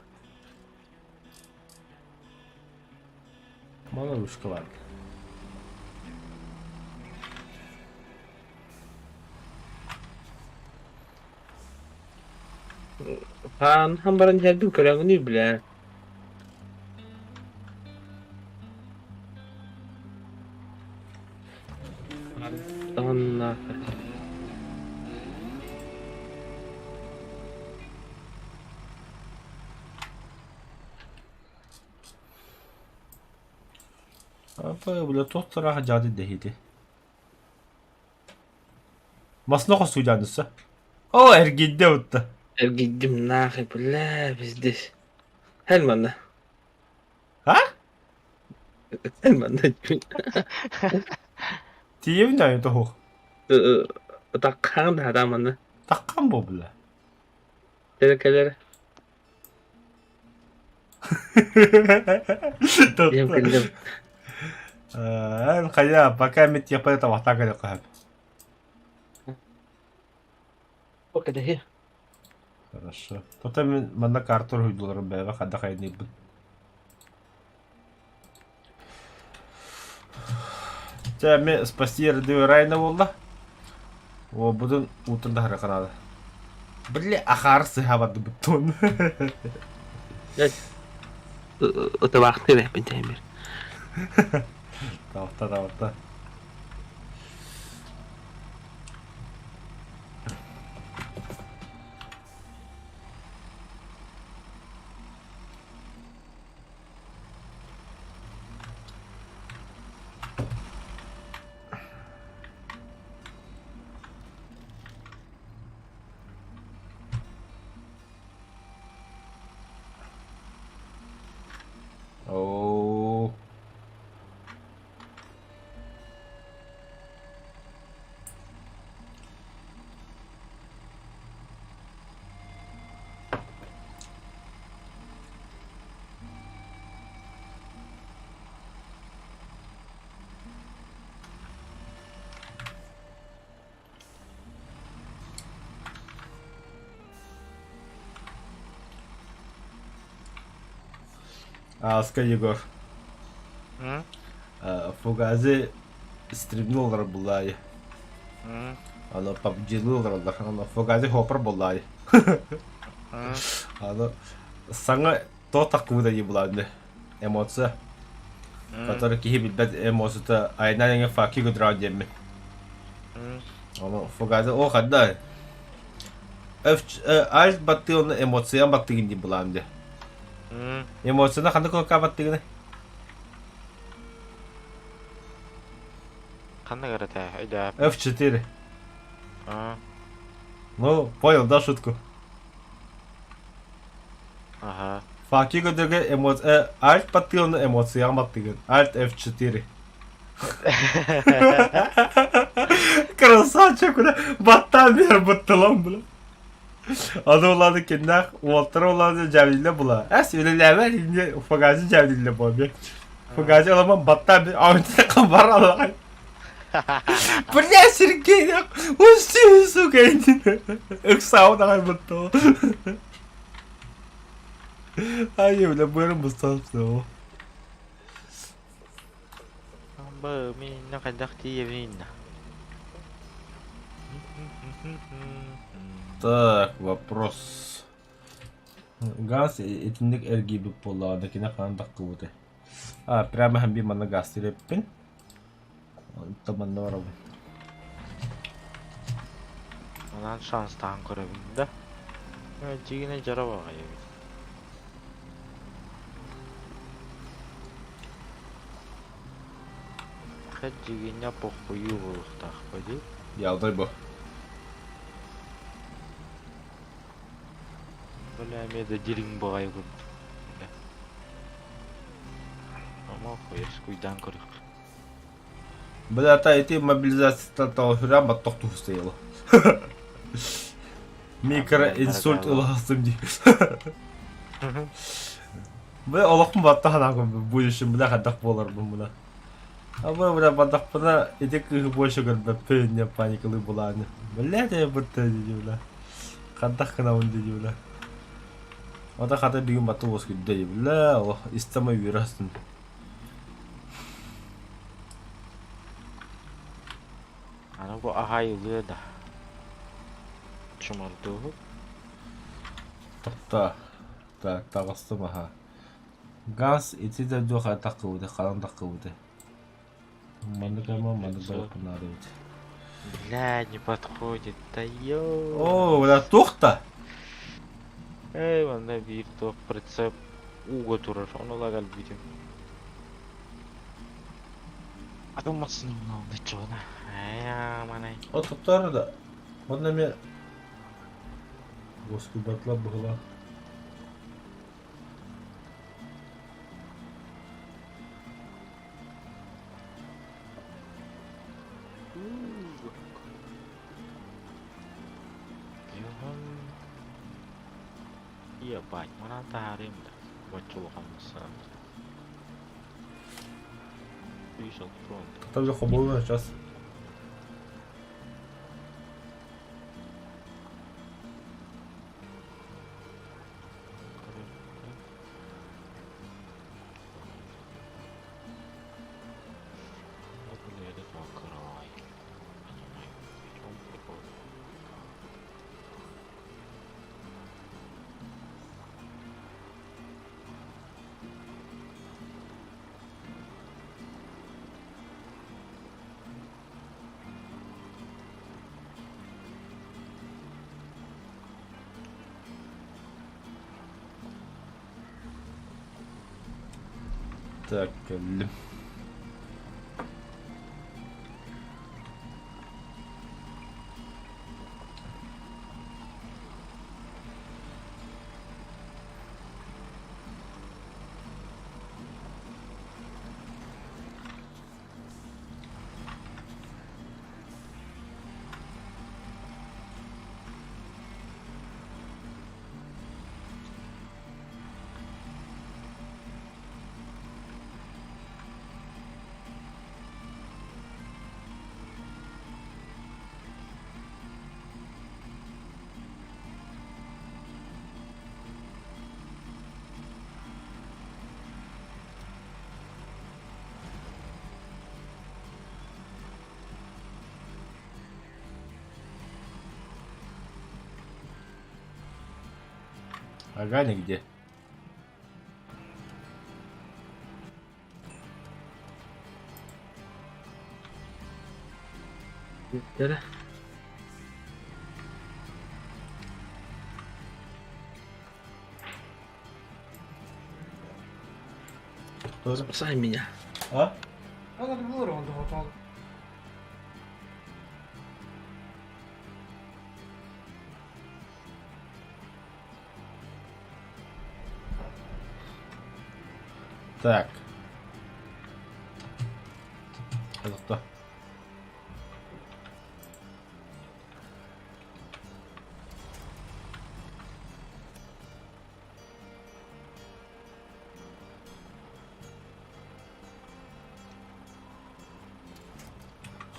Мало ручка бар. Хаан хан баран иһэрбин көрөҥүнүй билээ. Антон Апа, бля, туох тараха дьаады дэһити. Масно хосуйдаанысса. О, эргийдэ утта. Эргийдим нахуй, бля, пиздец. Хэл манна. А? Хэл манна. Тиийэбин да тоһуох. Таккаан да манна. Таккан бу бля. Кэлэр кэлэр. Диэм кэллим. Эн хайа, пока мит япа табахтаа кэлэ Окей. Хорошо. Тота мин манна карта уруһуйдууларым бэйэбэ хайдах айанныырбын. Чэ, ми спасти эрдүү райна буолла. Уолбутун уутун таһарыахха наада. Били ахаар сыһа бардыбыттун. Ытабаахтыы эбэппин тэймир. Тавта, тавта. Оо. Ааска Егор. Фугази стримнулар буллаайы. Аны PUBG-луулар аны Фугази хоппер буллаайы. Аны саҥа то таккыбыта дии булаанны. Эмоция. Который киһи билбэт эмоцията айынан эҥэ fuck you good диэммин. Ону фугазы о хадда Альт баттыы онно эмоциян баттыгын дии булаам дии. Эмоцияны ханнык кулакка баттыгыны? Ханнык эрэ өйдөөп. F4. Ну, понял, да, шутку? Ага. Fuck you көтөргө эмоция Alt баттыы онно эмоциян баттыгын. Alt F4. Красавчик, бля. Баттаан биэр быттылам, бля. Аны улааны киннээх уолтара улааны дьээбилиллэ була. Эс үлэлээбэ инне фагазы дьээбилиллэ була. Фагазы аламан баттаан биэр аунтака бар алай. Бля, Сергей, усти, сука, ыксаабыт аҕай быттыл. Ай, бля, быарым быстан Бу мин хайдах тиийэбин Так, вопрос. Газ итинник эргийбит буоллаҕына кини хаһан таххыбытай? А, прямо һэн биир манна газтыыр эппин. Онтон манна барабын. Онон шанстаан көрөбүн да. Дьигинэ дьара баҕайы эбит. Дьигинэ похуйу буолуохтаах дии. Ялдай бу. Бля, эмиэ да дириҥ баҕайы курдук. Бля. Ама хуйас куйдаан көрүөх. Бля, та ити мобилизацияттан тоҕо баттох туһустайылы. Микроинсульт ылаһастым дии. Бля, олохпун баттаһан в будущем, бля, хайдах буоларбын, бля. А бу, бля, бардахпына ити кыыһы больше көрбөппүн, не паникалыы булааны. Блядь, я бытта дии, бля. Хайдах гынабын дии, бля. Ота хата бүгүн батты уоскуйда дии, бля, олох истема үөрэ астын. Аны бу аһай ылыа да. Чумардууһу. Тохтоо. Так, таҕыстым аһа. Газ ити да дуох таххыбыты, ханан таххыбыты. Маннык ама маннык барыппын наада эбит. Бля, не подходит, да ё. О, бля, туох та? Эй, манна биир туох прицеп ууга турар, ону ыла кэлбитим. Атын массыына чугуна. Ай, манай. От туттар да. Онно эмиэ Госкубатла быһыла. Ебать, манан таһаарыым да. Боччулухан массыына. Сүүс алта. Там же хобула сейчас. Бля, это край. Понимаю, в чем прикол? Так, кэллим. Ага, нигде. Эрэ. Спасай меня. А? Так. Это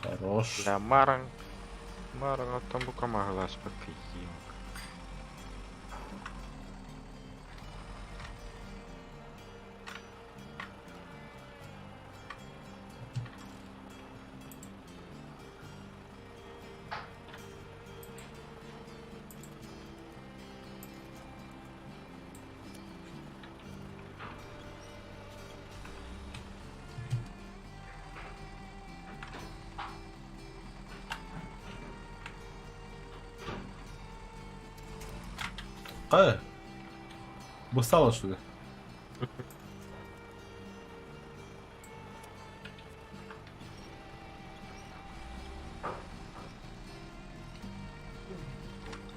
Хорош. Бля, Мараҥ. Мараҥ оттон бука маһылааспакка иим. Кай? Быстало, что ли?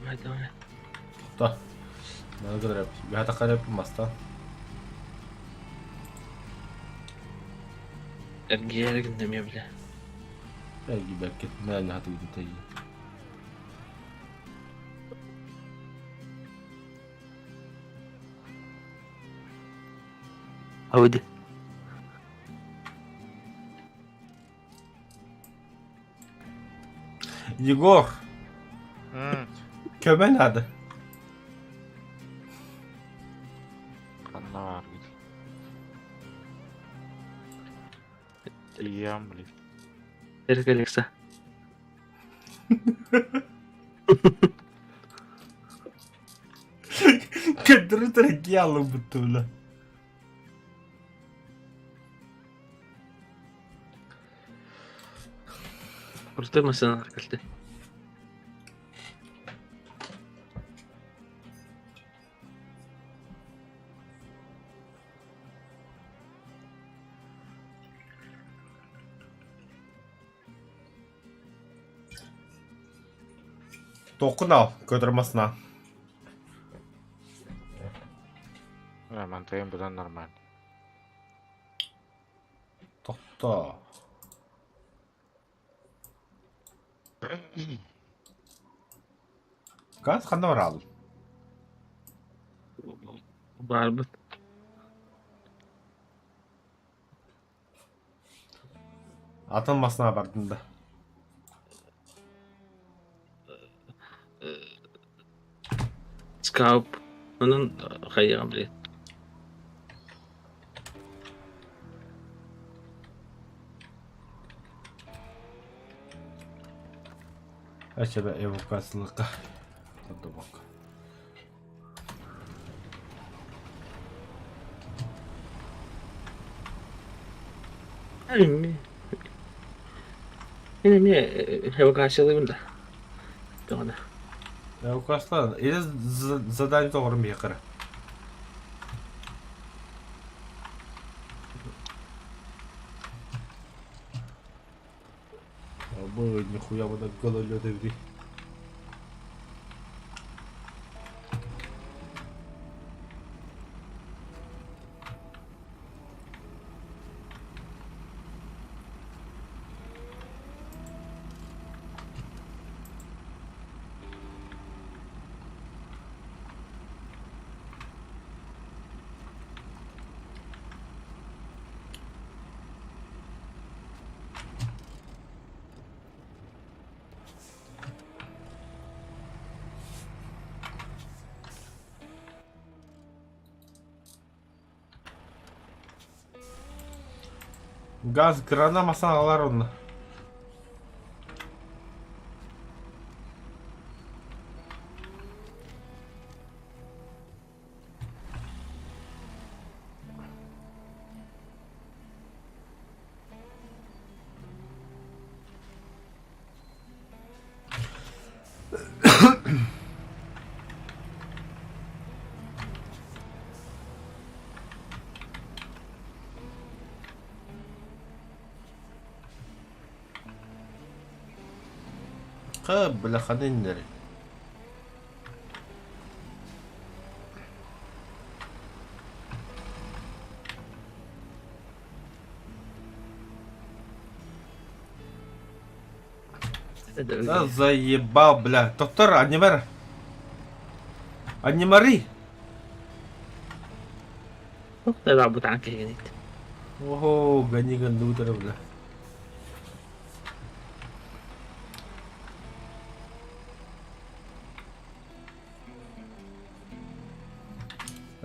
Давай, давай. Да. Надо говорить. Я такая маста. Эргийэр гынным бля. Эргийбэккин, мээнэ хатыгын тэйии. Ауди. Егор, көмө наада. Ханна бааргын? Тиийэм блин. Эрик Алекса. Көрдөрү таракки алын бля. Крутой машина кэллэ. Толкун ал, көтөр масына. Э, мантайым быдан нормально. Тохто. Газ ханна баралым? Баарбыт. Атын масына бардым да. Скауп. Онон хайыам блин. Acaba evakuasılıkka. Hadi bak. Мин эмиэ эвакуациялыыбын да. Тоҕо да. Эвакуациялан. Или задание тоҕорум биһиэхэ. Бу нихуя вода гололед эбити. Газ грана масаналар онно. Ха, бля, ханна иннилэр? Да заебал, бля. Доктор, аннемар. Аннемари. Туох да бутаан киһигинит. Ого, гони гандутера, бля.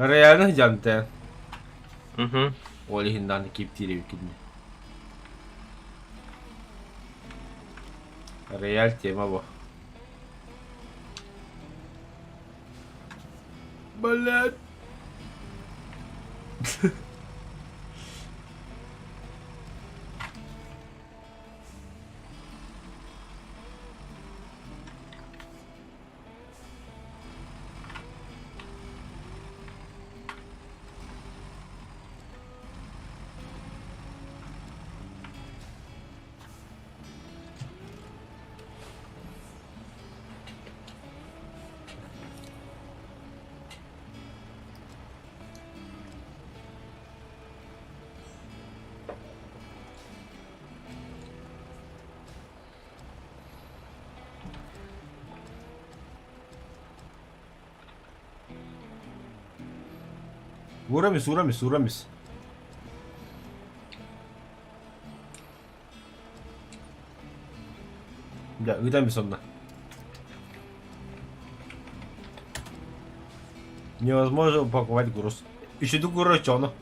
Реально дьанте. Угу. Ол иһин даҕаны киптиир эбиккин Рояль тема бу. Блядь. Уурамис, уурамис, уурамис. Дьэ, ыытамис онно. Невозможно упаковать груз. Үчүдүк уурар ону.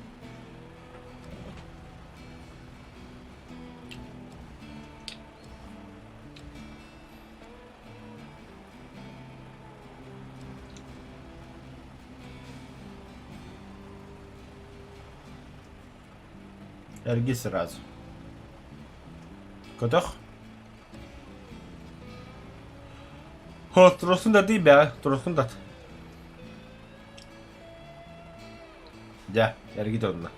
Эрги сразу. Көтөх. Хо, турусун да дии бээ, турусун дат. Дьэ, эргит онно.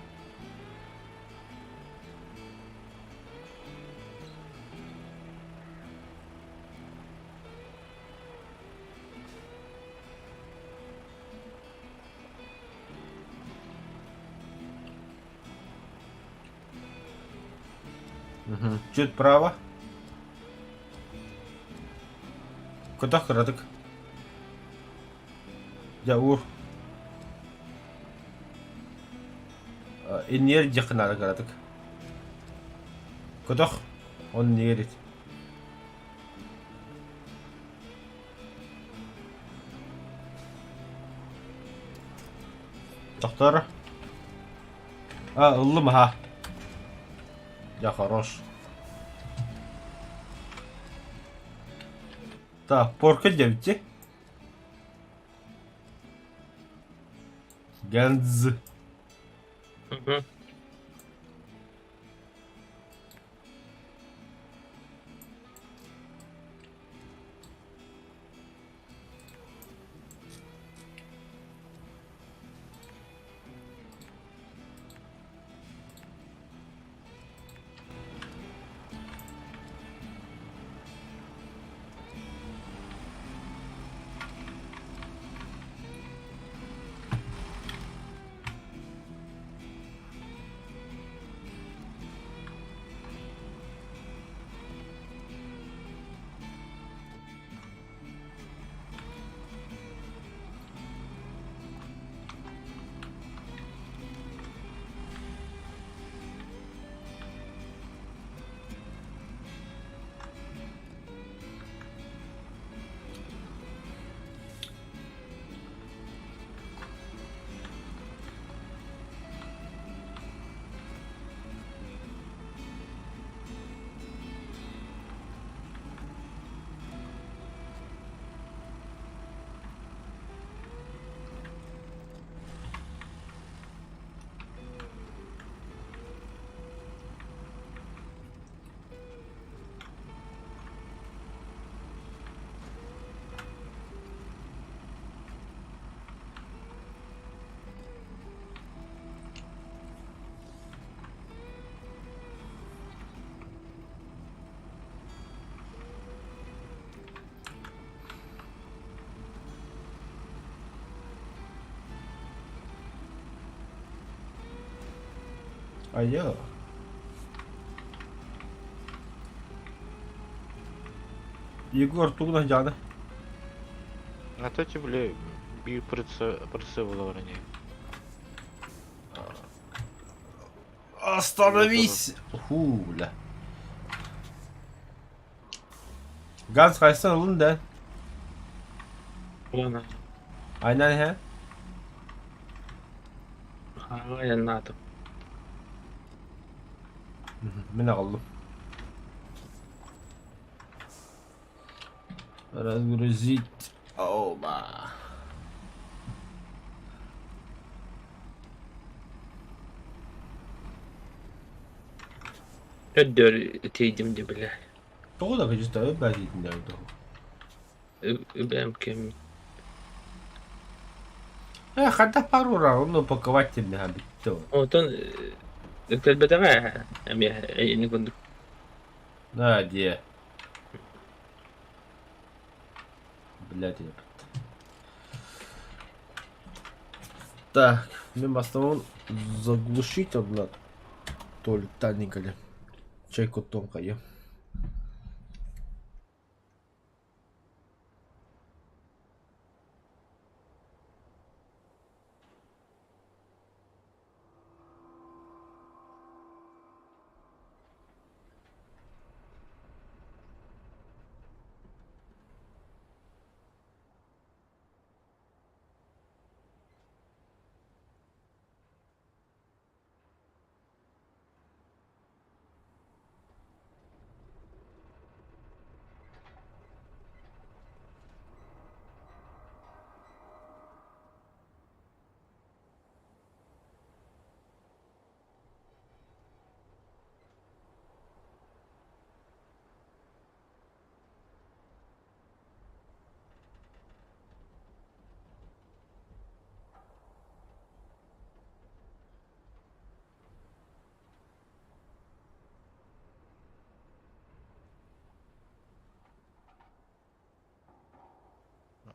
Угу. Чуть право. Көтөх кыратык. Дьэ, уур. Инниэр диэххэ наада кыратык. Көтөх. Он нерит. Тохтор. А, ыллым аха. Я хорош. Так, порка диэбитти. Ганз. Угу. Айа. Егор тугунан дьааны? А то тебе, бля, бию прицел не. Остановись! Фу, бля. Ганс хайсан ылын да. Уонна Айнан he. айаннаатым. Мин аҕаллым. Разгрузить. Оба. Өддөр тиийдим дии бile. Тоҕо да кыдьыста өббээтиитин даа Үбэм ким Э, хайдах баар ура, онно упаковать тимнэһэ бүттэ ол. Онтон кэлбэтэҕэ эмиэ эйини курдук. Да, диэ. Блядь, ебать. Так, мен бастамын заглушить одна Толик Чай коттон хайа.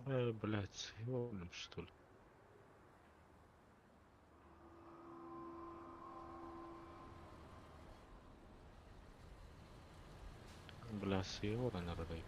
Блядь, съебнули, что ли? Бля, съебали, наверное.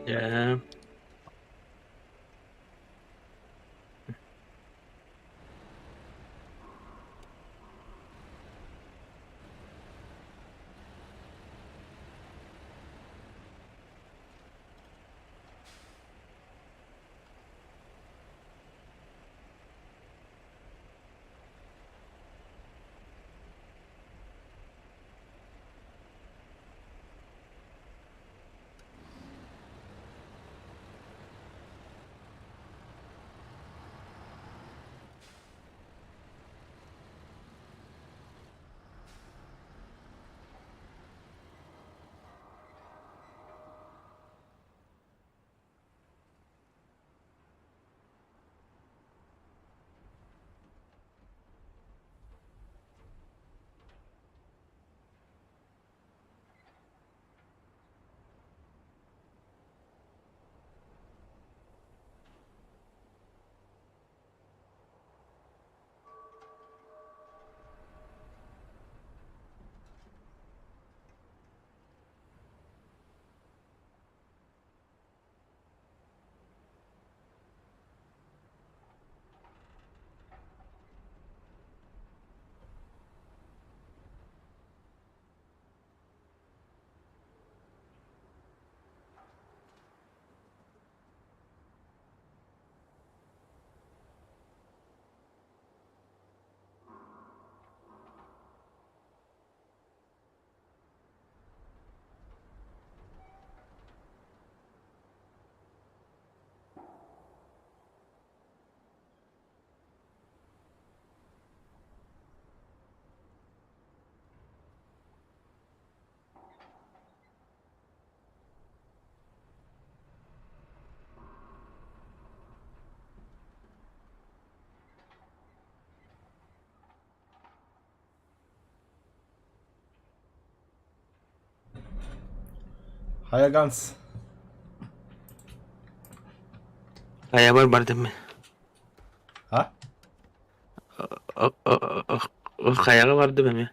Дьэ Хайа Ганс? Хайабар бардым мин. А? Хайаҕа бардым эмиэ.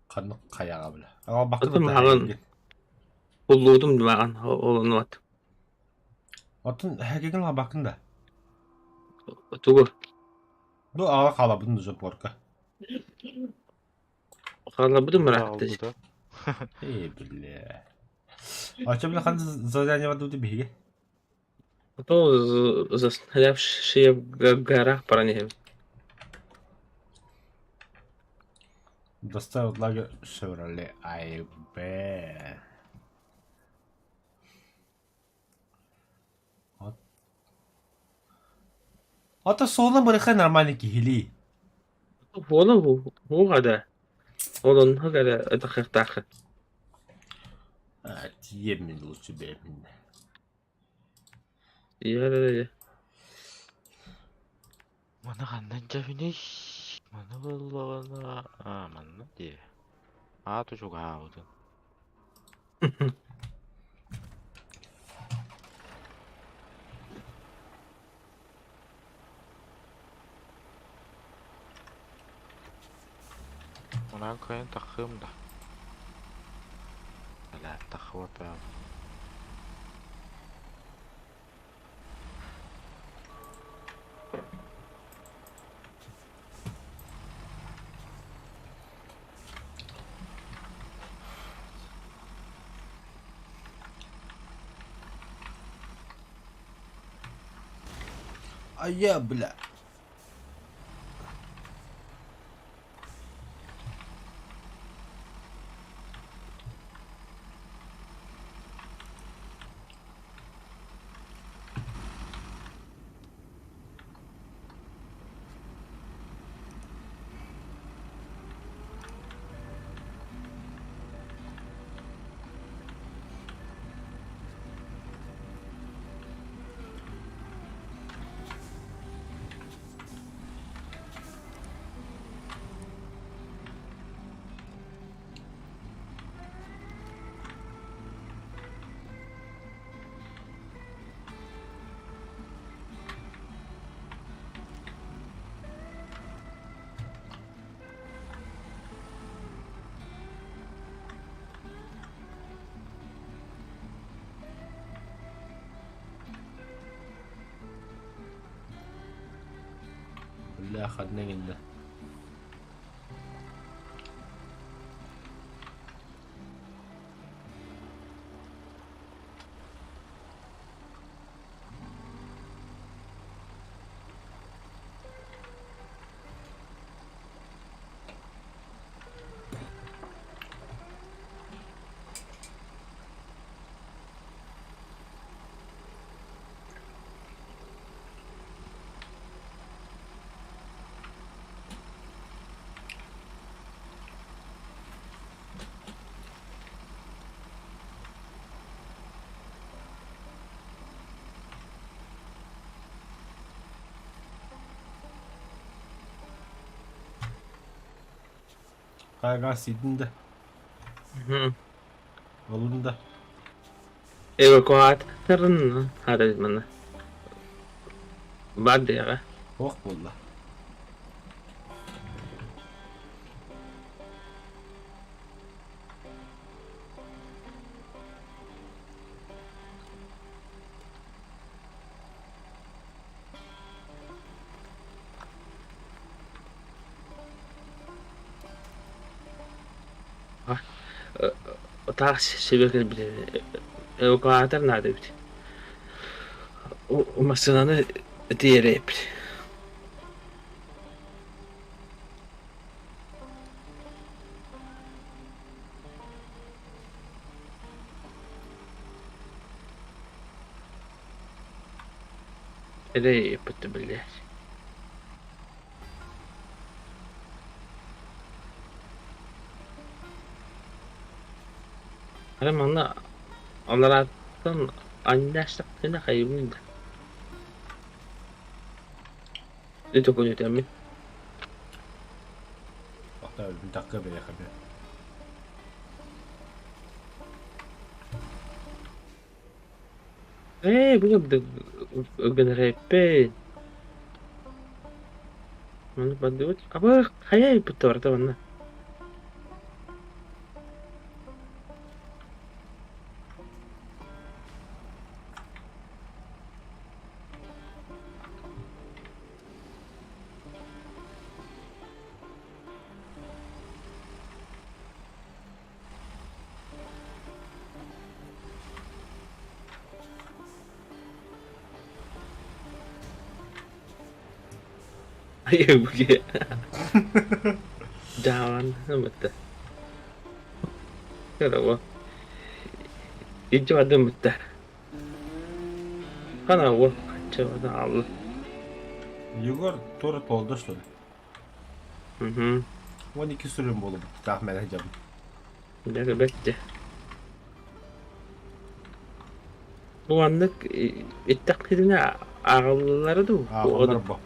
Ханнык хайаҕа бile? Аҕалбакка Отун да маҕан таһайгын. Уллуутум маҕан олонуот. Отун хэкигин лабаккын да? Тугу? Бу аҕа хаалабытын да запорка. Хаалабытым ыраатта. Хаалбыта. Эй, бля. А что, бля, хан задание бардыбыт биһиги? Потом застрявшие в горах парни. Доставил лагерь Шевроле АЭБ. Вот. Ата суолун бырыха нормально киһилии. Уола уоҕа Ол оннук эрэ ытахыахтааххын. Тиийэммин лучше бэйэбин. Ийэ Маны ханна дьэбиний? Маны буоллаҕына... Аа, манна дии. Аата чугаһаабытын. Онон кыайан таххыым да. Бля, таххыбат А я, бля. Бля, ханна гиннэ. Хайган сиидин да, ыллын да. Эвакуаторын харызманы. Бар диэҕэ. Ох буолла. Таах сибэ кэлбит эвакуатор наада эбит. Массыынаны тиэрэйэппит. Эрэйэппит биллэр. Арай манна алларааттан анньаастахпына хайыбын да. Ити күнүтэммин. Охта өлбүн такка бэйэхэ. Ээ, бу гынарайппын. Маны бардыбыт. Абы хайа ыйбытта барыта манна. Дьаалан бытта. Көрөҕө. Иччи бардым бытта. Хана уол хачча аалла. Егор тоже толду, что ли? Угу. 12 сүрүн буолубут таах мэлэ сылдьабын. Дьэ бэрт Бу маннык иттэхпитинэ ааҕыллара дуу? Ааҕыллар бу.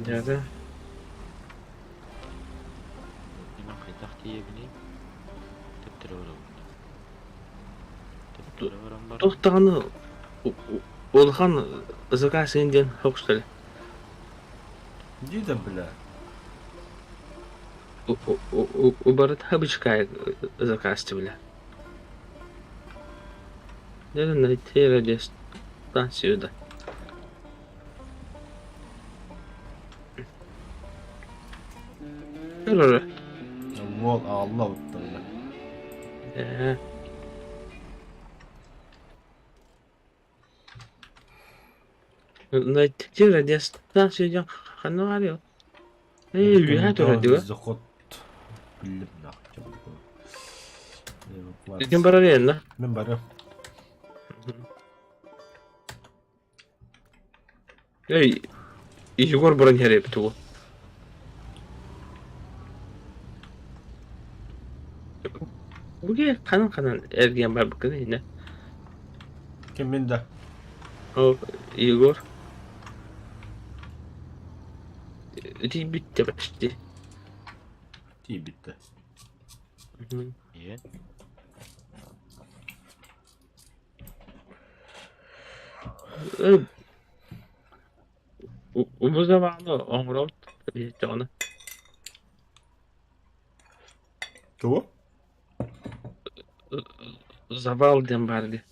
Дьэ Мин хайдах тиийэбиний? Төптөрө барабын. Төптөрө баран баран. Туох даҕаны улахан заказ диэн хокстоле. Иди да, бля. Убарыт хабычкай заказ бля. Даже найти радиостанцию да. Көрөрө. Уол аалла уттарда. Ээ. Найти радиостанцию диэн ханна баарый ол? Ээ, үөһээ турар дии Заход биллим нахуй. Ким барар иэннэ? Мин барыам. Эй, Егор баран иһэр эбит уол. Бу киһи ханан-ханан эргийэн барбыккын иннэ? Ким мин да? Ол Егор. Тиийбиттэ почти. Тиийбиттэ. Ийэ. Бу заманы оҥорон иһиттэҕинэ Тугу? Завал диэн баар дии.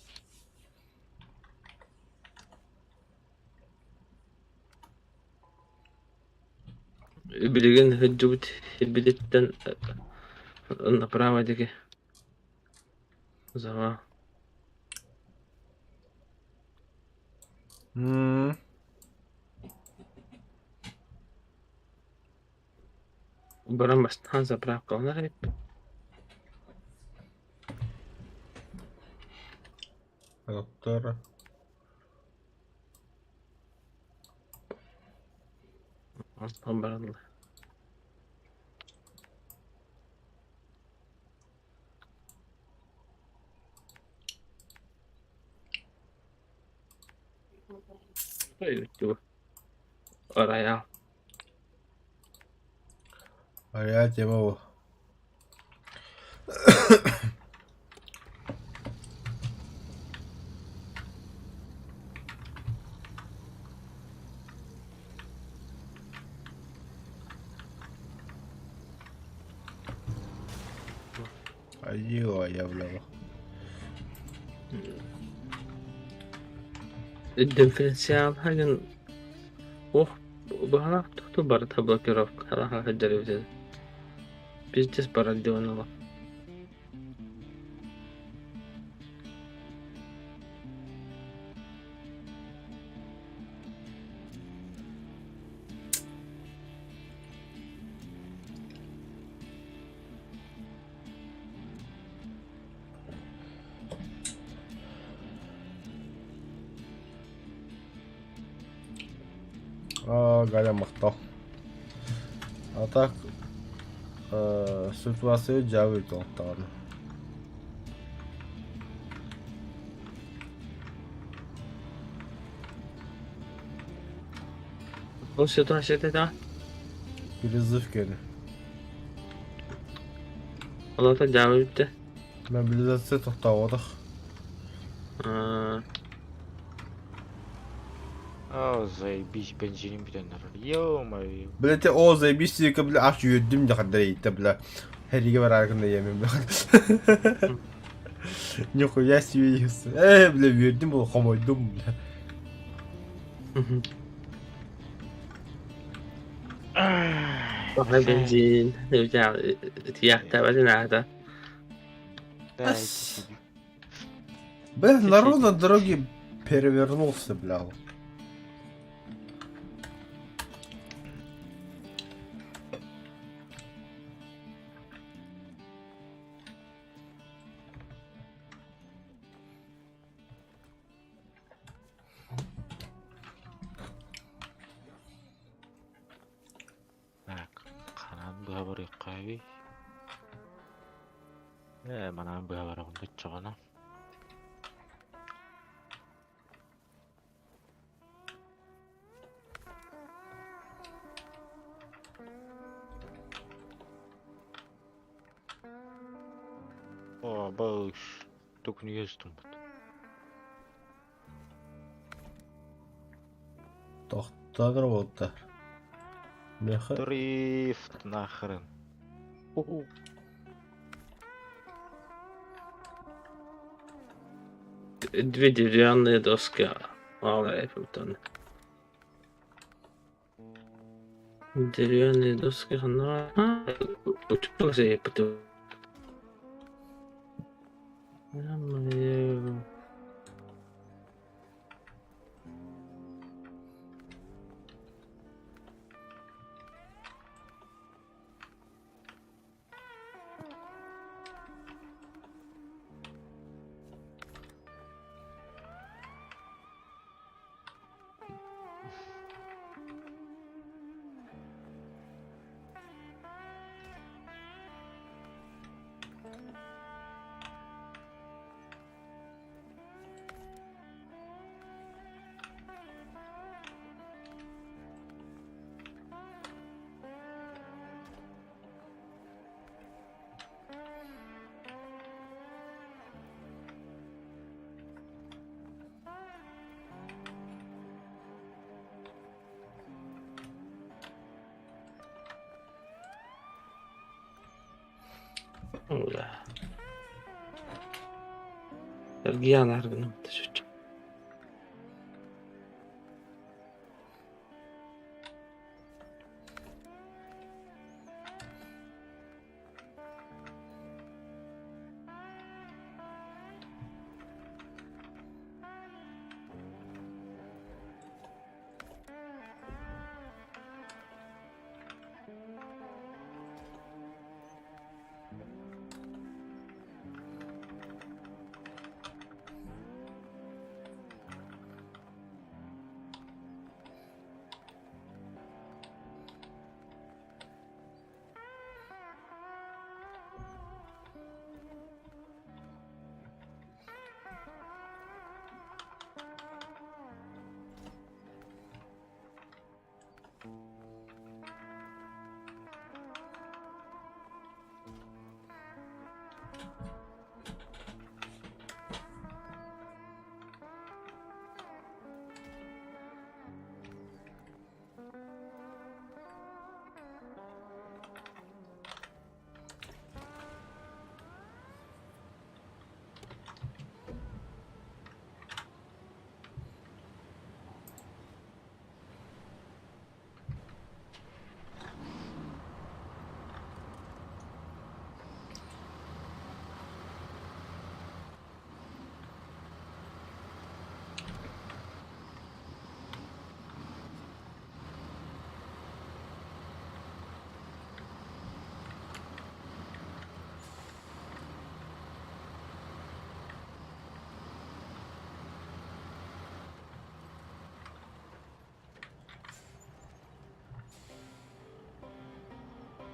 Билигин сылдьыбыт сирбититтэн направо диэки Завал. Баран бастаан заправкаланар эбиппит. Доктор. Онтон бараллар. Роял. Арыйаа тема ол. Айыы являла. Дифференциал хаген ох баһалаах туту барыта блокировкалаах сылдьар эбит Пиздец барар диэн ыла. Аа, Галя махтал. А так ситуация дьаабы туохтаҕына. Ол ситуацията да? Призыв кэлэ. Олата дьаама бүттэ. Мобилизация тохтооботох. Аа, О, заебись, бензиним бүтэн эрэр. Ё-моё. Бля, те о, заебись, диэки, бля, аж үөрдүм дьахардар бля. Хэригэ барааргын да иэмин, бля. Нихуя себе, бля, үөрдүм, бу хомойдум, бля. Баҕа бензин, тиэхтээбэтин аата. Да, иди Бля, народ на дороге перевернулся, бля. Так, ханан быһа барыахха эбий. Ээ, манан быһа бараҕын баччаҕына. О, быш, түкүнүйэ ыстыммыт. Тохтоон работа. Меха. Дрифт нахрен. Уху. Две деревянные доски. Аалай эппитэн. Деревянные доски ханна учугас эппитэ. Эргийэн аһар гынным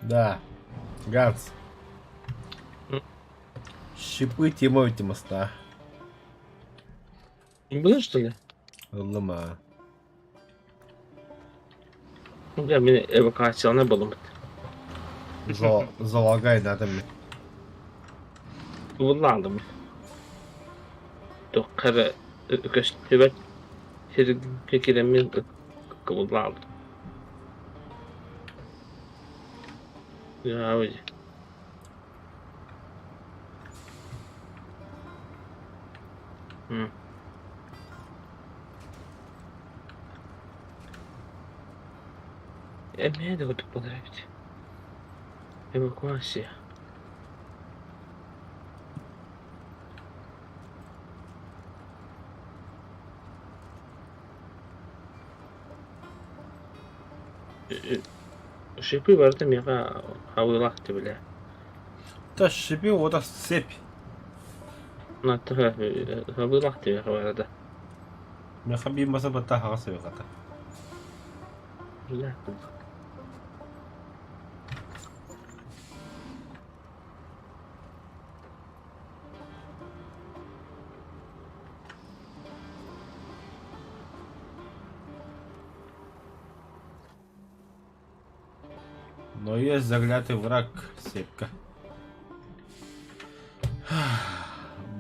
Да. Ганс. Щипы Тимофей моста. Было что ли? Ыллыма. Дьэ мин эвакуациялана буолуммут. Залагай надо мне. Буллаалым. Туохха эрэ көстүбэт сиргэ киирэммин кыбыллаалым. Эмиэ да курдук буолар эбит. Эвакуация. Шипы барыта миэхэ абыылаах дии Да шипи вот цепь. Абыылаах дии миэхэ барыта. Миэхэ биир маса батта хаҕас эбэхата. Но есть заклятый враг, сепка.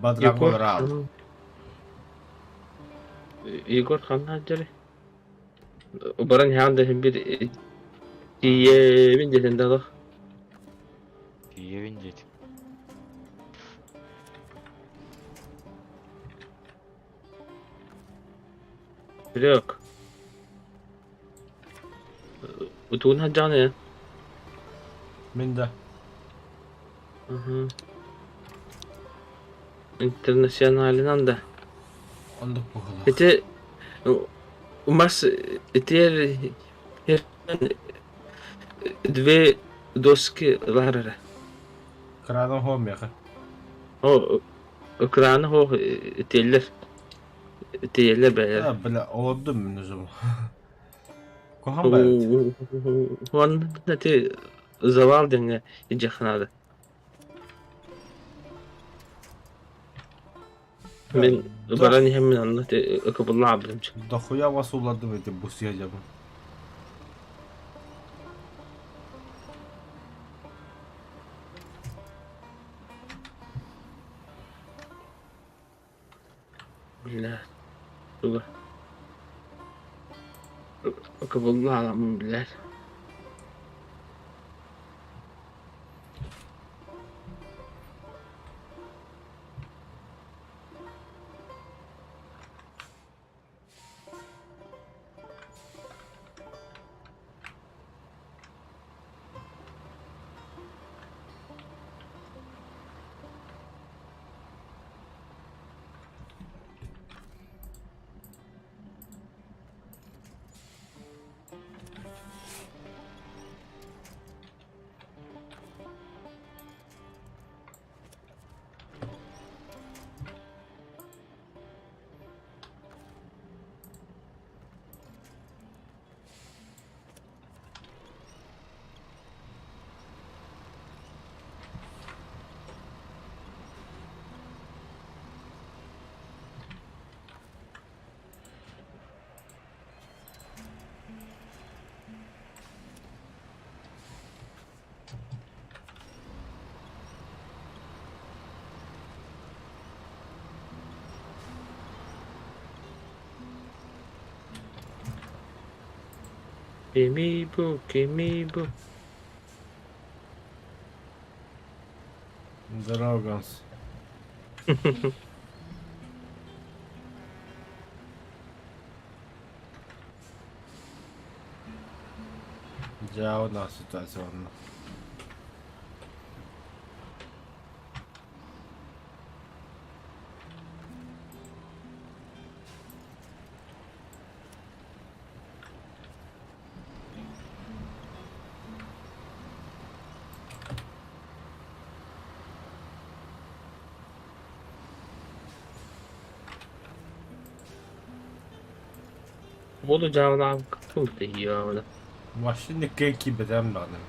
Бадрагон Рал. Егор ханна дьэри? Баран иһэҕин да иһин биир тиийэбин диэтин да олох. Тиийэбин диэтим. Трек. Утугун сылдьаҕын ээ? Мин да. Уһу. Интернационалынан да. Оннук быһыылаах. Ити мас итиэр две доски баар эрэ. Краном хоһ миэхэ. О, краны хоһ итиэллэр. Итиэллэр бэйэлэр. А, бля, олордум мин уже. Куһаҕан баар. Уонна ити завал диэҥҥэ илдьиэххэ наада. Мин баран иһэммин онно ити ыкыбыллаабытым. Дохуя вас улардым эти бусуя дьабын. Бля, туга ыкыбыллааламмын билэр. Gimme boo, gimme boo. Здорово, Ганс. Дьэ, одна ситуация онно. Буду дьаабылаабыккын тэйиэҕэ. Машина кэн киирбэтэҕим даҕаны.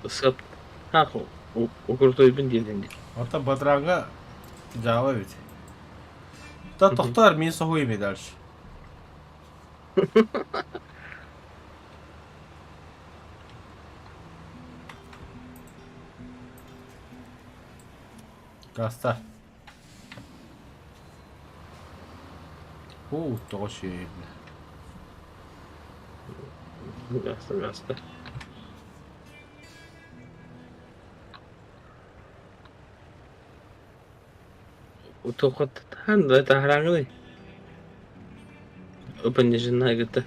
Сыаптаах Укрутуйбун диэн дии. Оттон бадрааҥҥа дьаала эбит. Да тохтоор, мин соһуйум и дальше. Гаста. Уу, тоҕо сүөһү. Гаста, гаста. Утуоххаттан да таһаарааҥҥыный? Понижена гыта.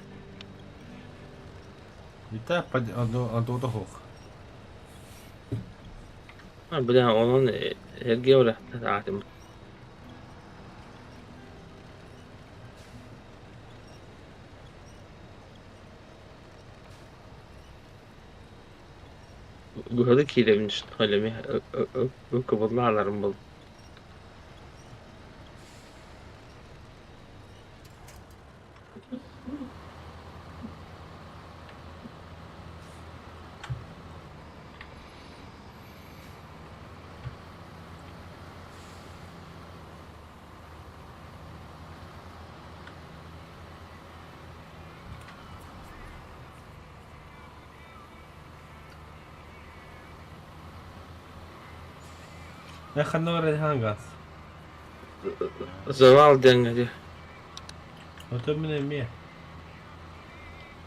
Итак, антуотохуох. А, бля, онон эргэ урэхтэр аатым. Быһалыы киирэбин что ли ыкыбыллааларым был. Э, ханна барар хангас? Завал диэҥҥэ дии. Ото мин эмиэ.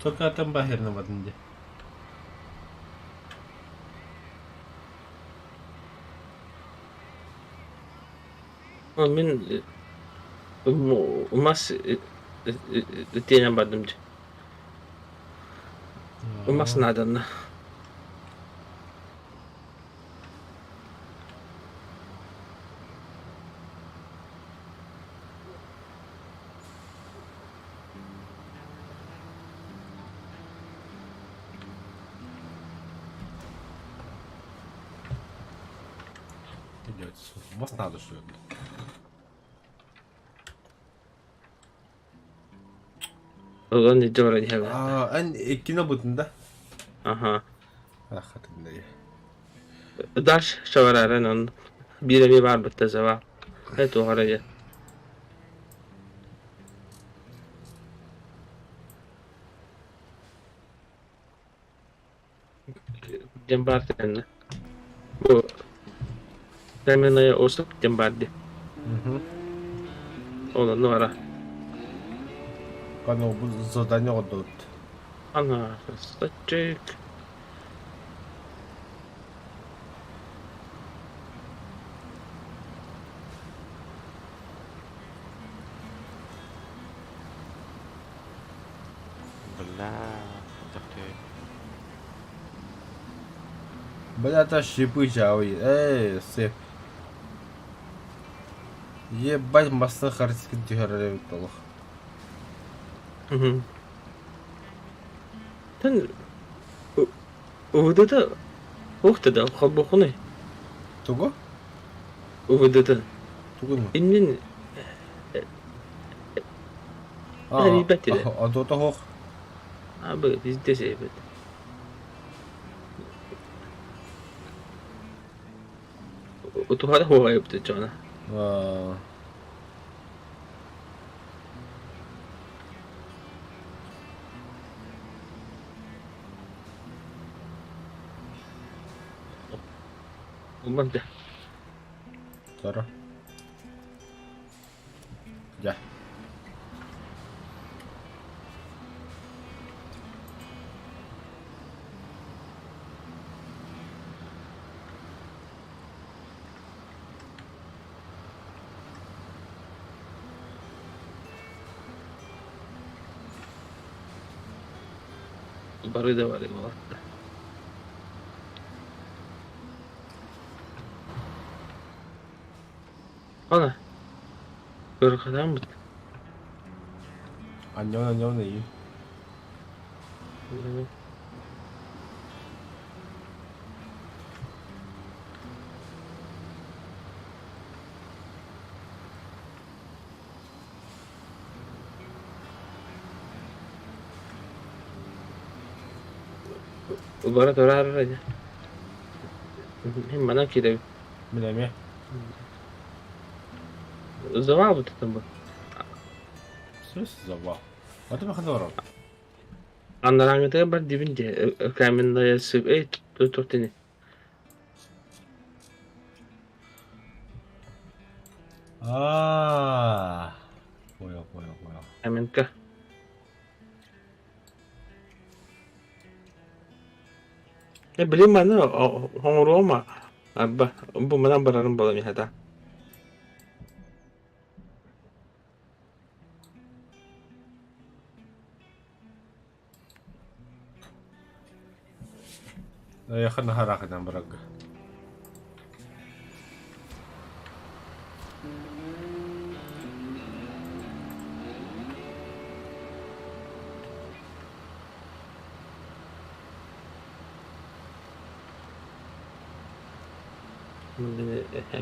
Только атын баһырнабатын дии. Мин мас тиэнэн бардым дии. Мас нааданна. Блядь, вас надо что ли? Ылан илдьэ баран иһэбин. Аа, эн иккини ылбытын да? Аха. Ахатын да. Даш шавараран он биир эмиэ баарбыт да завал. Э туох эрэ диэн. Диэн баар тэннэ. Бу Каменная осып диэн баар дии. Ол онно бара. Кано бу задание оҕордубут. Ана красавчик. Бля, тохтоо. Бля, это шипы жауи. Эй, сеп. Ебать, масса харчыт түһэр эбит олох. Тэн УВД-та уох да холбооххунуй? Тугу? УВД-та. Тугун? Иннин эрийбэт этэ. Антота хоох. Абы везде эбит. Утуһара хуоҕа эбит дьоно. Булман да. Сара. Дьэ. Бары да бары буолатта. Ана. Көрөхатааммыт. Анньон анньон ыйыы. Бара турар. Мин манан киирэбин. Мин эмиэ. Завал бутатын бу. Сөс завал. Аты махана барар. Анарааҥҥытыгар бар диибин дии, каменная сып, эй, туох тини. Аа. Понял, понял, понял. Каменка. Э, билим маны оҥоруома. Арба, бу манан барарым буолан иһэтэ. Эйиэхэ наһаа ыраахынан барарга.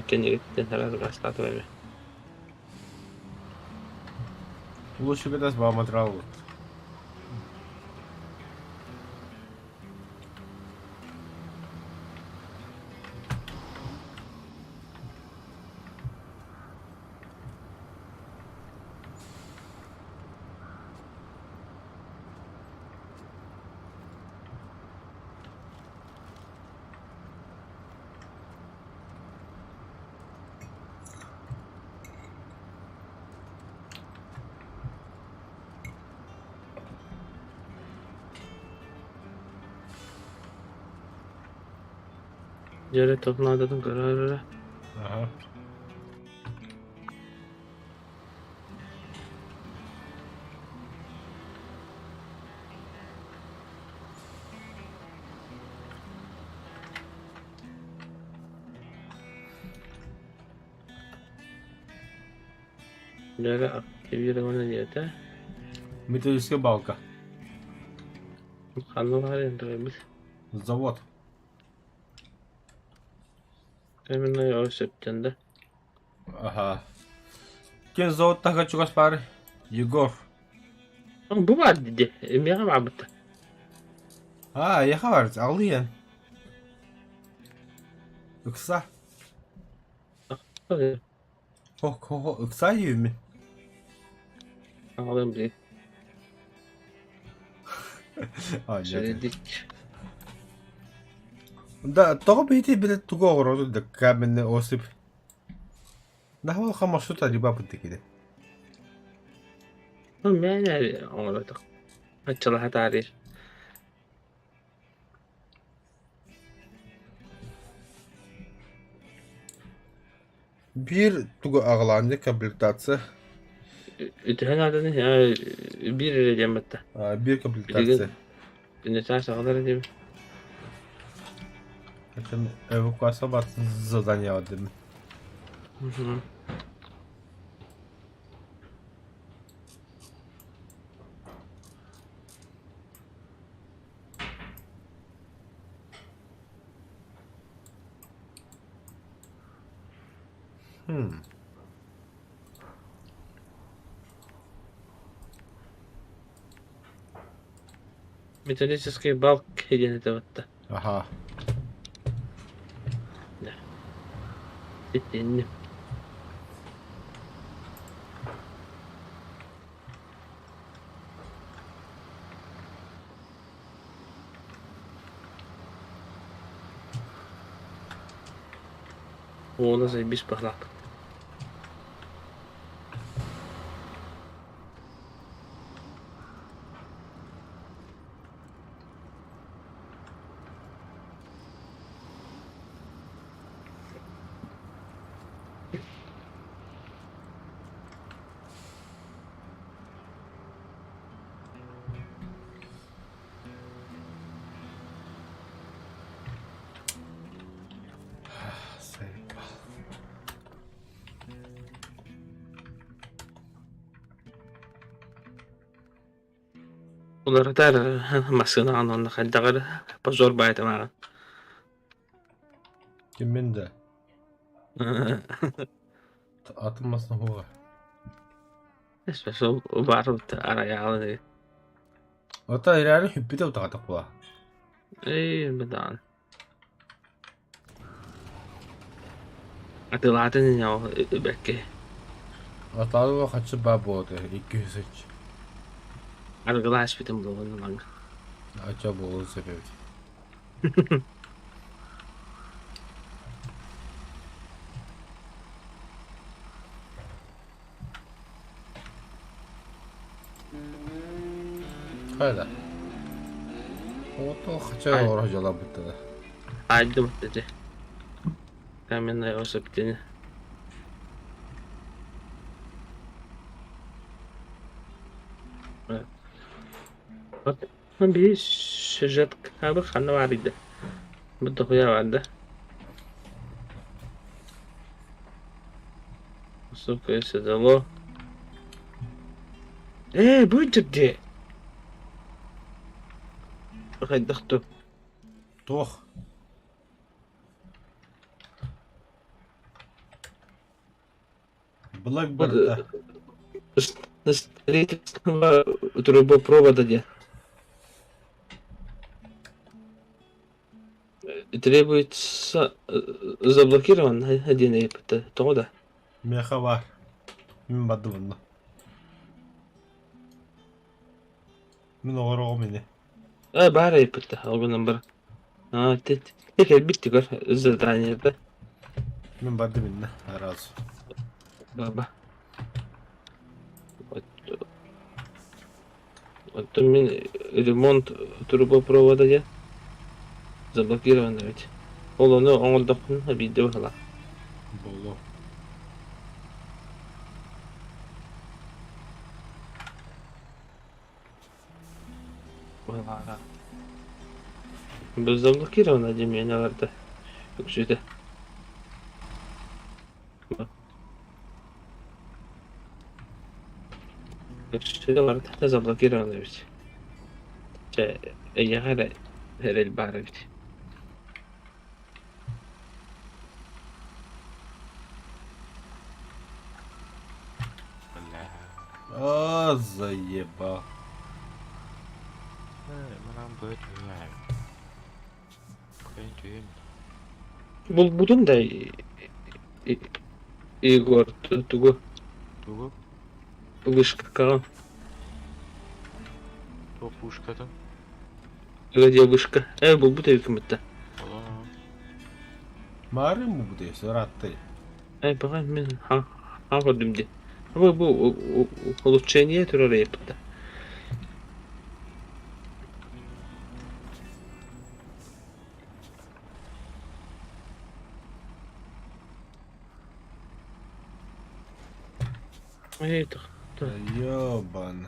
Кэннигиттэн араас эми. Лучше бы баа материал. Дьэ туох наадатын көрөр эрэ. Аха. Дьэ активировано диэтэ. Металлическая балка. Ханна баар энтэрбит? Завод. Каменный ой сөптөн да. Аха. Ким заводтаха чугас баар? Егор. Бу баар диди. Эмиэҕэ баабыта. А, яха бар, алыйан. Ыкса. Хо, хо, ыкса диибин. Аҕалым дии. А, дьэ. Сөйдик. Да, тоҕо биһити билэ тугу оҕороду да каменный осип. Наһаа улахан маршрут арыйбаппыт киһи. Ну, мээнэ оҥоротох. Аччалаһа таарыйар. Биир тугу аҕалаанньа комплектация. Үтүһэн ааданы биир эрэ диэн батта. Биир комплектация. Билигин саҕалар этим. Эвакуация бар задание дим. Hmm. Металлический балк диэн этэ батта. Аха. Итинни. Уола заебись баһылаах. Уларытар массыынаҕын уонна хайдах эрэ позор баайытымаҕын. Киммин да? Атын массыына хуоҕа. Сол баар арайаалын Ото реально хүппүтэ утаҕатах була. Эй, быдаан. Атыылаатын ини ол бэккэ. Атаалыга хаччы баа буолуо 203. Арыгылаа испитим буолан ылаҥ. Ача буолуон сөп эбит. Хайда? Ото хача Ай ора дьалабыттара. Айдым дede. Каменная особь дени. Биир сюжет хабы ханна баар иде. Бу дохуя бар да. Сука, седло. Ээ, бу дьэ. Хайдах ту? Туох? Blackbird Строительство трубопровода диэн. Требуется заблокирован диэн ыйыппыта. Тоҕо да? Миэхэ баар. Мин бардым онно. Мин оҕороҕум ини. Э, баар ыйыппыта. Ол гынан баран. Аа, те кэлбит тигэр заданиета. Мин бардым иннэ, араас. Баба. Оттон мин ремонт трубопровода диэн заблокирован эбит. Ол ону оҥордохпуна биирдэ быһалаах. Боло. Быһалааҕа. Заблокировано диэн миэнэ барда. Үксүтэ. Үксүтэ барыта заблокировано эбит. Чэ, эйиэхэ эрэ эрэл баар эбит. Бля. А, заебал. Манан быа түһүөм. Кыайан түһүөм. Булбутун да Егор тугу Тугу? вышкаҕа Туох пушкатын? Где вышка? Э, булбут эбиккин бытта. Олоо. Маарыын бу ырааттай. Э, баҕа мин ха көрдүм дии. Бу бу улучшение турар эппитте. Эй, Ёбан.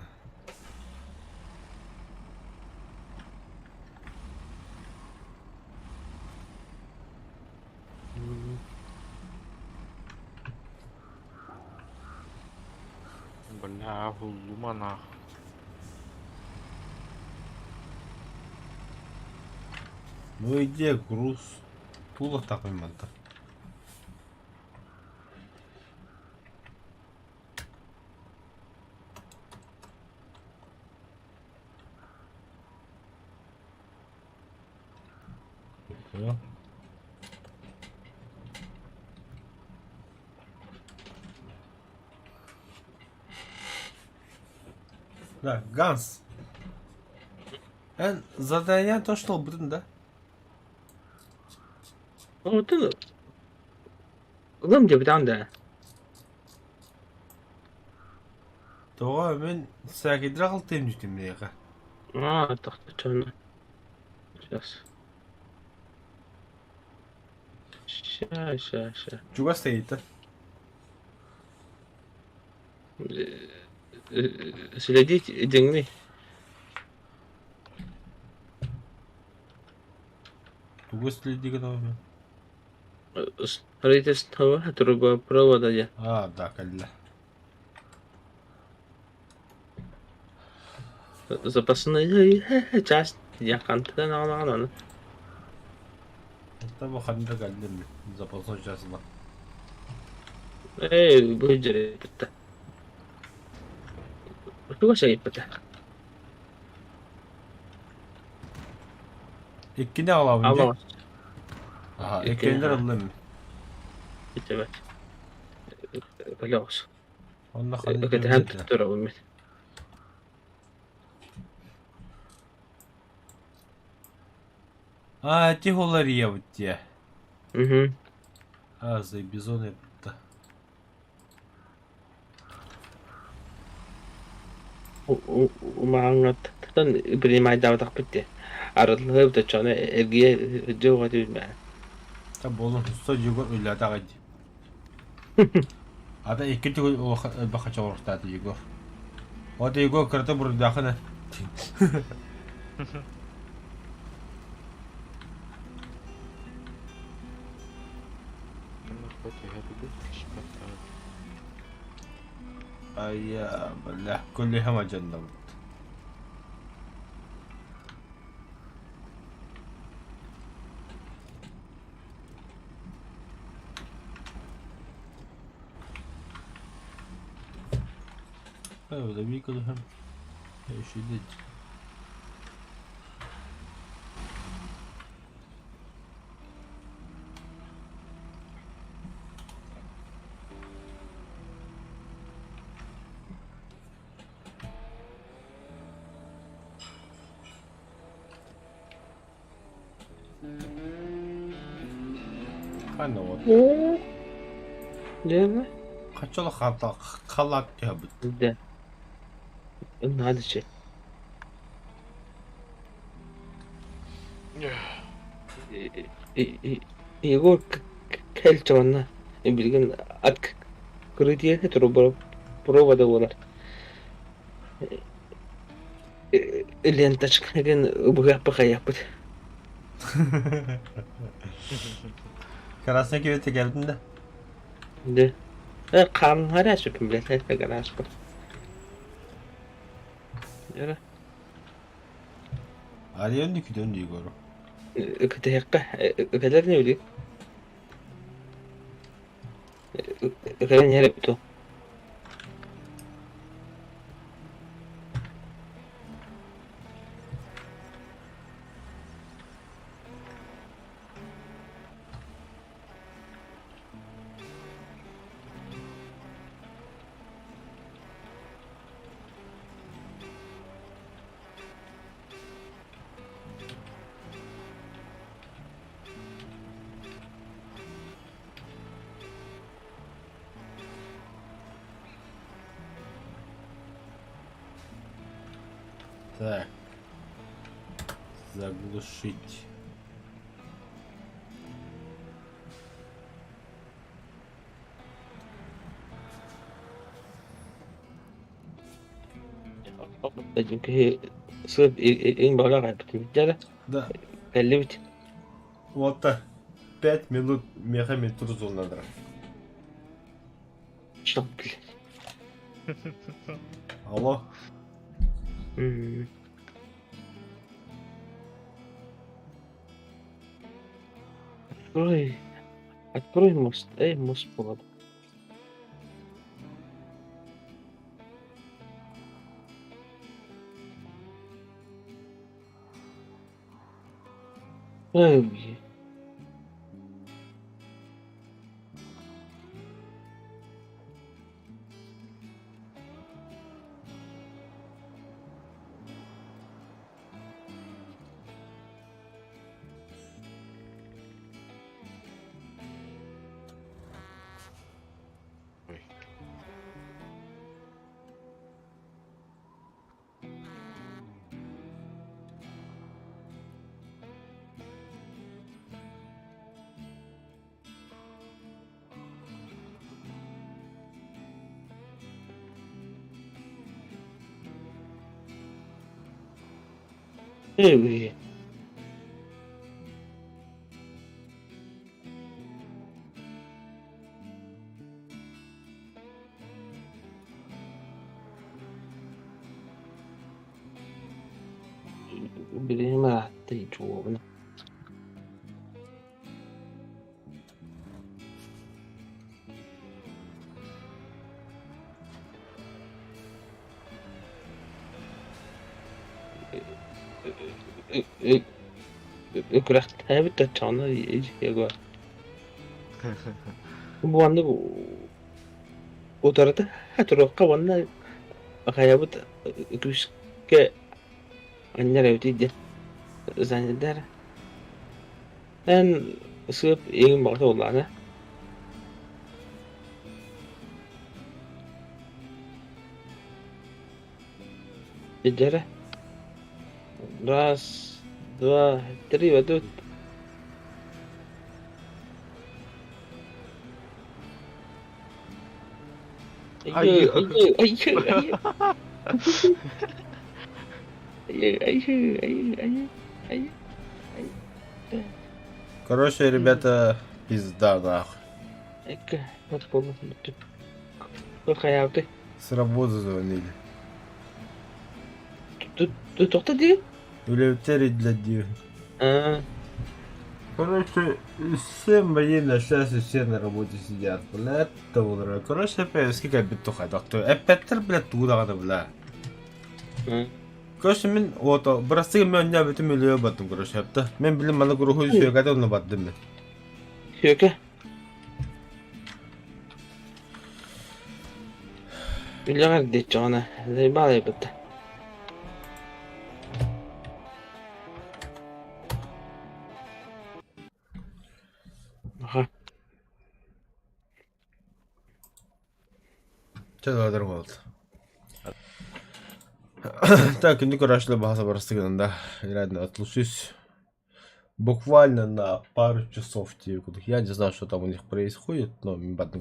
Бля, һуллума нах. Ну иди, груз. Тула такой манта. Понял? Да, Ганс. Эн задание то, что бутын да? Оттон ылым диэбитэҕин да. Тоҕо мин сээкэйдэрэ халтыйым дьүтүм миэхэ. Аа, тохточону. Сейчас. Ща, ща, ща. Чугас тэйитэ. Следить деньги. Тугу следи гынабын? Строительство трубопровода диэн. Аа, да, кэллэ. Запасной часть диэн хантан аҕалаҕын аны. Это бу ханна кэллим запасной часына. Ээ, бу дьэрэ Туга сэйиппитэ. Иккини аҕалабын дии. Аҕалаҕын. Аха, Иккини иккиэннэр ыллым. Итибэт. Пожалуйста. Онно ханна Кэтэһэн дьиэбит турабын мин. А, тих уларыйабыт дии. Мгм. А, за бизон эбит. Умаҕаҥҥаттан принимайдаабатахпыт дии. Арыллыһыабыт оччоҕуна эргийэ сылдьыах этибит ээ. Та буолун сто Егор үллэтэҕэ дии. Ата икки төгүл улахан элбэх хача Егор. Вот Егор кырата буруйдаахын Айа, бля, көлүөһэм алдьаннабыт. Öyle bir көлүөһэм үчүгэй. Ханна вот. Дьэ, Хаччала хаата халаат түһэбит. Дьэ. Надо че. Егор кэлчэҕинэ билигин ат кырытыйа провода буолар. Ленточкаҕын быһыахпыт хайыахпыт. Красный кибетте кэлбитин да? Дьэ. Хаамнаһара сөпүн билэр гаражка. Дьэ. Арыйан күтэн Егору. Кэтэһиэххэ, кэлэр не билигин. Кэлэн иһэр эбит дуо? Так. Заглушить. Киһи сып иҥ баҕалаах айбытын дьэ Да. кэллибит. Вот так. 5 минут меха метрузулнадыр. Что, блядь? Алло. Открой, открой мост, эй, мост болады. Ой, Ой. Ой. Билигин ааттыы чуобуна. Күрэхтэһэбит да оччоҕуна Егор. Бу маннык утарыта туруохха уонна хайабыт күүскэ анньар эбитий диэн занятар. Эн сыап иҥин баҕата буоллаҕына Дьэ Раз, два, три, ведут. Айыы. Айыы, айыы, айыы. Айыы, айыы, айыы, айыы, айыы, айыы. Короче, ребята, пизда нахуй. Экке, вот буолла. Хайаабытай? С работы звонили. Тохто дии? Үлэбиттэр для диэн. Аа, Короче, все мои на счастье все на работе сидят, блядь, того Короче, опять сколько битуха, доктор. Эппэттэр, блядь, туудаҕаны, бля. Короче, мин вот бырастыгы мен онньоо бүтүм үлүө бардым, короче, апта. Мен билим маны куруһуй сүөкэтэ онно бардым мен. Сүөкэ. Үлэҕэр диэччэҕинэ, заебалайбыт. Аха. Чэ, давай буолт. Так, күндү көрөөччүлэр баһа бырастыгынан да, реально отлучусь. Буквально на пару часов тиийэ курдук. Я не знаю, что там у них происходит, но мин бардым.